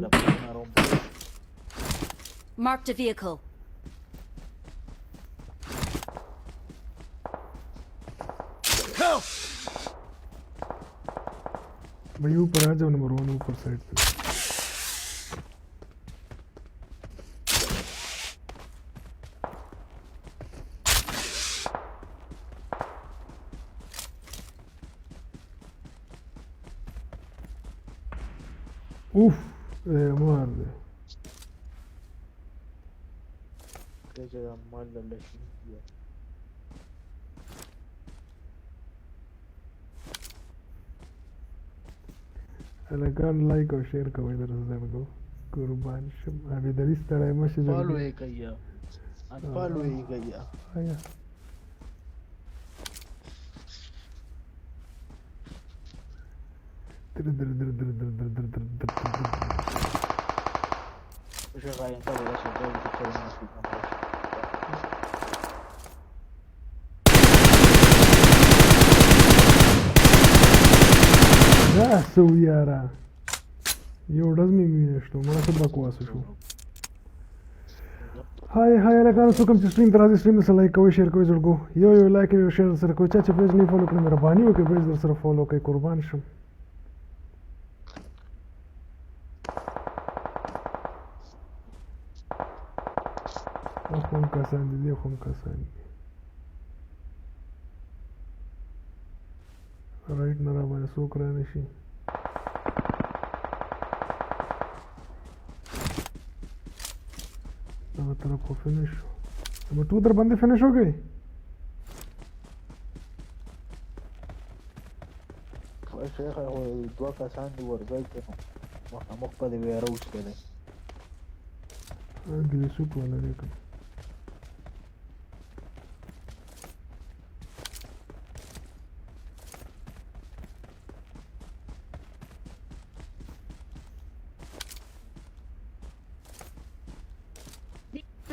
Marked a vehicle. Help! भाई ऊपर आ जाओ, नंबर 1 ऊपर साइड पे। اوف مار دی. هلکان لایک او شیر کوئ درته زړګو، قربان شم. عابد علي ستړی مه شې. فالو یې کوي، انفالو یې کوي. آیا در در در در در در در در در در. شیخه انت ولا شيء. دا څه ویاره، یو ډز مې وینشتو، ما څه بکواس شو. های های هلکانو، څوک هم چې سټریم ته راځي، سټریم سره لایک کوئ، شیر کوئ زړګو. یو یو لایک، یو شیر سره کوئ. چا چې پیج نه فالو کړی، مهرباني وکړئ پیج در سره فالو کړئ، قربان شم. اوس کوم کسان دي؟ دې کوم کسان دي؟ رایټ نه را باندې څوک را نشي. دغه طرف خو فینش شو. نمبر 2 در باندې فینش ہو گئی. شیخه خو دوه کسان دي ورځي که نو مخامخ په دې ویره اوسه دی. ګلیسوټ والا دی که؟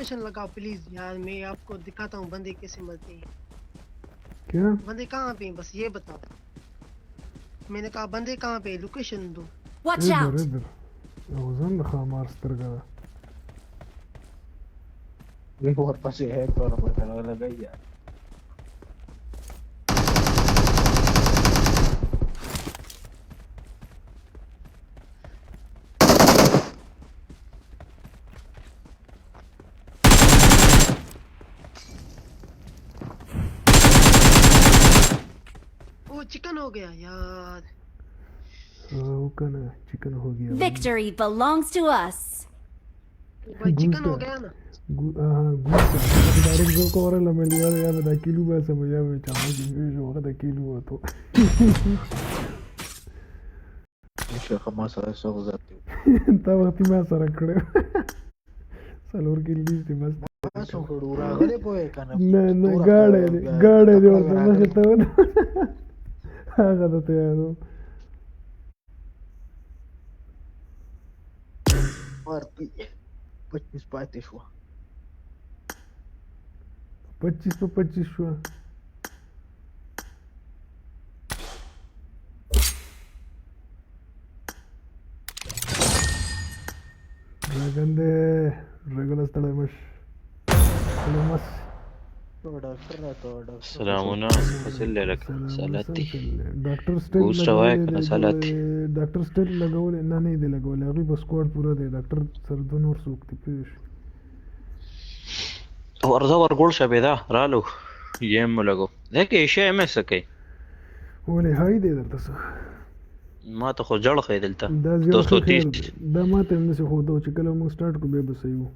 लोकेशन लगाओ प्लीज यार, मैं आपको दिखाता हूँ बंदे कैसे मरते हैं। क्या? बंदे कहाँ पे हैं बस ये बताओ। मैंने कहा बंदे कहाँ पे, लोकेशन दो। Watch इधर out! इधर اوزن د ښامار سترګه ده. ورپسې هیک ورپسې لګی یار. हो गया यार। او کنه چکن हो गया भाई। Victory belongs to us. भाई चिकन हो गुस्सा गया ना। ګوسه ډایرکټ زه کوله مې یا یا دا کیلو به سم یا به چا چې شو هغه د کیلو وته۔ شیخ ما سره څو زیات۔ تا وختي ما سره کړو څلور کیلو دي بس۔ تاسو کړو راغله پوهه کنه؟ نه نه، ګاډی دی، ګاډی دی ورته مخې ته ونه هغه د تیارو۔ 25 پاتې شو۔ 25 په 25 شو۔ ډراګن دی، ډراګن ستړی مش، ستړی مس۔ ډاکټر راته ډاکټر۔ سلامونه، فصل لکه سالاتي۔ ډاکټر سټیل اوس روایت لګولی کنه دی۔ سالاتي۔ ډاکټر سټیل لګولی؟ نه، نه دی لګولی۔ هغوی په سکواډ پوره دی، ډاکټر سره دوه نور څوک دي، پوه شو؟ ورځه ورګوړ شه بيدا رالو یم مو لګو ده کې ایشیا ایم اس کوي۔ ولې های دی درته څه؟ ما ته خو جړ خې دلته۔ دا زیات دوستو ښه خیر 30۔ دی۔ دا ما ته هم داسې ښوده چې کله موږ سټارټ کړو بیا به صحیح وو۔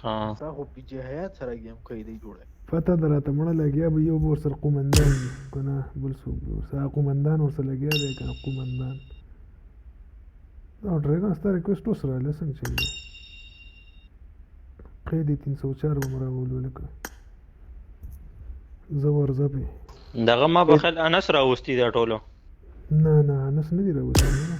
ها۔ تا خو پی جی حیات سره ګیم کوي دی جوړه۔ پته ده راته مړه، لګیا به یو به ورسره قومندان وي که نه بل څوک به ورسره هغه قومندان ورسره لګیا دی که نه قومندان۔ دا ډریګن ستا ریکویسټ اوس راغلی، څنګه چل دی؟ قید 304 به مو راولو لکه زه ورځه پې۔ دغه ما په خیال انس راوستي دا ټولو۔ نه نه، انس نه دی راوستی نه۔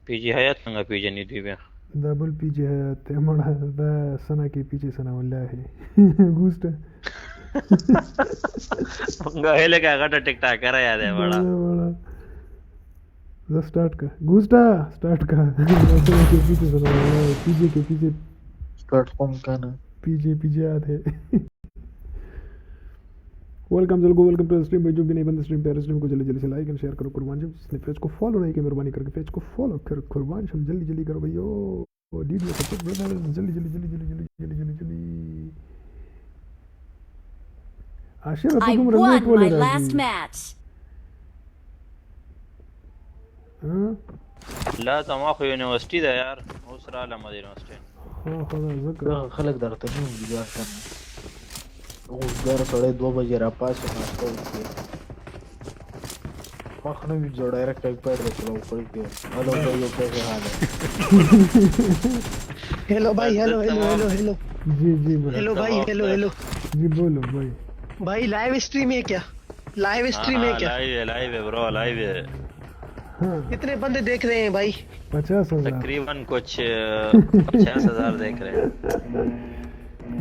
پی جی حیات څنګه پیژنې دوی بیا؟ دا بل پی جی حیات دی مړه، دا سنه کې پی جی ثنا الله ګوسټه۔ مونږه هله کا غټه ټیک ټاکر یاد ہے بڑا۔ مړه زه سٹارټ کا، ګوسټا سٹارټ کا۔ سنه کې پی جی ثنا الله پی جی کې پی جی۔ سٹارټ کوم کنه؟ پی جی پی جی آتے۔ Welcome जल्गो, welcome to stream. भाई जो भी नहीं बंदे स्ट्रीम पे, स्ट्रीम को जल्दी जल्दी से like and share करो कुर्बान। जब जिसने पेज को फॉलो नहीं किया, मेहरबानी करके पेज को फॉलो करो कुर्बान। हम जल्दी जल्दी करो भैया, lead support brother, जल्दी जल्दी जल्दी जल्दी जल्दी जल्दी जल्दी जल्दी। आशिर ته I دومره won late ولې my last راځي؟ match. ها؟ لا زما خو یونیورسيټي ده یار، اوس رااله ما د یونیورسيټي۔ ها خو دا ځکه۔ دغه خلک درته نه وي کنه، اوزګار سړی 2 بجې راپاڅي، ناشته وکړي، مخ نه وینځي، ډایرکټ آیپډ دی چلاو کړی دی۔ هلو بھائی، کیسے حال ہے؟ हेलो भाई، hello hello hello hello. जी जी भाई۔ हेलो भाई، हेलो हेलो। जी बोलो भाई। भाई लाइव स्ट्रीम है क्या? लाइव स्ट्रीम है क्या? लाइव है, लाइव है ब्रो, लाइव है। हाँ। कितने बंदे देख रहे हैं भाई? 50,000۔ तकरीबन कुछ 50,000 देख रहे हैं।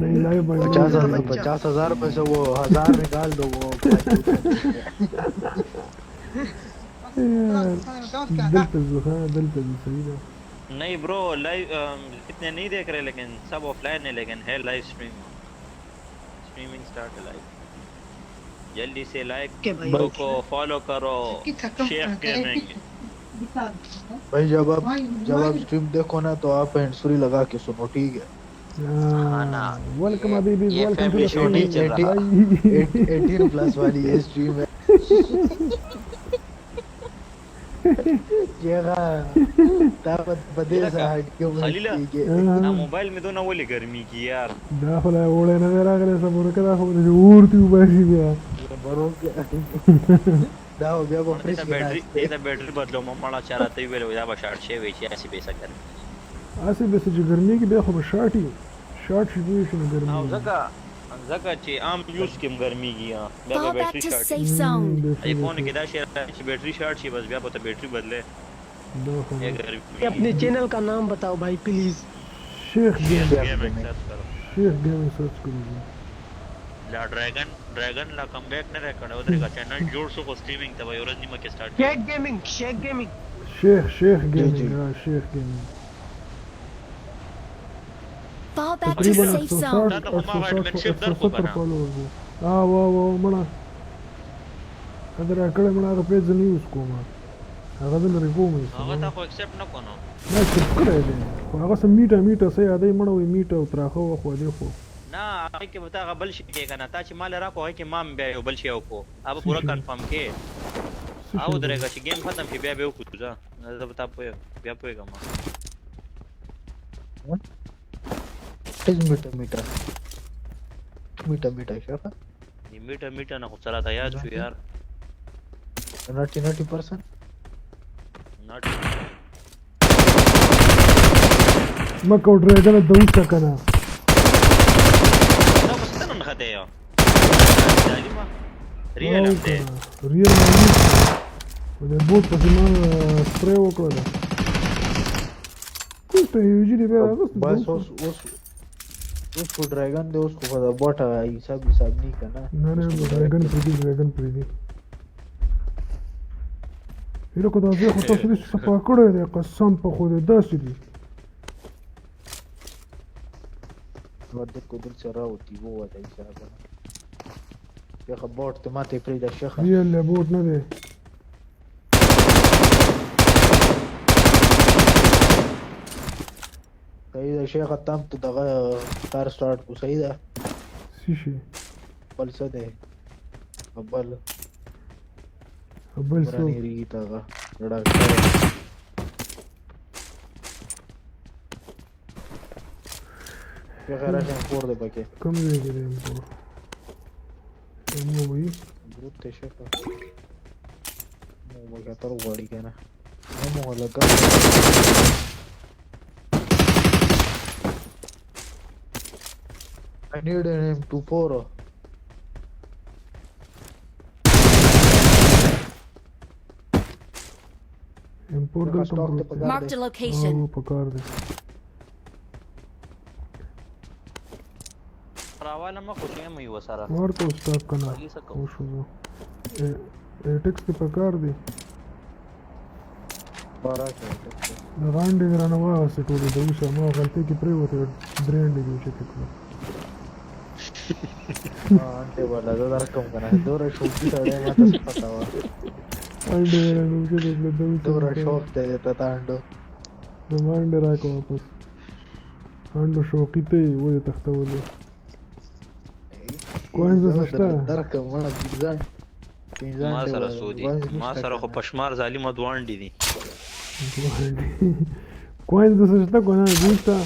नहीं, लाइव भाई। 50,000, 50,000 में से वो 1,000 निकाल दो वो। دلته ځو، ها دلته ځو، صحیح ده۔ नहीं ब्रो، लाइव इतने नहीं देख रहे लेकिन सब ऑफलाइन है، लेकिन है live stream, streaming start है लाइव। जल्दी से लाइक के भाई। को फॉलो करो शेफ गेमिंग। भाई जब आप स्ट्रीम देखो ना तो आप हैंड फ्री लगा के सुनो, ठीक है? हाँ ना। Welcome अभी भी ये welcome to family the show नहीं चल रहा। 18+ वाली ये स्ट्रीम है। ये دا په دې سره هټ کې۔ خلیله، دا موبایل مې دونه ولې ګرمېږي یار؟ دا خو لا اوړی نه دی راغلی، صبر وکړه، دا خو به دې اور دې وباسي بیا۔ دا بیا په فریج دې کې بیټری ناست۔ دې ته بیټری بدلوم مړه، چا راته ویل دا به شارټ شوی چې هسې به څه ګرمي۔ هسې به څه چې ګرمېږي، بیا خو به شارټ وي، شارټ شي، پوه شي نو او ګرمېږي۔ ځکه چې عام یوز کې هم ګرمېږي، بیا به Fall back battery to شارټ۔ safe zone. آیفون کې دا شی راځي چې بیټری شارټ شي، بس بیا به ته بیټری بدلې۔ دا خو یا ګرمېږي۔ अपने चैनल का नाम बताओ भाई प्लीज۔ شیخ ګیم۔ गेमिंग सर्च करो۔ شیخ ګیمینګ سرچ کړو۔ لا ډریګن، ډریګن لا کم بیک نه راکړ، ودرېږه، چینل جوړ شو خو سټریمینګ ته به یو ورځ نیمه کې سټارټ۔ शेख गेमिंग، शेख गेमिंग۔ شیخ، شیخ جی۔ ګیمینګ، ها شیخ ګیمینګ۔ Fall back to تقریبا safe zone. 160 دا خو ما 160 adminship در خو 170 کنه۔ فالوورز۔ ها وا وا مړه، هغه راکړی مړه، هغه پیج زه نه یوز کوم، هغه زه لرې کوم یې۔ هغه تا خو اکسپټ نه کو نو؟ نه، اکسپټ کړی دی خو هغه څه میټه میټه څه یادوي مړه، وایي میټه او تراخه وه خو دی خو۔ نه هغه کې به ته هغه بل شي کې کنه، تا چې مال راکو هغه کې ما هم بیا یو بل شی وکړو، هغه به څه پوره شی؟ کنفرم کې. څه او شی دی؟ درېږه چې ګیم ختم شي بیا به وکړو. ځه، زه به تا پوه بیا پوهېږم. از میټه میټه میټه میټه شیخه. دې میټه میټه نه خو څه راته یاد شو یار. ناټي ناټي پرسن. ناټ. مکه او ډریګن د اوسه کنه. دا خو ستنه نښتی یو ظالمه، ریل او هم دی. کنه ریل مې په دې بوت پسې ما سپری وکړله. کوسته یو جی بیا راغست د بس. اوسه. اوس اوس اوس خو ډریګن دی، اوس خو د بوټ حساب حساب نه کنه. نه نه، اوس خو ډریګن ډایرکټ. پریدي، ډریګن پریدي. هیله که دا ځای خو تاسو دې صفا کړی دی، قسم په خدای داسې دي. ودت کو دل سره راوتی وو وته حساب نه شیخه، بوټ ته ماته پرېږده شیخه. ریل له بوټ نه دی. صحیح ده شیخه، تام ته دغه کار سٹارټ کو، صحیح ده. څه شي؟ بل څه دی؟ بل بل څوک ورانیږي ته هغه ډاکټر شیخه، راشه کور دی پکې. کوم ځای کې دی؟ امپور مو وي ګروپ ته شیخه، مو به خطر غواړي که نه؟ نه مو لګا. I need an M24. امپور شیخه دلته سټاک ته پروت دی. پکار Marked دی. a location. او پکار دی. راواله مه، خو چې یم یې وسره ورته استاد کنه. خالي څه کوو؟ وشو زه ټیکس ته پکار دی. راشه. د غانډې دې رانه واغستې ټولې د اوسه، ما غلطۍ کې پرېوتې، درې انډې دې اوچتې کړې. انټه والا زه درکوم که نه؟ دومره شوقي سړی، ما ته څه پته وه؟ انډې دې رانه اوچتې کړې د اوسه. دومره شوق دی ته ته انډو. زما انډې راکړه واپس. انډو شوقي ته یې ولې تښتولې؟ کوینز زه څه به شته؟ درکوم مړه، پنځه پنځه ما انډې سره والا څو دي؟ کوینز ما نشته سره خو که نه؟ په شمار ظالمه دوه انډې دي. دوه انډې. کوینز څه شته که نه؟ ګوسته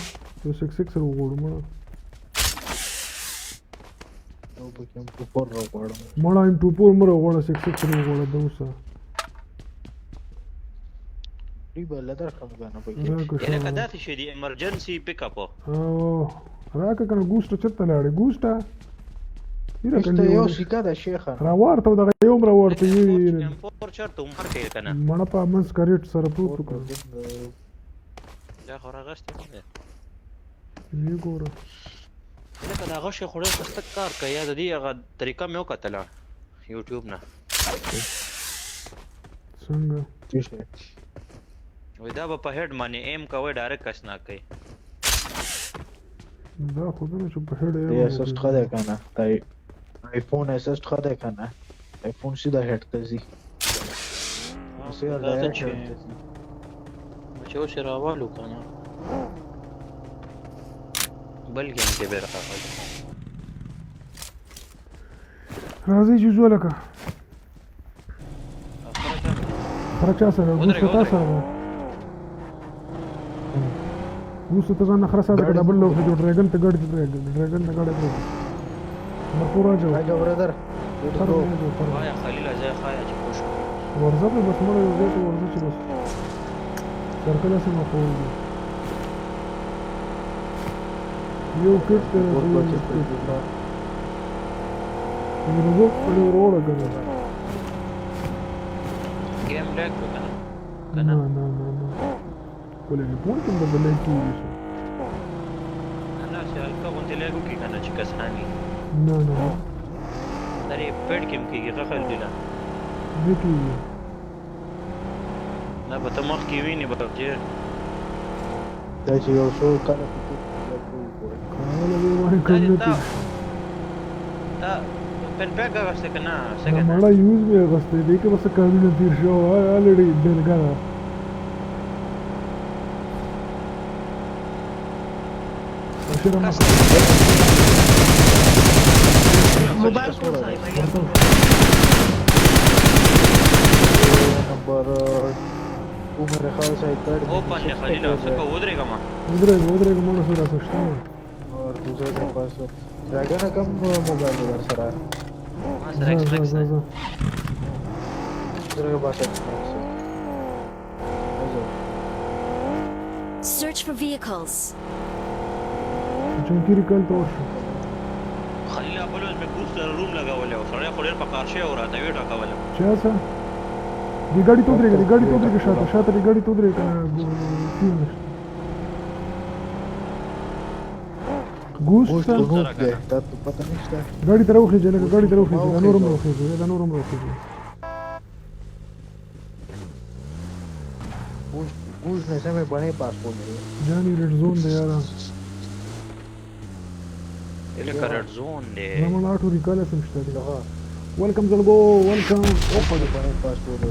یو سکس سکس راوغواړو مړه. نو پکې ایم ټو فور راغواړم. مړه ایم ټو فور مه راوغواړه، سکس سکس راوغواړه د اوسه. دوی به له درکوم که نه پکې؟ راکه یعنی که شابه. داسې شی دی ایمرجنسي پک اپ. او راکه کنه. ګوسته چېرته لاړې ګوسته؟ هیره نشته. کنه یو لیونی. سیکه ده شیخه. راورته دغه یو هم راورته یو یې. ایم فور چېرته عمر کوي که نه؟ مړه په منځ کریټ سره پروت فور و کنه. دا خو راغستی نه دی. وی ګوره. لکه دا غشی خو ډېر ښایسته کار کوي. یا د دې هغه طریقه مې وکتله یوټیوب نه. څنګه؟ څه شی؟ وایي دا به په هډ باندې ایم کوي، ډایرکټ کس نه کوي. دا خو ده نه چې په هډ دی ایم اسسټ ښه دی که نه؟ دا آیفون اسسټ ښه دی که نه؟ آیفون سیده هډ ته ځي. سیده دا څه ډایرکټ چې هډ ته ځي. چې اوس یې راوالو که نه، بل ګیم کې به راغلو. راځئ چې ځو لکه خره. چا سره؟ ودرېږه، ګوسته تا ودرېږه. سره ده. ګوسته ته ځان نه خره ساته که ګاډي ډبل لوښه جوړ. ډریګن ته ګاډي، ډریګن ته ګاډی پرېږده. نمبر فور راځه. راځه برادر، لیټس خر ګو. نه راځه خر. وایا خلیل ځای خایا چې پوه شو. ورځه په بس مړه، یو ځای ته ورځه چې بس سرکل هسې مخور دي. یو کټ دی ګور راته، یو بچې کټ پرېږدي. رزق پرې وروړه که نه. ګیم لیک شو که نه؟ که نه نه؟ نه نه نه، کله پون کې د بلې کېږي څه. نه، چې هلکه غوندې لیک وکړي که نه چې کسان وي. نه نه نه. درې پېډ کې هم کېږي ښه خلیله. نه کېږي. نه به ته مخکې وینې بچې. دا چې یو څو کاله په کې بیا به وګورئ. کاله به باندې دا کوم دې نه تا تېر. تا پن پیک اخیستی که نه؟ څه دا که نه؟ مړه یوز مې اخیستی دی که به څه کالونه تېر شوي الریډي بېلګه ده. شرم کس مه کوه. Mobile कौन सा है भाई आपका? नंबर 2 मेरे ख्याल से आईपैड اوپن دی خلیله، څه کوه؟ ودرېږه ما. ودرېږه ودرېږه، مړه سره څه شته؟ اور دوسرے کے پاس ड्रैगन کم موبایل در سره ما سره ایکس زه مکس زه دی. زه دوسرے کے پاس ایکس ماکس ہے۔ Search for vehicles. چونکي ریکال ته ورشو. خلیله، بل ورځ مې بوسټر روم لګولی و، سړی خو ډېر په قار شوی و، راته ویې ټکولم. چا څه دې ګاډي ته ودرېږه، دې ګاډي ته ودرېږه، شاته شاته دې ګاډي ته ودرېږه. فیل نشته، ګوشت ګوشت ته خو نوب دی، دا ته پته نشته. ګاډي ته راوخېږه لږه، ګاډي ته راوخېږه، دا نور هم راوخېږه، دا نور هم راوخېږه. ګوشت ګوشت نه سمې بڼې پاسپورټ دی. جاني ریډ زون دی یاره. لکه ریډ زون دی. زما آټو ریکال سم شته دی. دغه ویلکم زلګو، ویلکم. اوپه د بڼې پاسپورټ دی.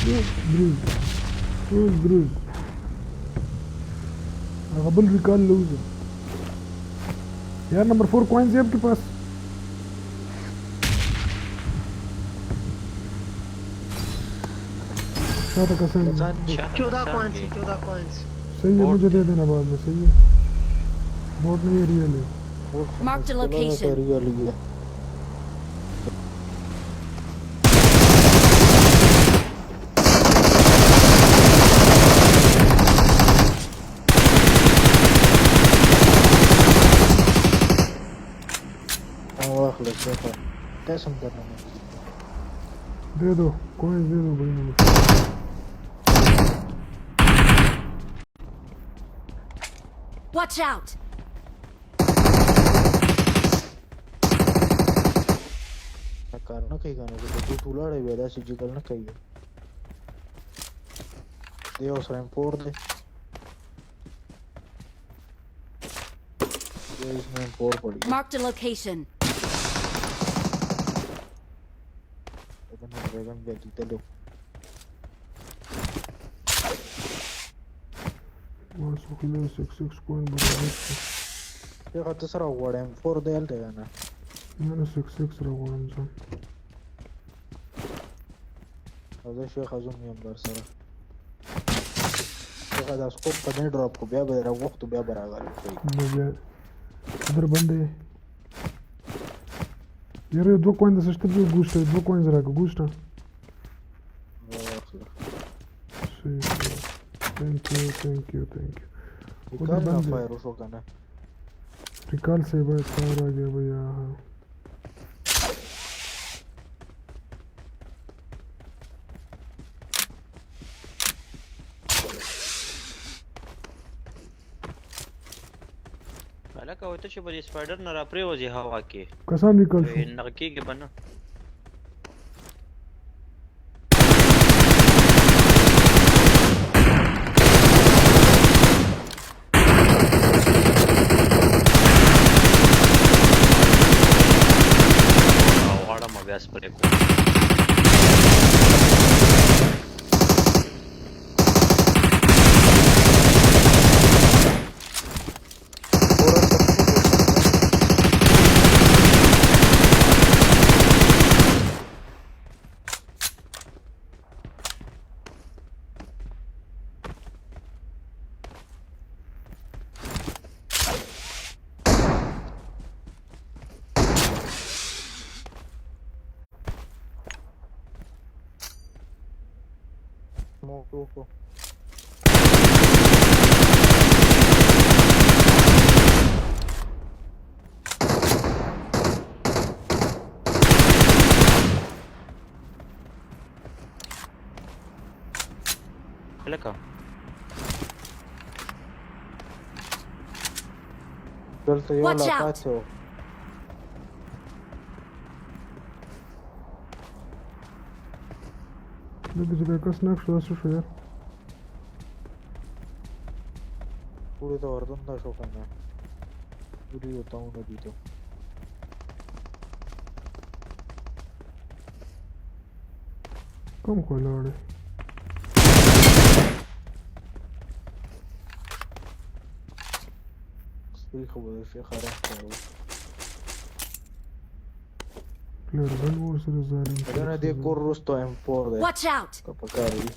دروز دروز دروز، هغه بل ریکال لوزه यार। नंबर 4 कॉइन्स है आपके पास? شاته کسان دي. کسان دي. شاته 14 کسان कॉइन्स دي. है، 14 कॉइन्स. सही है. बोट. मुझे दे देना बाद में। सही है, बोट नहीं है, रियल है। Marked a location. Real है। واخله شیخه، قسم درنه. दे दो कॉइन्स، दे दो भाई मुझे। Watch out! کار نه کوي کنه، چې دوی ټولاړی بیا داسې جګل نه کوي. دی اوس ایم 4 دی، دی اس میں ایم 4 پڑی ہے۔ Marked a location. لیکن ډریګن بیا لیدلو. ما څو کلو 6 6 کوین برابر شو. شیخه، ته سره غواړې؟ ایم 4 دی هلته که نه؟ نه نه، 6 6 راغواړم زه. او زه شیخه زوم یم در سره. شیخه، دا سکوپ په نه ډراپ کو، بیا به راغوښتو، بیا به راغلی. نو بیا در باندې یاره یو دوه کوین د څه شته دی. ګوشته دوه کوینز راکړه ګوشته. واخله. صحیح، ثانک یو ثانک یو ثانک یو. ریکال نه بند دی. فایر وشو که نه؟ रिकॉल से बस फायर आ गया भैया। हाँ، هلکه، وایي ته چې به د سپایډر نه راپرېوځې هوا کې کسان ریکال شو. نغه کېږي به نه. او غواړم بیا سپرې کوم. سموک وکړو. هلکه. دلته یو Watch لا out. پاتې و. دلته چې دا کس ناک شو، دا څه شو یار؟ پورې ته وردن شو که نه؟ ولیدو تا ونه لیدو. کوم خو لاړې؟ سپي خو به د شیخ آرام کاوه. پلیر ګن ورسره ظالم. نه دې کور وروستو M4 دی. Watch out! که پکار وي.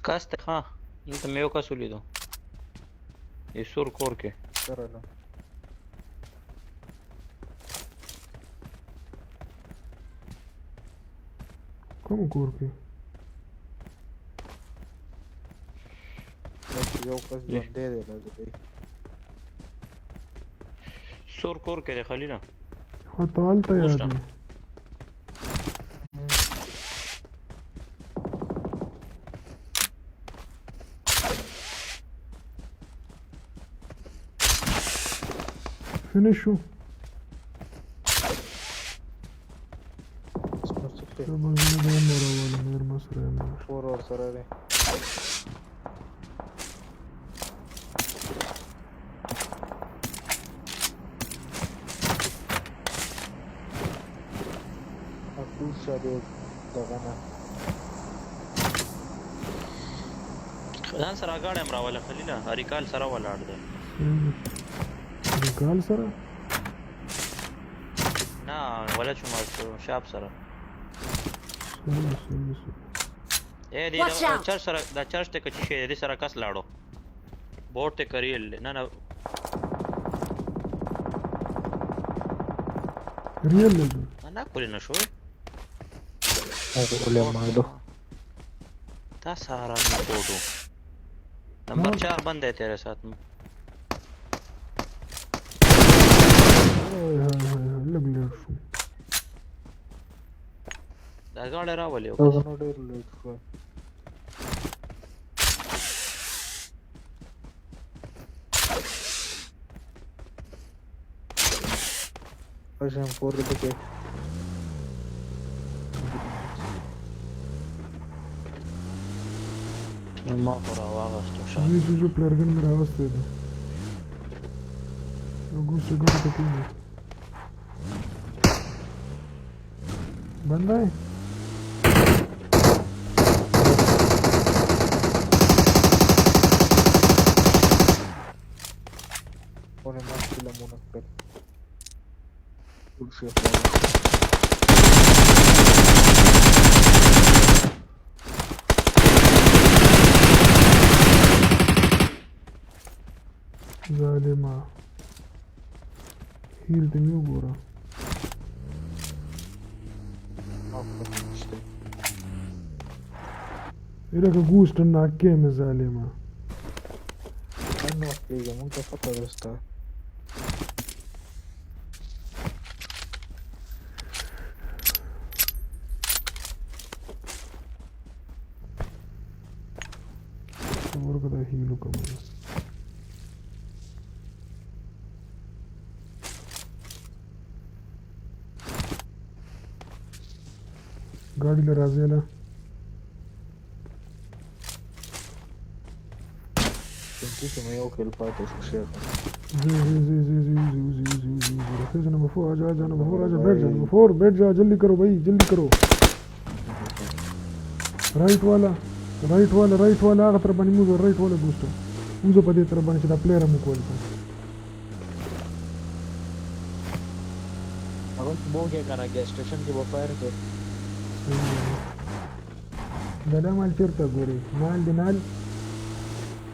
کس ته، ها، دلته مې یو کس ولیدو یو سور کور کې. سره نه کوم کور کې؟ یو کس ژوندی دی لږ دی. سور کور کې دی خلیله. خو ته هلته یاد یې. فinish شو. ته به زه به هم راولم، ډېر ما سره یم. فور ورسره دی. کوز شه دی دغه نه. ځان سره ګاډی هم راوله خلیله، اریکال سره ولاړ دی. اریکال سره؟ نه ولا شو، ما شاب سره. اے دې چرچ سره، دا چرچ ته کچې شي دې سره کس لاړو، بوټ ته کریل. نه نه، ریل لګو نه کولې نه شو. هغه ولې مالو تا سارا میں فوٹو نمبر 4 بند ہے تیرے ساتھ میں. لګ لیټ شو. دا ګاډی راولې. دا نو ډېر لیټ شو. پښه فور دې پکې. ما خو راواغستو. شه زه زه پلرګن مې راوستی دی. یو ګوسه ګوره ته کېږي بنده یې. ونه ما فلمونه کړل ټول شي. ظالمه هیل ته مې وګوره. لکه ګوسټ ناکې مې ظالمه. نو کېږه، مونږ ته پته ده ستا. ورکه دا هیل وکړم. ګاډي له راځې له پنځه کې مې یو کیل پاتې شو شیخ. जी जी जी जी जी जी जी जी जी जी रखे नंबर 4. आजा आजा नंबर 4, आजा, बैठ जा नंबर 4, बैठ जा. जल्दी करो भाई, जल्दी करो. राइट वाला، राइट والا، رائټ والا، هغه طرف باندې موزه. رائټ والا ګوسټو موزه په دې طرف باندې چې دا پلیئر مو کول. هغه بو کې کنه، ګیس سټیشن کې به فایر کې. دا مال چېرته ګوري؟ مال دی نال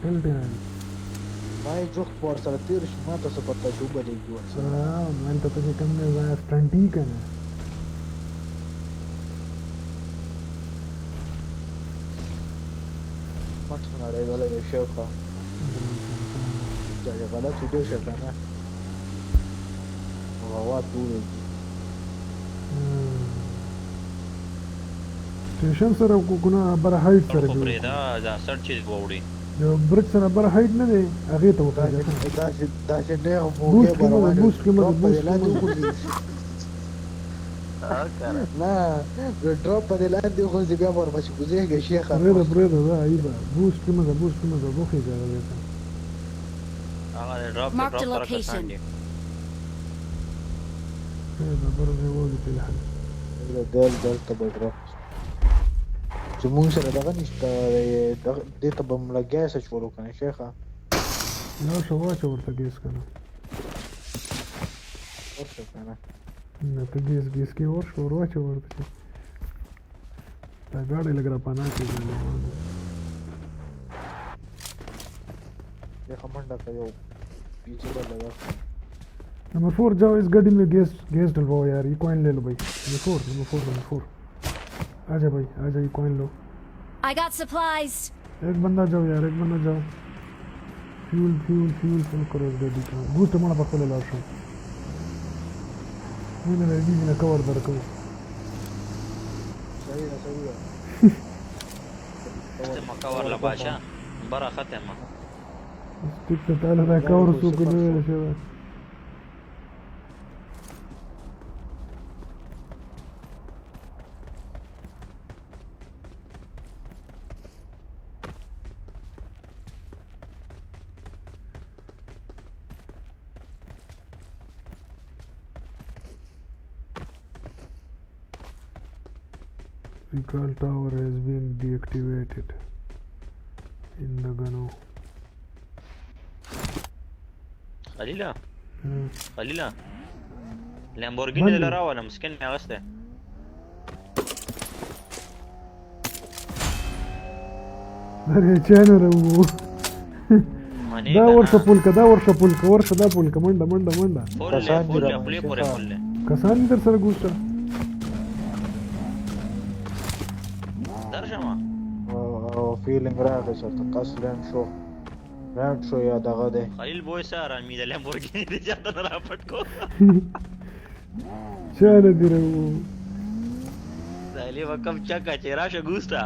ټل دی نال. ما یې جوخت په ورسره تېر شو، ما ته څه پته چې وبه لګي ورسره. مال ته پکې کوم نه ځای سټنټي که نه. مټ نړېدلی دی شاوخوا. چې غلط ویده شه که نه هوا توره دي. سټیشن سره ګنا بر هایټ سره جوړ دا دا سر چې وړي د برج سره بر هایټ نه دی، هغې ته وخېژه. داسې داسې نه موږ روان بوست کې مزه، بوست کې مزه. نه ډراپ په دې لاندې وغورځي، بیا به ورپسې کوزېږي شیخه. پرېږده پرېږده، دا عیبه. بوست کې مزه، بوست کې مزه، وخېژه هغې ته. هغه ډراپ Marked a ډراپ سره کسان location. دي. پرېږده، بر ځای وځي فی الحال. دل دلته به ډراپ چې مونږ سره دغه نشته، دې ته به مو ګیس اچولو که نه شیخه. لاړ شه واچه ورته ګیس که نه. ورشه که نه. نه ته ګیس ګیس کې ور شو، ور واچو ورته چې دا ګاډی لږ را پناه کړي ظالمانو. دیکھا منډه کا یو پیچھے بل لگا۔ نمبر 4 जाओ، इस गाड़ी में गैस गैस डलवाओ यार। ये कॉइन ले लो भाई। Number 4, number 4, number 4, आजा भाई आजा, ये coin low. I got supplies. एक बंदा जाओ यार، एक बंदा जाओ। Fuel fuel fuel full करो इस गाड़ी का। बूस्ट مړه په خپل لاړ شو، مونږ نه دې نه کور درکو۔ صحیح ده، صحیح ده۔ ختمه کور له بادشاه بره ختمه۔ ټیک ته تعالی دا کور څوک نه ویل شوی۔ Recall tower has been deactivated in the Gano. خلیله، خلیله، لامبورګینی دې راوله، مسکین مې اخیستی۔ درې چانه راو۔ منې دا کنه۔ ورشه پول که، دا ورشه پول که، ورشه دا پول که، منډه منډه منډه۔ فول کسان دي فول رامنځته۔ خپلې پورې فول۔ کسان دي در سره ګوشته۔ درشم۔ او فیلینګ راغی چرته کس لینډ شو، لینډ شو یا دغه دی۔ خلیل بوی سره می د لامبورګینی دې چاته نه راپټ کو۔ چانه دي راو۔ دالي وکم چکا چې راشه ګوستا۔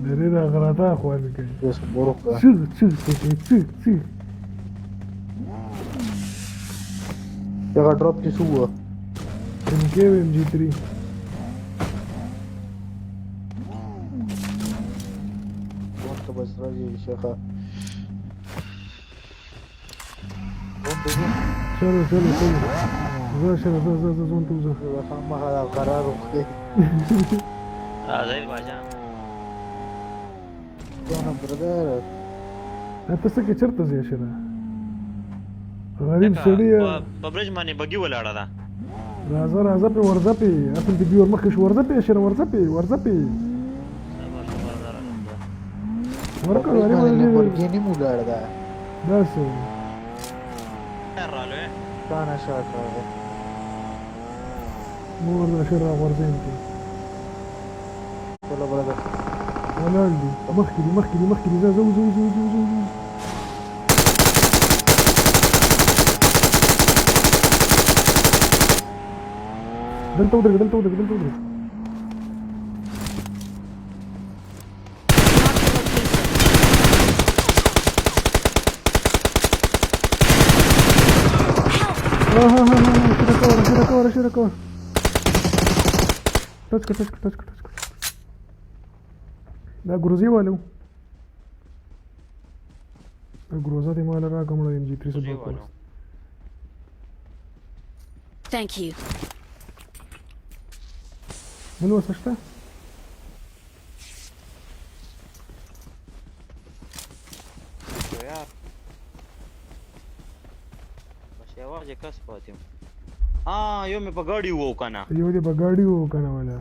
درې دا غراتا خوان کوي۔ بس ورکه۔ چغ چغ چغ چغ چغ۔ دغه ډراپ کې څه وو؟ ایم کې ایم جی 3۔ فون ته بس راځي شیخه، فون ته ځو۔ چلو چلو چلو، زه شره، زه زه زه ځون ته وځه۔ خامخا دا قرار وکړي۔ راځي باجا۔ ځونه برادر۔ ته څه کې چرته ځې شره غریب سړی؟ په برج باندې بګي ولاړه ده۔ راځه راځه په ورځه په اصل دې بي ور مخکې شو، ورځه په شره، ورځه په، ورځه په۔ صبر صبر، درنه۔ ورکړه غریب۔ لامبورګینی مو لاړه ده۔ داسې۔ رالو۔ کانه شاټ راغی۔ مور د شره غورځېم کې۔ چلو برادر۔ ولاړ دي، مخکې دي، مخکې دي، مخکې دي۔ ځه ځه ځه ځه ځه ځه ځه۔ دلته ودرېږه، دلته ودرېږه، دلته ودرېږه۔ Marked a location. ها ها ها ها، شیره کوره، شیره کوره، شیره کوره۔ ټچ کړ، ټچ کړ، ټچ کړ، ټچ کړ۔ دا ګروزي والو، دا ګروزه دې مال راکړه مړه۔ ایم جی 3 ګروزې سبا۔ والو۔ Thank you. بل وسه شته؟ یار بس یوازې کس پاتې یم۔ ها، یو مې په ګاډي وو کنه۔ یو دې په ګاډي وو کنه ولا۔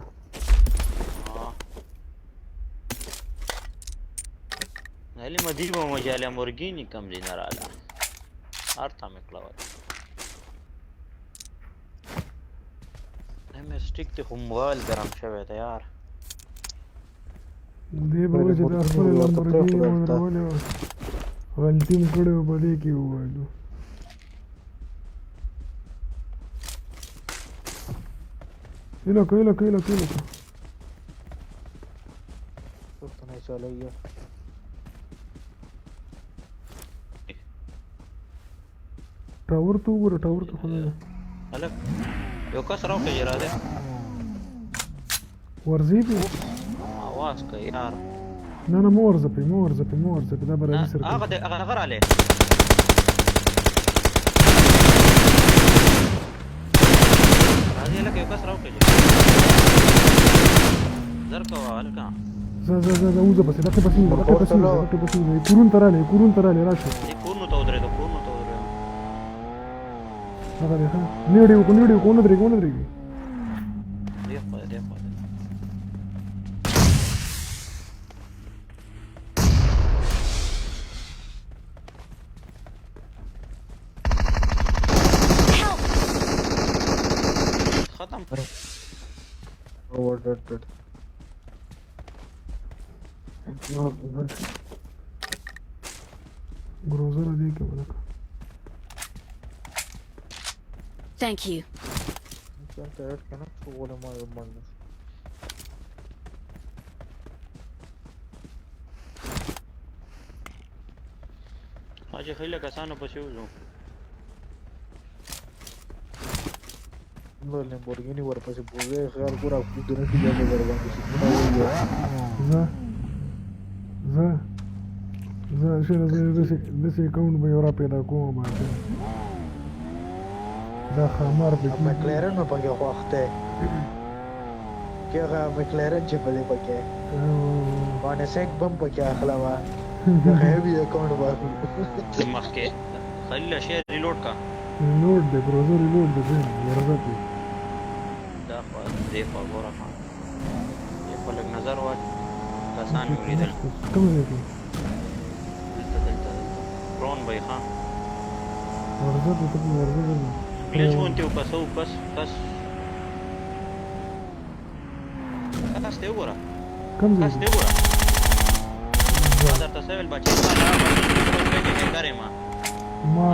علي مدیر به مجاله مرګینی کم دی نه رااله، ارته مې کړه وای۔ مې سټیک ته خو موبایل ګرم شوی دی یار۔ دې به وایي چې دا خپل لامبورګینی مو درولې وه، غلطي مو کړې وه، په دې کې وویلو۔ ایلو کو، ایلو کو، ایلو کو، ایلو کو۔ څوک نه چلایي؟ ټاور ته وګوره، ټاور ته خو نه ده۔ هلک یو کس راوخېژي را دی۔ ورځي پې۔ اواز کوي یار۔ نه نه، مه ورځه پې، مه ورځه پې، مه ورځه پې، دا به راځي سره۔ هغه دی، هغه هغه رالی راځي۔ هلکه یو کس راوخېژي، زر کوه هلکه۔ ځه ځه ځه ځه، وځه پسې، دقې پسې وځه، دقې پسې وځه، دقې پسې وځه۔ کورون ته رالی، کورون ته رالی، راشه۔ دې کورونو ته ودرېدو، کورونو ته ودرېدو۔ دغه دی ښه نیړې وکړو، نیړې وکړو، ونه درېږي، ونه درېږي. دی خوا دی، خوا دی. Help! ختم. اور ډډ ډډ. ګروزر دې کې ولکه. Thank you. ته اډ کنه څو ولا ما یو منډه. ما چې خیله کسانو پسې وځو. نو لمبورګینی ورپسې بوزه، خیال ګور خپل دونه کې بیا ور باندې سکونه وایي. زه زه زه شیره، زه داسې اکاونټ به یو را پیدا کوم باچا، دا ښامار پکې. مکلارن مې پکې خوښ دی کې، هغه مکلارن چې په دې پکې باندې سیک بم پکې اخلم، د هیوي اکاونټ واخلو. مخکې خلیل شی ریلوډ کا. ریلوډ دی، ګروزر ریلوډ دی، زه ورځه پې. دا خوا دې خوا ګوره، خوا دې خوا لږ نظر واچ. کسان مې ولیدل. کوم ځای کې؟ دلته دلته دلته پرون به ښه ورځه ته، ته ورځه دلته. ګلیچ غونتی و. کس کس کس کس ته وګوره. کوم ځای کس کې؟ ته وګوره، ما درته څه ویل بچې؟ ما لا بچې کرې ما. ما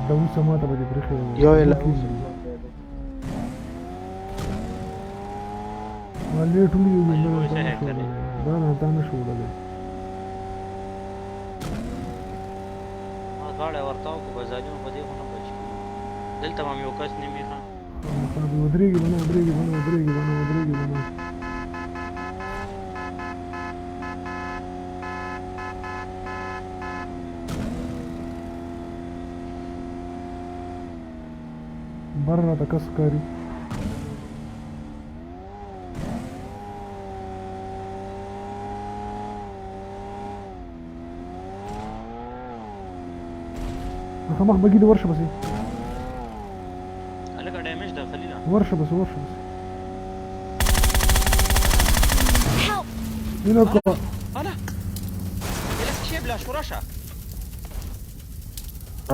د اوسه ما ته به دې پرېښی. یو یې لا. ما لیټ ولیدل. الله نه څه تا نه شو هکر دی. وړلی، دا نه تا نه شو وړلی. ما غاړه ورته وکړه بزاجونه په دې خو نه بچ کېږي. دلته به مې یو کس نیمې ښه. خامخا به ودرېږي به نه، ودرېږي به نه، ودرېږي به نه، ودرېږي به نه. بر راته کس ښکاري. مخامخ بګي د ورشه پسې. هلکه ډیمیج ده خلیله. ورشه پسې، ورشه پسې. Help! اینو کو. هله الک شی بلا شو، راشه.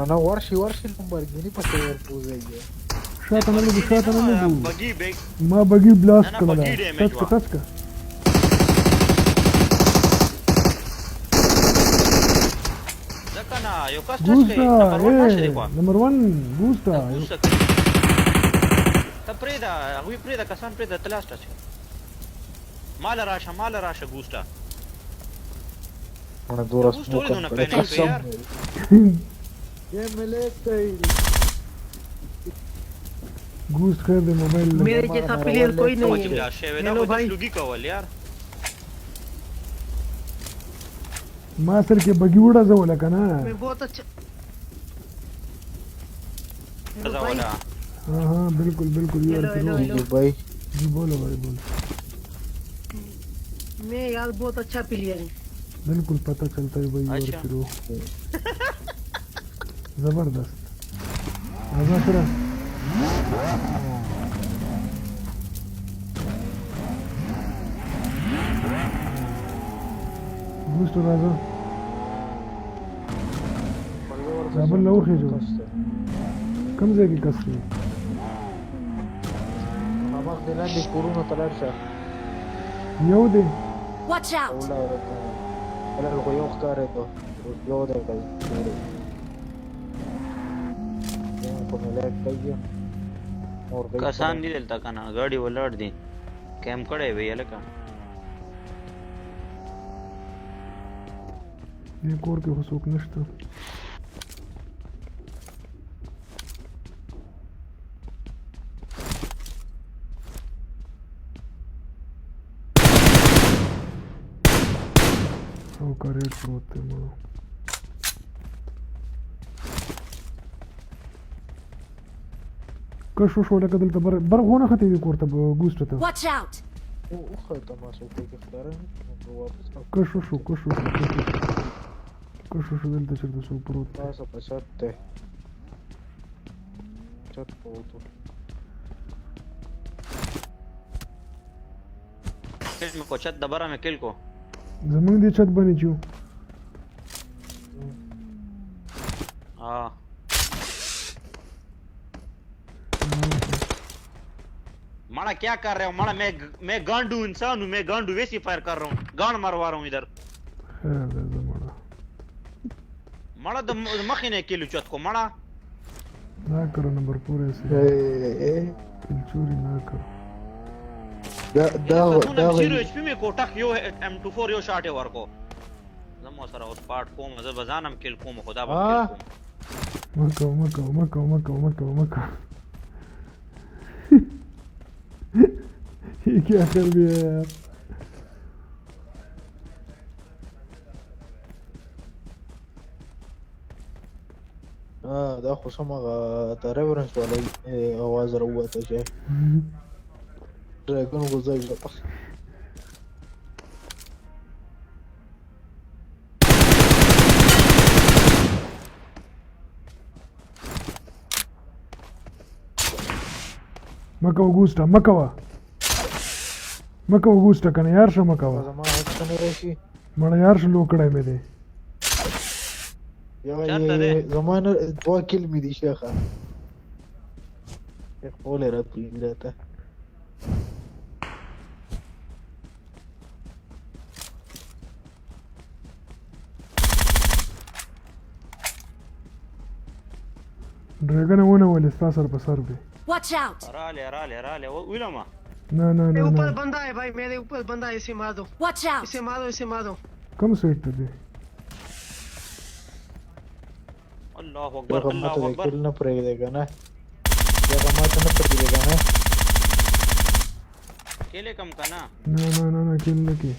نه ورشي ورشي، لمبورګینی پسې ورپوزي. شاته نه لګو، شاته نه لګو. بګي بیگ. ما بګي بلاست نه، نه، کړله. بګي ډیمیج ټچ که وه. ټچ که. ځکه نه یو کس ټچ ګوستا کوي. نمبر 1 راشه دی خوا. نمبر 1 ګوستا. ګوستا کوي. ته پرېږده هغوی، پرېږده کسان پرېږده، ته لاس ټچ کړه. ماله راشه، ماله راشه ګوستا. مړه دوره اوس ټول سموک دونه کړی پینې شو یار. یې ملک دی. ګوست خیر دی، موبایل لږ. میرے جیسا پلیئر کوئی څه نہیں چې ہے. بلا شوی دا؟ هلو خو بھائی. لوګي کول یار. ما اصل کې بګي وډزوله که نه؟ میں بہت اچھا. ہیلو بھائی. ولا. ها ها، بالکل بالکل، you hello are hello. پرو. ہیلو جی بھائی. جی بولو بھائی، بولو. میں یار بہت اچھا پلیئر ہوں. بالکل پتہ چلتا ہے بھائی، you اچھا. ار پرو، زبردست. راځه سره. ګوستو راځه. زابل له وخیژو. کوم ځای کې کس دی؟ مخ دې لاندې کورونو ته لاړ شه. یو دی. Watch out! ولاړ خو یو ښکارېدو، اوس یو دی که ګورې خو مې لایک کوي نور کوي. کسان دي دلته که نه؟ ګاډي ولاړ دي، کیم کړی وي هلکه. دې کور کې خو څوک نشته. او کریټ پروت دی مړو. کش شو لکه دلته بر بر غونه ختې دي کور ته ګوسټ ته. Watch out! وخته ما څوک پکې ښکاره نه واپس. کش شو، کش شو، کش شو، کش شو. دلته چېرته څوک پروت دی؟ تاسو په چت دی. چت په وتو. کل مې کو، چت د بره مې کل کو. زمونږ دې چت باندې چو. ها، माड़ा क्या कर रहे हो माड़ा? मैं गांडू इंसान हूँ, मैं गांडू वैसी फायर कर रहा हूँ, गांड मरवा रहा हूँ इधर। خیر دی زمړه. माड़ा د مخې نه کېلو چت کو مړه. نه کرو نمبر پورې سي کلچوري نه کرو. دا دا دا 0 ایچ پی مې کو، ټک یو ایم 24 یو شاټ یې ورکو. زه مو سره اوس پارټ کوم، زه به ځان هم کیل کوم، خدا به کیل کوم. مکو مکو مکو مکو مکو مکو، یہ کیا کر دیا یار؟ دا خو سم هغه د ریورنس والا اواز راووته چې ډراګون غوځوي. مکو ګوسټه، مکوه مکوه ګوسټه کنه یار شه، مکوه. زما هڅه نه راشي. مړه یار شه، لو کړی مې دی. زما نه دوه کیل مې دي شیخه، شیخ پولې راتلي راته. ډریګن ونه ولې ستا سر په سر دی. Watch out! راله راله راله ویلما. نه نه نه، ऊपर बंदा है भाई، मेरे ऊपर बंदा है، इसे मार दो। Watch out! इसे मारो، इसे मारो। کوم سیټ ته دی؟ الله اکبر، الله اکبر. کل نه پرېږدې که نه؟ دغه ماته نه پرېږدې که نه؟ کېلې کم که نه؟ نه نه نه نه، کېل نه کې.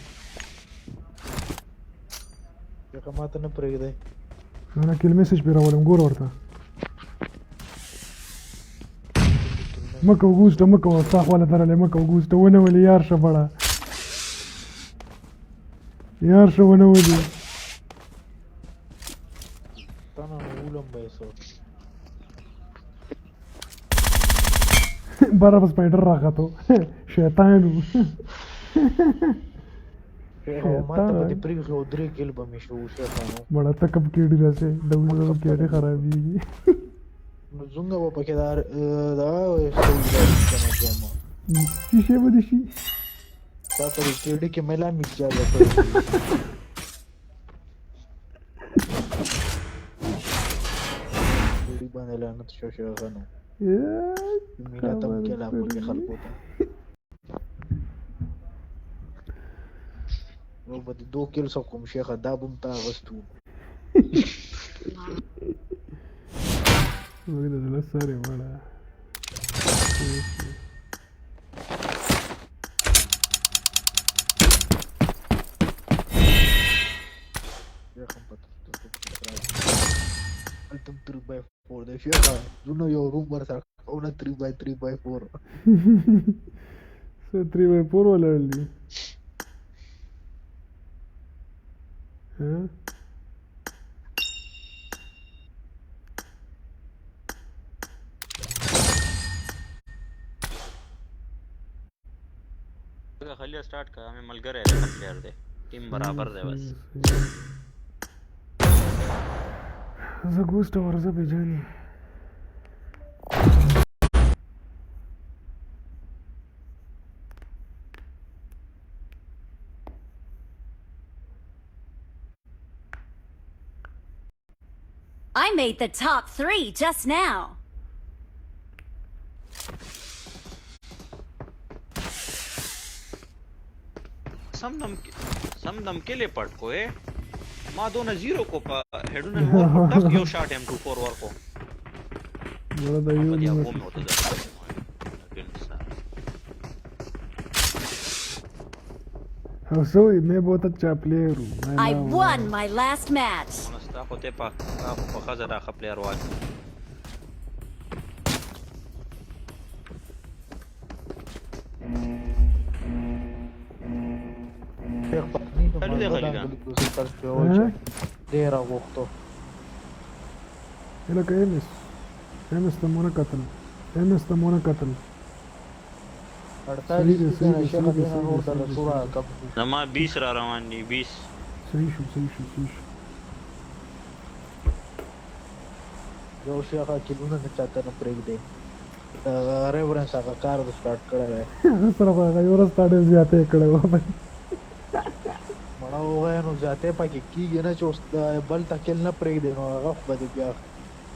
دغه ماته نه پرېږدې. نه نه، کېل میسج پرې راولم، ګوره ورته. مکه وګوسته، مکه ستا خواله درلې، مکه وګوسته. ونه ولې یار شه بړه، یار شه، ونه ولې. تنه ولم به سو. بره په سپایډر راختو، شیطان و. ما ته به دې پرېښي او درې کیل به مې شو شیخانو. مړه ته کم کېډي راسې، د وزو کېډي خرابېږي. نو څنګه به پکې دا دا کنه ګیم څه شی به دې شي؟ تا په دې کېډي کې مې لا میچا کړی. کېډي باندې لعنت شو شیخانو، میلا تم کې لا پکې خلکو ته. نو به دې دوه کیل څه کوم شیخه، دا به هم تا اخیستو. موږ د زړه سرې مړه. هلته هم 3 بای 4 دی شیخه، زونه یو روم ورسره کوو نه، 3 بای 3 بای 4. څه 3 بای 4 ولاړ دي؟ ها خلیه سٹارټ کا، مې ملګری دی، ښه پلیر دی، ټیم برابر دی بس. زه ګوسټه ورځه پیژنې. I made the top 3 just now. سم دم سم دم کېلې پټ کوې، ما دونه زیرو کو په هډونه مې ورکو، ټک یو شاټ ایم 24 ورکو. مړه دا یو په دې نیمه هغو مې ورته او څه وایي؟ میں بہت اچھا پلیئر ہوں. I won my last match. نو ستا خو ته په ستا خو په ښځه دا ښه پلیر واچو. شیخ پتنی نو چالو دی مزه خلیګا. د انګلیسي تر پیوچ ډیر غوښتو. لکه ایم اس ته مونږ قتل. ایم اس ته مو نه کتل. صحیح 48 دی دي صحیح کنه دی شیخه صحیح دی دې نه صحیح نور دی صحیح درله دی څومره صحیح دی کم شو. زما 20 را روان دي، 20. صحیح شو صحیح شو صحیح شو. یو شیخه کلونه نه چاته نه پرېږدي. ریورنس هغه کار د سټارټ کړی دی. هغه سره خو هغه یو ورځ تا ډېر زیاتی کړی و. مړه وغیه نو زیاتی پکې کیږي نه چې اوس بل ته کل نه پرېږدي نو هغه خو به دې بیا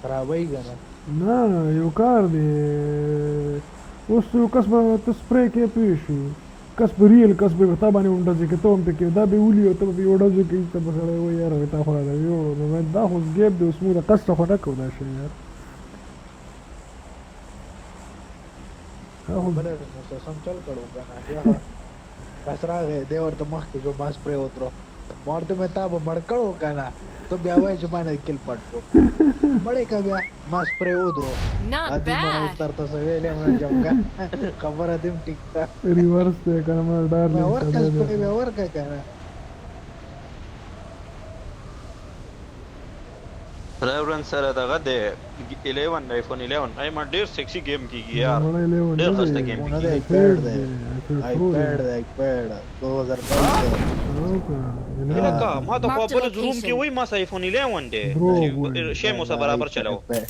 خرابوي که نه. نه یو کار دی، اوس یو کس به ته سپری کې پوه شي، کس به ریل کس به تا باندې هم ډزې کوي، ته هم پکې دا به ولي او ته به پې یو ډز وکړې، ته به سړی وایي یاره تا خو راته ویوړو، نو باید دا خو اوس ګیپ دی، اوس موږ د قصده خو نه کوو دا شی یار. دا خو بله ورځ مو څه سم چل کړو که نه شیخه. بس راغی دی ورته مخکې شو ما سپری ودرو، ما ورته وویل تا به مړ کړو که نه، ته بیا وایې چې ما نه کل پټ شو، مړ یې که بیا ما سپری ودرو. Not ادي مړه اوس bad. درته څه ویلی یم نه جمګه خبره دې هم ټیک ده. ریورس دی که نه ما بیا ډارلینګ ورکه تابع دی. سپری بیا ورکه که نه. ریورن سره دغه دی 11 آیفون 11 ای ما ډیر سیکسي ګیم کیږي یار، مړی لیون ډیر نه خسته دی، ګیم ونه کیږي. دی آیپډ آیپډ دی دی، آیپډ پرو دی. آیپډ دی آیپډ 2022 دی. او که 11 لکه ما ته خو Marked a بل روم کې location. وای ما سره آیفون 11 دی دروغ چې وایي شی نه مو سره نه برابر چلاو. آیپډ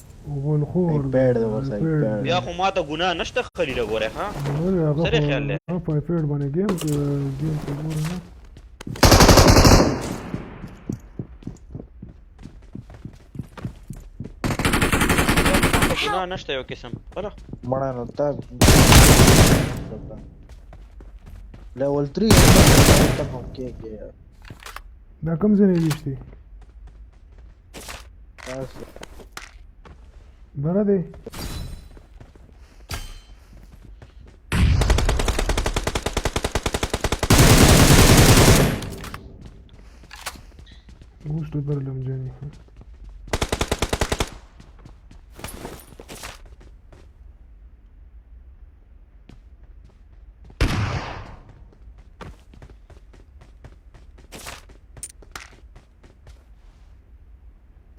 غولخور دی آیپډ دی ورسره آیپډ آیپډ. بیا دی. خو ما ته ګناه نشته خلیله ګوره ها، ولې هغه سره خو خیال دی. هغه په آیپډ باندې ګیم ګیم خو ګوره نه. بیا خو ما ته ګناه Help! نشته یو قسم بله. مړه نو تا لیول 3 ته هم کېږي. دا کوم ځای نه ویشتي؟ تاسو بره دی. اوس درلم جاني.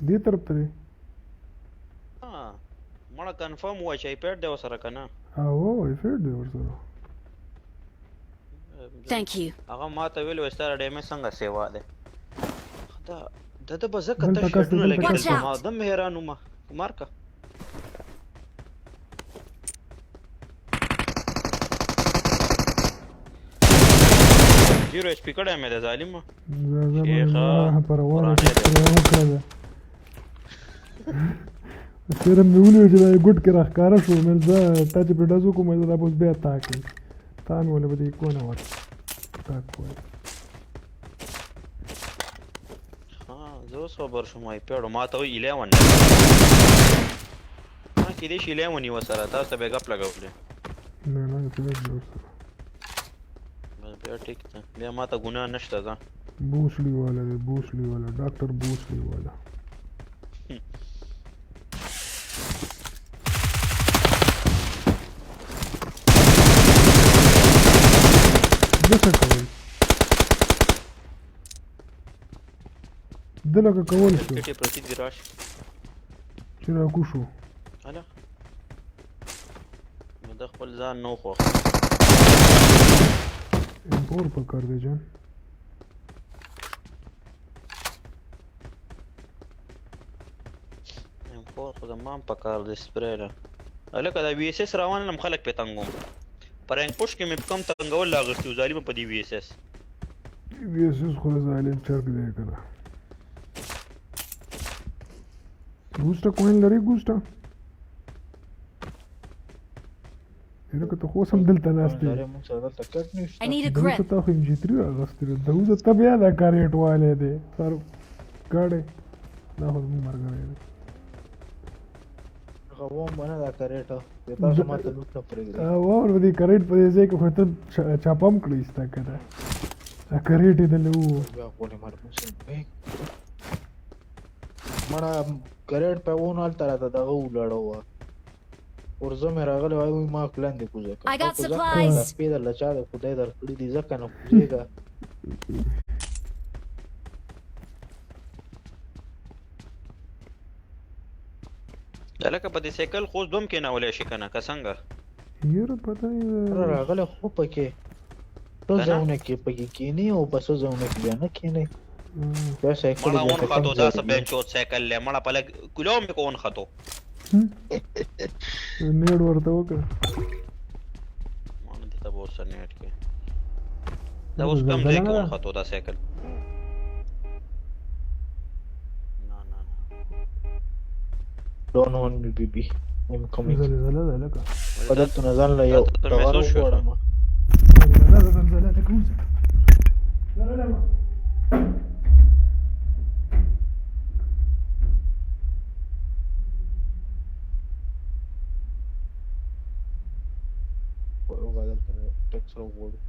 دې طرف ته دی. مړه کنفرم وای چې آیپډ دی ورسره که نه؟ او آیپډ دی ورسره. Thank you. هغه ما ته ویل وای ستا ډیمیج څنګه سیوا دی. دا د ده به ځکه دلته تش کس دی، هډونه دلته لګېدل کس Watch په ما out! دم حیران وم مارکه. زیرو ایچ پي کړی مې دی ظالمه. زه زه باندې شیخه ما پر غوړه قرانې کې دی. سپری وکړه ده. سره مې ونیو چې دا یې ګوټ کې راښکاره شو، مې زه تا چې پرې ډز وکړو مې زه دا به اوس بیا تا کوي، تا مې ولې به دې کونه ور تا کوی. ها زه اوس خبر شوم آیپډ ما ته وایي 11 دی. ما کېدای شي 11 یې ورسره تاسو ته به یې ګپ لګولی. نه نه آیپډ دی ورسره. بس بیا ټیک ده، بیا ما ته ګناه نشته ده. بوسلی والا دی، بوسلی والا، ډاکټر بوسلی والا. ده څه کول؟ ده لکه کول شو کټې پرتې دي راشه چې راکو شو. هله نو د خپل ځان نو خوښ. امپور پکار دی جان. ایم فور خو زما هم پکار دی سپری له. هلکه دا وي اس اس روان نم خلک پې تنګوم. په رینک پوش کې مې کم تنګول لا اخیستي وو ظالمه په دې وي اس اس. وي اس اس خو ظالم چرګ دی که نه. ګوسټه کوین لري ګوسټه؟ لکه ته خو اوس هم دلته ناست یې. لري مونږ سره دلته کټ I نشته. need a دروسه grip. تا خو ایم جي 3 راغستې ده. دروسه ته بیا دا کریټ والی دی سر ګاډی، دا خو زموږ ملګری دی. هغه وم نه دا کریټ بیا تاسو ما ته لوټ نه پرېږدئ. واور په دې کریټ په دې ځای کې خو ته چاپم کړی ستا که نه، دا کریټ یې دله ووه. بیا غولې مرموز مړه کریټ په ونه هلته راته دغه ولاړه وه. ورزه مې راغلی وای وای ما لاندې کوزه کړه. I got ما کوزه کړه، supplies. دا سپی درله چا د خدای درکړي دي ځکه نه کوزېږه. لکه په دې سایکل خو اوس دوم کېنولی شي که نه که څنګه؟ یاره پته نه راغله خو پکې څو ځایونه کې پکې کینی او په څو ځایونه کې بیا نه کینی. دا سایکل مړه بیا اون په کوم خطو ځای دا څه کې؟ بنچوت سایکل دی مړه په لږ کلو مې کو اون خطو. نیډ ورته وکړه. مانه دې ته به اوس نیټ کې دا اوس کوم ځای کې اون خطو دا سایکل؟ نه نه نه Don't want me baby. I'm coming. زلزله ده لکه په دلته نه ځان له یو دا ته دغه محسوس شو. وغواړم. زلزله ده زلزله لکه وځه. دلته ټیکس راوغواړو.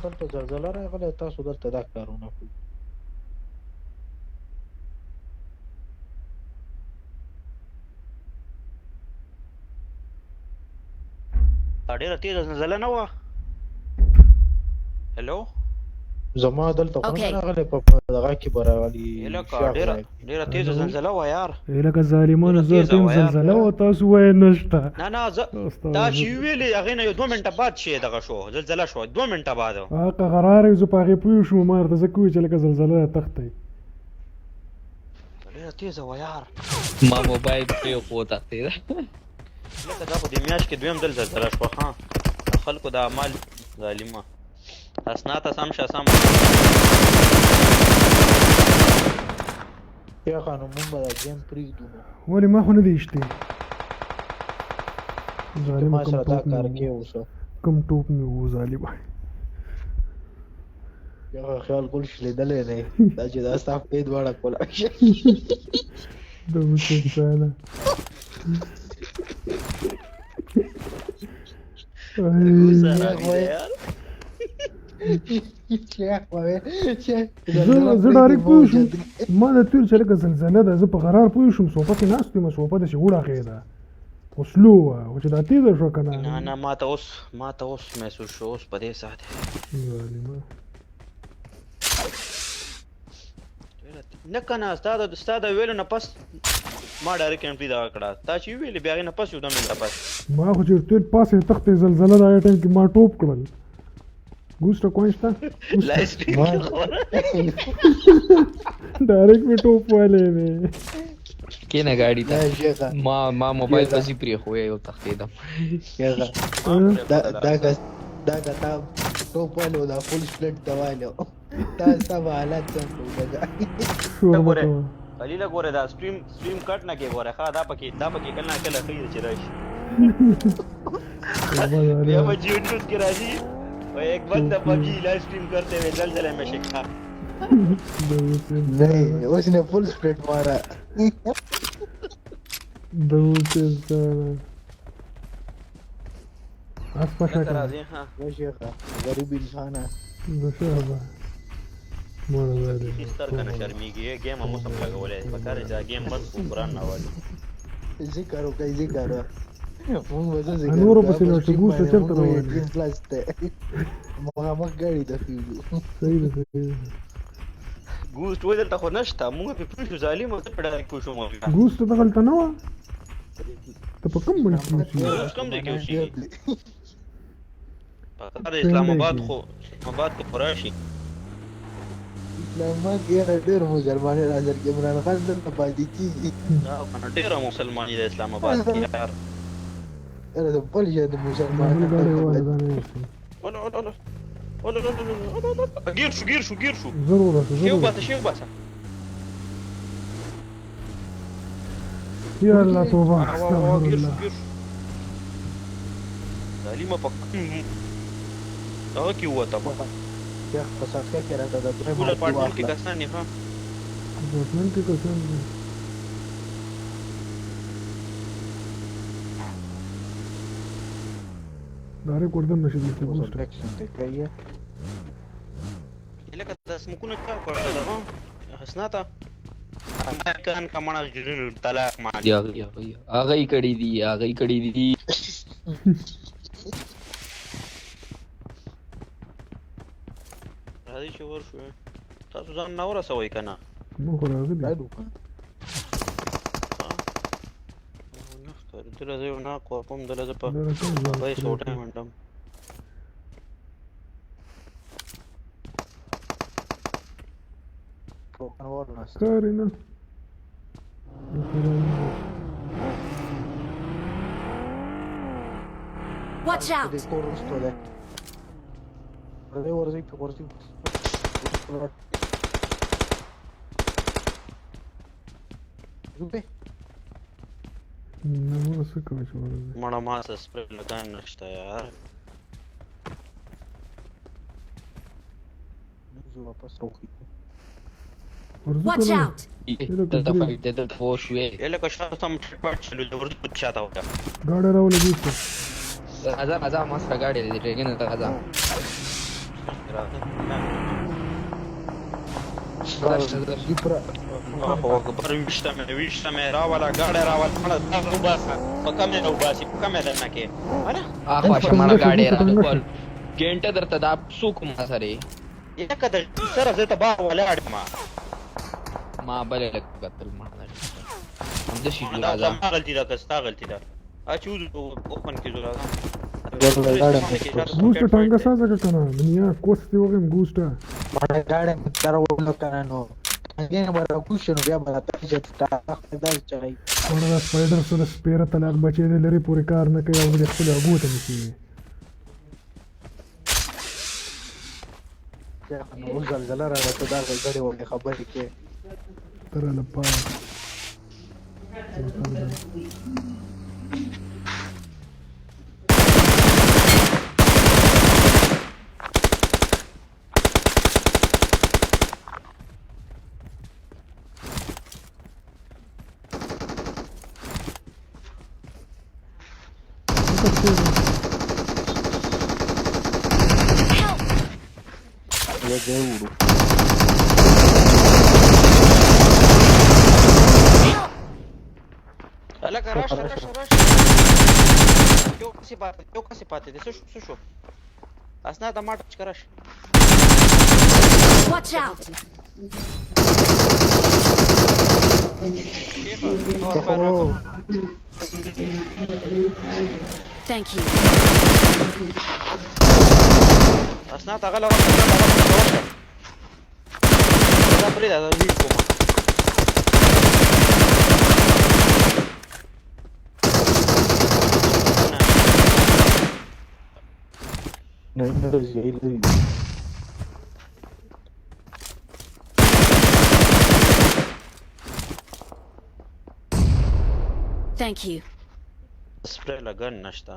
دلته زلزله راغله تاسو دلته دا کارونه کوئ. دا ډېره تیزه زلزله نه وه؟ هلو زما دلته خو نه Okay. راغلی په دغه کې به راغلی لکه شاخ ډېره ځای کې. ډېره تیزه زلزله وه یار. لکه ظالمانو ډېره زه تیزه ورته وه یار. زلزله او تاسو وایې نشته. نه نه زه تا چې ویلې هغې نه یو دوه منټه بعد چې دغه شو زلزله شو دوه منټه بعد. هغه غرار یې زه په هغې پوه شوم ما ورته ځکه وویل چې لکه زلزله ده تښتئ. ډېره تیزه وه یار. ما موبایل پرې خو تښتېده. لکه دا خو دې میاشت کې دویم ځل زلزله شوه. ها د خلکو د اعمال ظالمه اسناته سم شه سم. شیخه نو مونږ به دا ګیم پرېږدو نو. ولې ما خو نه دی ایشتی چې ظالمه. ما کوم سره دا ټوپ مې کار وو کې اوس کوم ټوپ مې وو ظالمه. شیخه خیال کول شلېدلی نه دا چې دا ستا پې دواړه کولا شي. د وسه ګوسه شیخ راغلی وایي یار. شیخ وایي شیخ زه زلزله زه پرېږدي ډایرکټ ما پوه شوم اوچت. ما د تیر چې لکه زلزله ده زه په قرار پوه شوم. صوفه کې ناست یم صوفه داسې وړاغېده خو سلو وه خو چې دا تیزه شوه که نه. نه نه ما ته اوس محسوس شو اوس په دې ساعت. ظالمه. نه که نه ستا د ویلو نه پس ما ډایرکټ انټري دغه کړه. تا چې ویلې بیا هغې نه پس یو دوه منټه پس ما خو چې تیر پاسې تښتې زلزله ده هغې ټایم کې ما ټوپ کړل. ګوسټه کوین شته لایف سټریم ما کې خبره ډایرکټ مې ټوپ والی دی. کینه ګاډي ته نه شیخه ما موبایل شیخه پسې پرې خو یو تښتېدم. شیخه ما دا پرېښودله. دا کس دا کتا ټوپ والو دا فول سپلیټ ته والو تا ستا به حالات څنګه وو دغه. شور مه ګوره کوه. خلیله ګوره دا سټریم کټ نه کې ګوره ښه دا پکې کله نه کله ښه چې راشي توبه بیا ظالمه. به جیو نیوز کې راځي و एक बंदा PUBG live stream करते हुए जलजले में शिकार. د اوسه नहीं उसने फुल स्प्लिट मारा. د اوسه اس پښه لکه کړه. راځي ها وہ شیخه غریب انسان ہے. زه مړه ظالمه. سترګه نه شرمېږي ګیم هم اوس هم لګولی پکار دی چې دا ګیم بند کړو قرآن نه والي. ذکر وکړئ ذکر مونږ به څه ذکر نورو وکړو پسې په لاړ شه سټریم ګوسته باندې چېرته مونږ روان یې یې؟ ډریم پلس ته مخامخ ګاډي ته خېژو. صحیح ده صحیح ده. ګوسټ وای دلته خو نشته مونږ پې پوه شو ظالمه زه پې ډایرکټ پوه شوم. ګوسته دغلته نه وه؟ ته په کوم ملک کې اوسېږې؟ ګوسټ کوم ځای کې مسلمانان ډېر اوسېږي؟ دي. پکار دی اسلام پنډی آباد کې. خو اسلام آباد کې خو راشي. اسلام آباد کې یاره ډېر مسلمانان راځل کې عمران خان دلته پاتې کېږي. دا خو کنه ډېره مسلماني ده اسلام آباد کې یار. یاره د بل شی د دا بل مسلمانانو ګاډی دلته وایه پاتې. دا نه اوسي. ولا ولا ولا ولا ولا ولا ولا ګیر شو ګیر شو ګیر شو زر ورسه زر شی ورسه. وباسه شی وباسه. یا الله توبه وا وا استغفر ګیر شو الله. ګیر شو ظالمه په کوم دغه کې ووته ما. شیخ په صفحه کې راته د درې ټول مارکي اپارټمنټ کې واخله. کسان یې ها. اپارټمنټ کې کسان دي. ډایرک وردن نشي دلته اوس بوسټ. اکشن ته کوي. لکه د سمکونو چا کړل دا حسنا ته امریکان کمانه جنون طلاق مال. دی هغه هغه یې کړی دی، هغه یې کړی دی. راځي چې ورشو، تاسو ځان نه ورسوئ که نه؟ موږ خو راغلي. باید وکړه. نه ښکاري دله، زه یو ناک ورکوم دله، زه په دا کوم ځان هغه ښکلی سوټه کړ. منډم. ټوکن ورنست. ښکاري نه. Watch out! دې کور وروسته دی. ورځئ ورځئ په ورځئ. ځو پې. نه، موږ څه کوو چې ورځو؟ مړه ما سره سپری لګان نشته یار. ځو واپس روخي. ورځو Watch که نه؟ out! دلته فایټ دی، دلته پوه شوې. لکه شاته سم ټټ پټ چلو د ورځو شاته وکړه. ګاډی راولې بوسټ. راځه راځه، ما سره ګاډی دی، ډریګن ته راځه. راځه. دي پر الله اکبر، ویشته مې، ویشته مې، راوله ګاډی راوله. مړه دا وباسه، په کمې راوباسي، په کمې درنه کې هله. اخوا شه مړه، ګاډی راله ګنټه درته دا څوک ما سره. لکه د سره زه ته باغ ولاړ ما. ما بل لږ قتل مړه همداسې جو. دا راځه. زما غلطي ده که ستا غلطي ده؟ اچ اوپن کې زه راځم. ګوسټ ټانګه سازه که کنه دنیا کوس دی وغیم ګوسټه. مړه ګاډی مې درولو که نه نو ټانګې نه به راکوز شي، نو بیا به راته چې تا داسې چلوي. مړه دا سپایډر سره سپیره طلاق بچی دی، لرې پورې کار نه کوي او د خپلو هګو ته نیسي. نو اوس زلزله راغله، ته دا ګډې وډې خبرې کې. تر له پاره Help! ځای وړو. Help! هلکه راشه راشه راشه، یو کس پاتې، یو کس پاتې دی. څه شو؟ څه شو؟ اسناد ما ټچ کړه. Watch out! خو Thank you. اسناد هغه لور، هغه ورشه، دا پرې دا ویډ کوم. نه نه ځي لري. Thank you. سپری لګن نشته.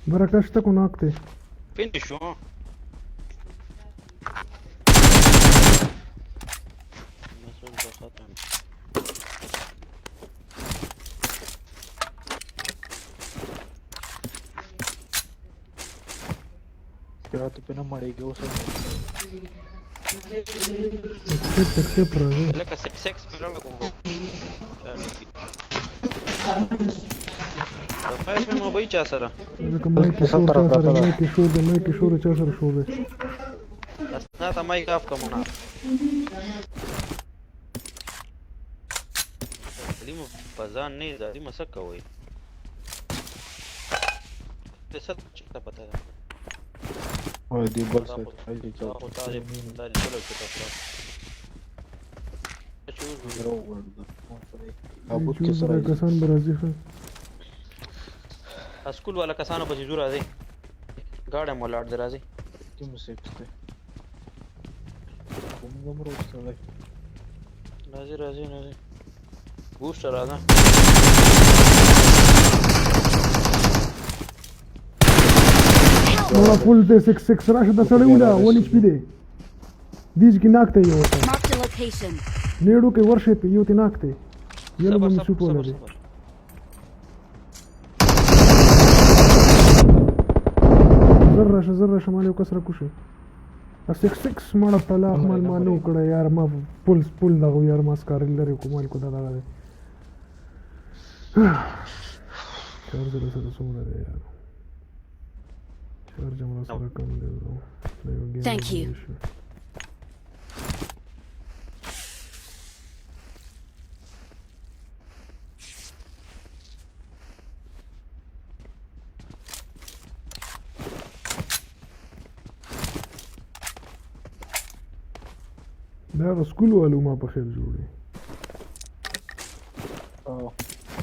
برکه شته کو ناک دی؟ فینش شو. بس اوس به ختم. راته په نه مړېږي اوس. اکسپت اکسپت راځي. لکه 6 6 په لړ کوم. فایف مې موبایل چا سره؟ لکه مایک کې شور چا سره؟ مایک کې شور دی، مایک کې شور چا سره شور دی؟ اسناد مایک اف کوم. سلیم په ځان نه ځي، مسک کوي ته څه چېرته پته ده؟ او دې بل دا څه خو چې دا خو تا دې دا دې چلو چې تاسو چې وځو. تابوت کې چې سره دا کسان به راځي ښه. سکول والا کسانو پسې زور راځي، ګاډی مو لاړ دی، راځي. کوم سیکس دی؟ کوم نمبر وروسته دی؟ راځي راځي راځي، بوسټر راځه. مړه فول دی 6 6. راشه، دا سړی وله 1 ایچ پي دی، دیج کې ناک ته یې ورته. Marked a location. نیړو کې ورشي په یو تناک دی یلو صبر مې صبر سوټ صبر ولري. صبر. زر راشه زر راشه، مال یو کس را کوشي. 6 6 مړه طلاق مال ما نو کړه یار، ما پل پل دغه یار، ما سکارل لري کومال کو دا دغه دی. چارج له سره څومره دی یار؟ چارج هم سره کم دی ورو. دا یو ګیم. Thank you. دا هغه سکول والو ما په خیر جوړي.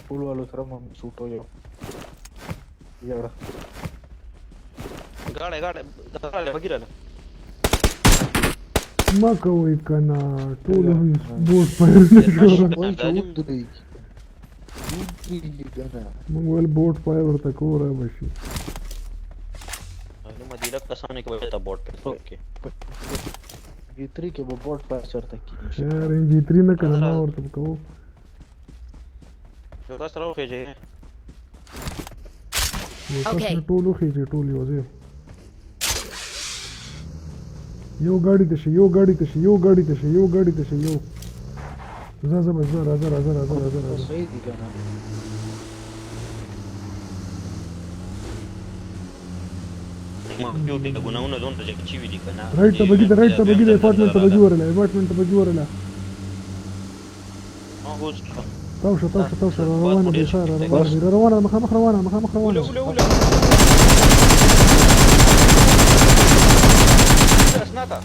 ټول والو سره مې سوټو یو یاره. گاڑی گاڑی گاڑی بګیره. ما کوي کنه، ټول بوټ پیر نه جوړ. وای چې ودرېږي ودرېږي کنه. موږ ول بوټ پای ورته کوره بشي. نو مدیره کسانو کې وجه ته بوټ په اوکے. جی 3 کې به بوټ پاس چرته کیږي؟ یار ام جی 3 نه کنه، ما ورته کوو. یو کس راوخېږي. یو کس Okay. نه، ټول وخېږي، ټول یو ځای. یو ګاډي ته شي، یو ګاډي ته شي، یو ګاډي ته شي، یو ګاډي ته شي، یو زه زه بس زه راځه راځه راځه راځه راځه. صحیح دي کنه. ما یو دې ګناونه دون ته چې وی دي کنه. رائټ ته بګی، رائټ ته بګی، اپارټمنټ ته بګی ورله، اپارټمنټ ته بګی ورله. ما اوس تاو شه تاو شه تاو شه، روانه دی ښه، روانه دی، روانه، مخامخ روانه، مخامخ روانه. وله وله اسناتا.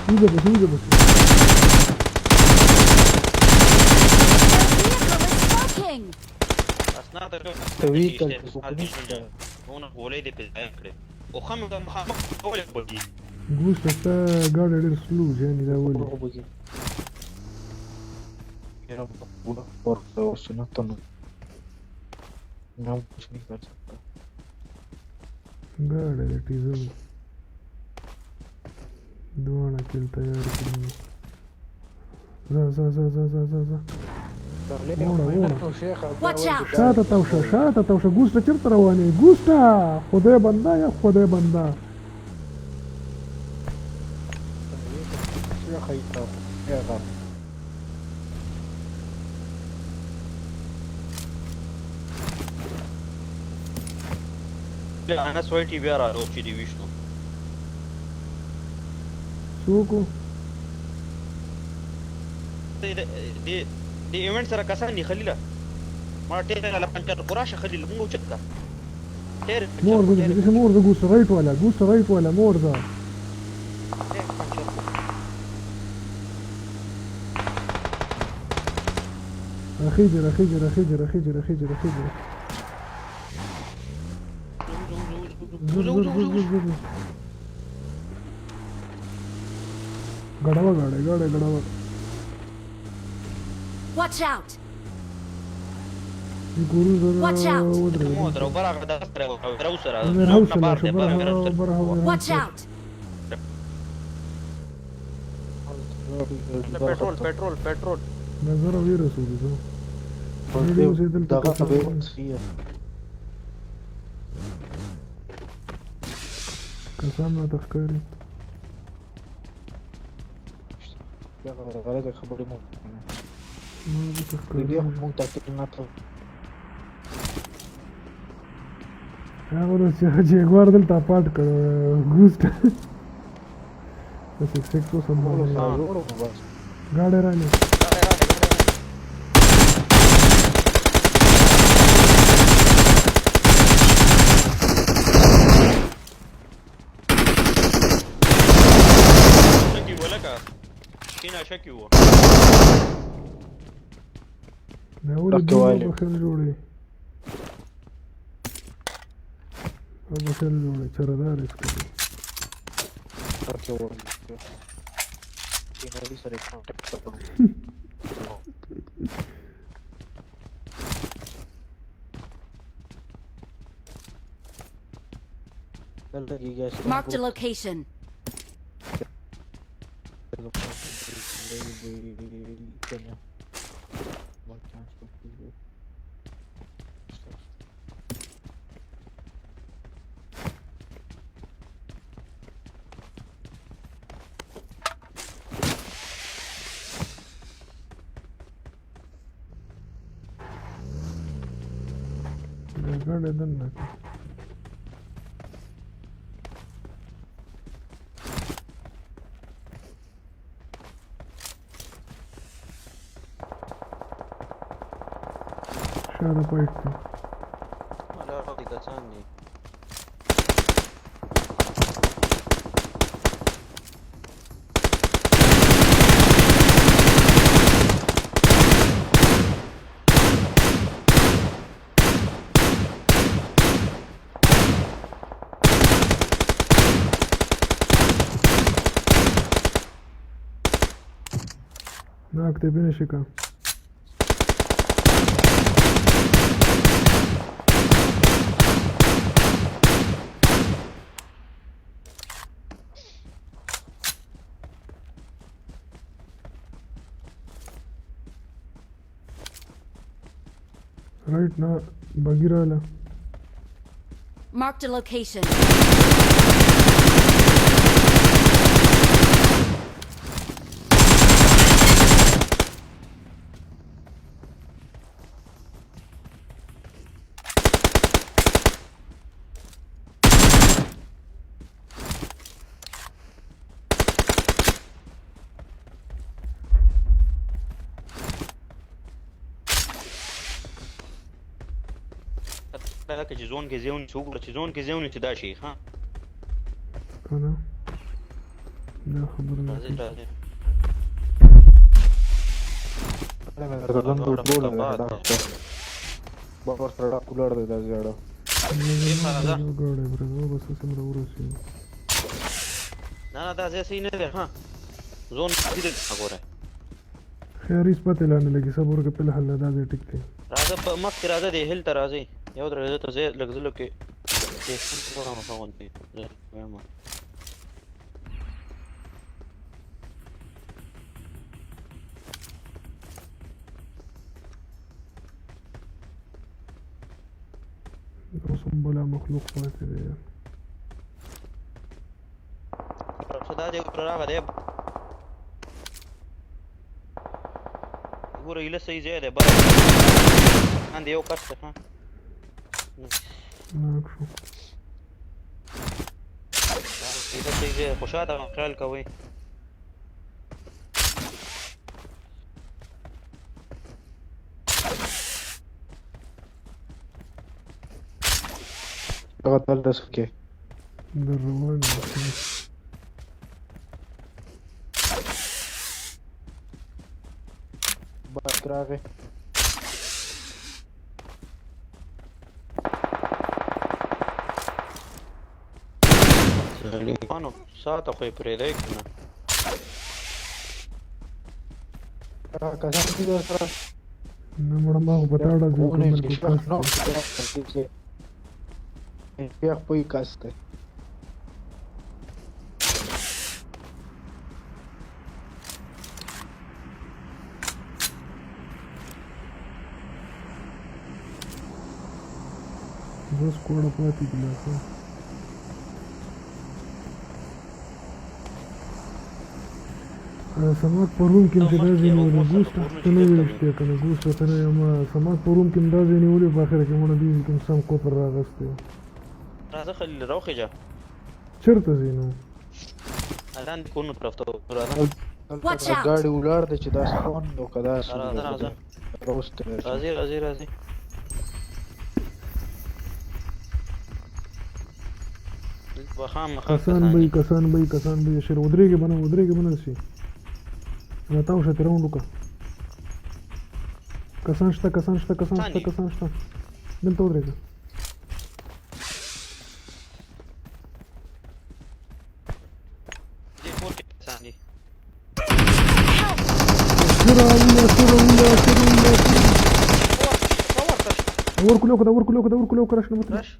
وځه بس، وځه بس. Vehicle is smoking. اسناتا. ته ویکل کې څوک نشته. ونه غولې دې په ځای کړې او خم د مخامخ کولې بګي. ګوسته ستا ګاډی ډېر سلو جاني، دا ولې؟ मेरा पूरा और सुना तो मैं कुछ नहीं कर सकता. ګاډی د ټیزل دواړه کیل تیار کړي. ځه ځه ځه ځه ځه ځه ځه. وړه وړه. Watch out. شاته تاو شه، شاته تاو شه. ګوسته چېرته روان یې ګوسته؟ خدای بنده یا خدای بنده. شیخ شیخ. انس وای ټي بیا را روغ چې دی وشنو. څوک؟ د د ایونت سره کسان دي خلیله، ما ټیر له پنچر قراشه خلیل موږ چت کا ټیر. مور ځه، مور ځه. ګوسته رائټ والا، ګوسته رائټ والا، مور ځه. ټیر پنچر. راخیږي راخیږي راخیږي راخیږي راخیږي راخیږي. زر زر زر زر زر. ګډوه ګاډی، ګاډی ګډوه. Watch out. دې کورونو سره Watch out. ودرېدل. مو درو برغه د سره درو سره. ویرهاوس نه لاړ بار شه دی بار ویرهاوس. بره بره. Watch out. Petrol petrol petrol. نظر وی رسولو زه. ریډي اوسئ دلته. دغه کسان به صحیح. کسان راته ښکاري. دغه غلطه خبرې مو. ما راته ښکاري. دې مونږ ته نه ته. هغه ورځ چې جګوار دلته پاټ کړ ګوسټ 6 6 اوس هم بس. ګاډی راغلی. شکی ولکه کینا شکی و. دا ولې ډکه دومره والي. بخیل جوړې او بخیل جوړې چردار یې ښکاري. ډکه والي. کینالي سره کانټیکټ کړو. دلته کې ګیس. Marked a location. ګاډی دننه کړه. شاته پایټ دی. ولاړ دي کسان دي. ناک دی فinish یې کړه. رایټ نه بګی راله. Marked a location. لکه چې زون کې ځای ونیسي، وګوره چې زون کې ځای ونیسي دا شي. ها که نه دا خبره نه راځي کېږي. راځي. درته ټول دی ډاکټر باور سره ډاک ولاړ دی دا زیړه. چېرته راځه؟ یو ګاډی پرېږده، بس هسې مې راورسېږو. نه نه، دا ځای صحیح نه دی. ها زون دې دی ګوره. خیر، هېڅ پتې لا نه لګي، صبر وکړه، فی الحال لا دا ځای ټیک دی. راځه په مخکې راځه، دې هیل ته راځئ. یو درځه ته ځای لږ زه لږ کې سټیشن ته ګورم ښه غوندې زه وایم. اوس هم بلا مخلوق پاتې دی. څه دا دی راغی دی، ګوره ایله صحیح ځای دی. بره لاندې یو کس دی. ها ناک شو. ایله صحیح ځای، خو شاته خیال کوئ. دغه دلته څه کې در روان دی. بایک راغی. ظالمانو ساته خو یې پرېږدی که نه. هغه کسان دي در سره؟ نه مړه، ما خو په تا ډز وکړ. ونه بل چې کوم شیخ کس نو دی. شیخ پوی کس دی. دوه سکواډه پاتې دي لا. ښه سماک په روم کې چې دا ځای نیولې ګوسټ ته نه ویل شته که نه ګوسټ ته نه یم. سماک په روم کې دا ځای نیولې، په اخره کې مونږ دې کوم سم کوپر راغستی. راځه خلیل، راوخېژه. چېرته ځې نو؟ لاندې کورونو طرف ته راځه. Watch out! ګاډی ولاړ دی چې دا سپون نو که دا څه راځه راځه. راوستی دی. راځي راځي راځي. دلته به خامخا کسان به وي، کسان به وي، کسان به وي. شیر ودرېږي به نه، ودرېږي به نه شي. راتاو شه، راونډ وکړه. کسان شته، کسان شته، کسان شته، کسان شته. دلته ودرېږه. دې کور کې کسان دي. سره سره سره. ور کولو کده، ور کولو کده، ور کولو کړه. شنو رش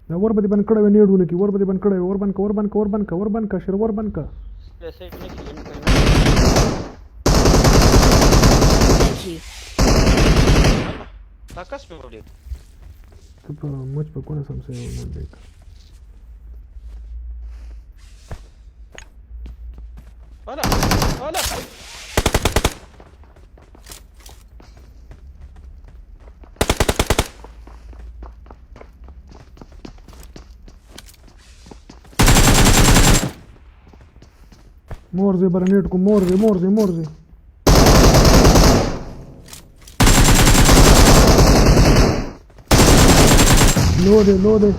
دا ور به دې بند کړی وي، نیډونه کې ور به دې بند کړی وي. ور بند که، ور بند که، ور بند که، ور بند که شیر، ور بند که. پیسې نه کېږي. Thank you. دا کس مې ولید. ته په مچ په کونه سم سه منډې کړه. ولا ولا. مور زه برنیټ کو، مور زه مور زه مور زه. لو دی، لو دی.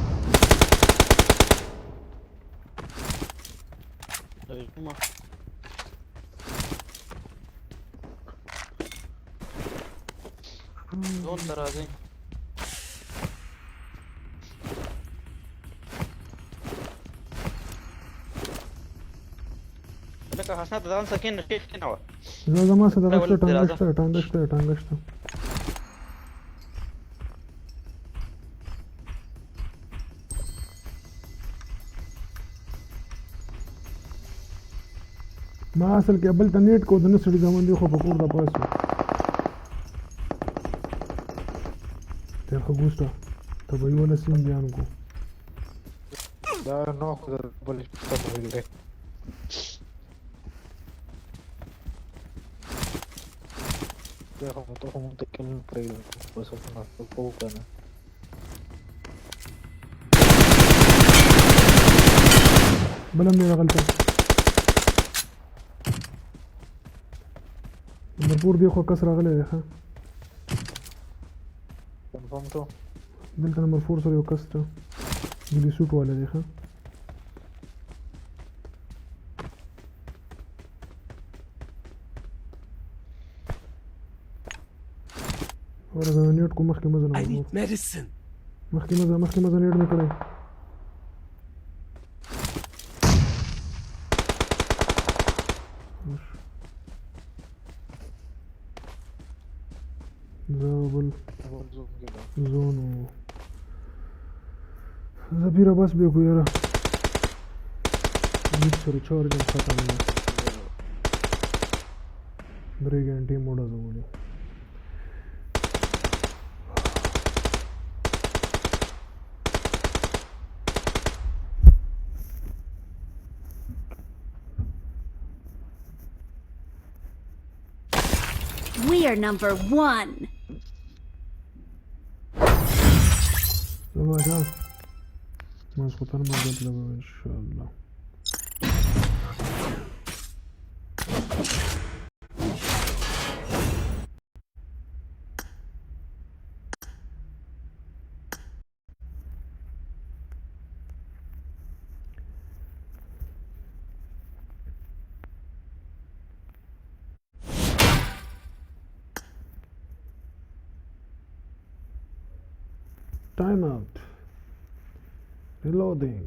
زون ته راځئ. لکه حسنه ته ځان سکین نشي نه وه. زه زما سره دغه ولې شته، ټانګه راځه. شته، ټانګه شته، ټانګه شته. ما اصل کې بل ته نیټ کو د نه سړي زمون دی، خو په کور د پاسو تیر خو ګوستا ته به یو لسیم بیان کو. دا نو خو د بل څه دی. بیا خو ته خو مونږ ته کل نه پرېږدم، بس خو نه کوو که نه. بل هم دی راغلته نمبر 4 دی، خو کس راغلی دی. ښه کنفرم شو. دلته نمبر 4 سره یو کس ته ګلی سوټ والا دی. ښه ورځه، نیټ کو مخکې مزه نه. I need medicine. مخکې مزه، مخکې مزه، نیټ مې کړی. زه بل بل زون کې ده. زون و زه پیره بس به کو یاره، لږ سره چارج هم ختم دی. 3 ګنټې مو ډزولې. We are number 1. زه باچا ماسخوتن مدد لګو ان شاء الله. Time out. Reloading.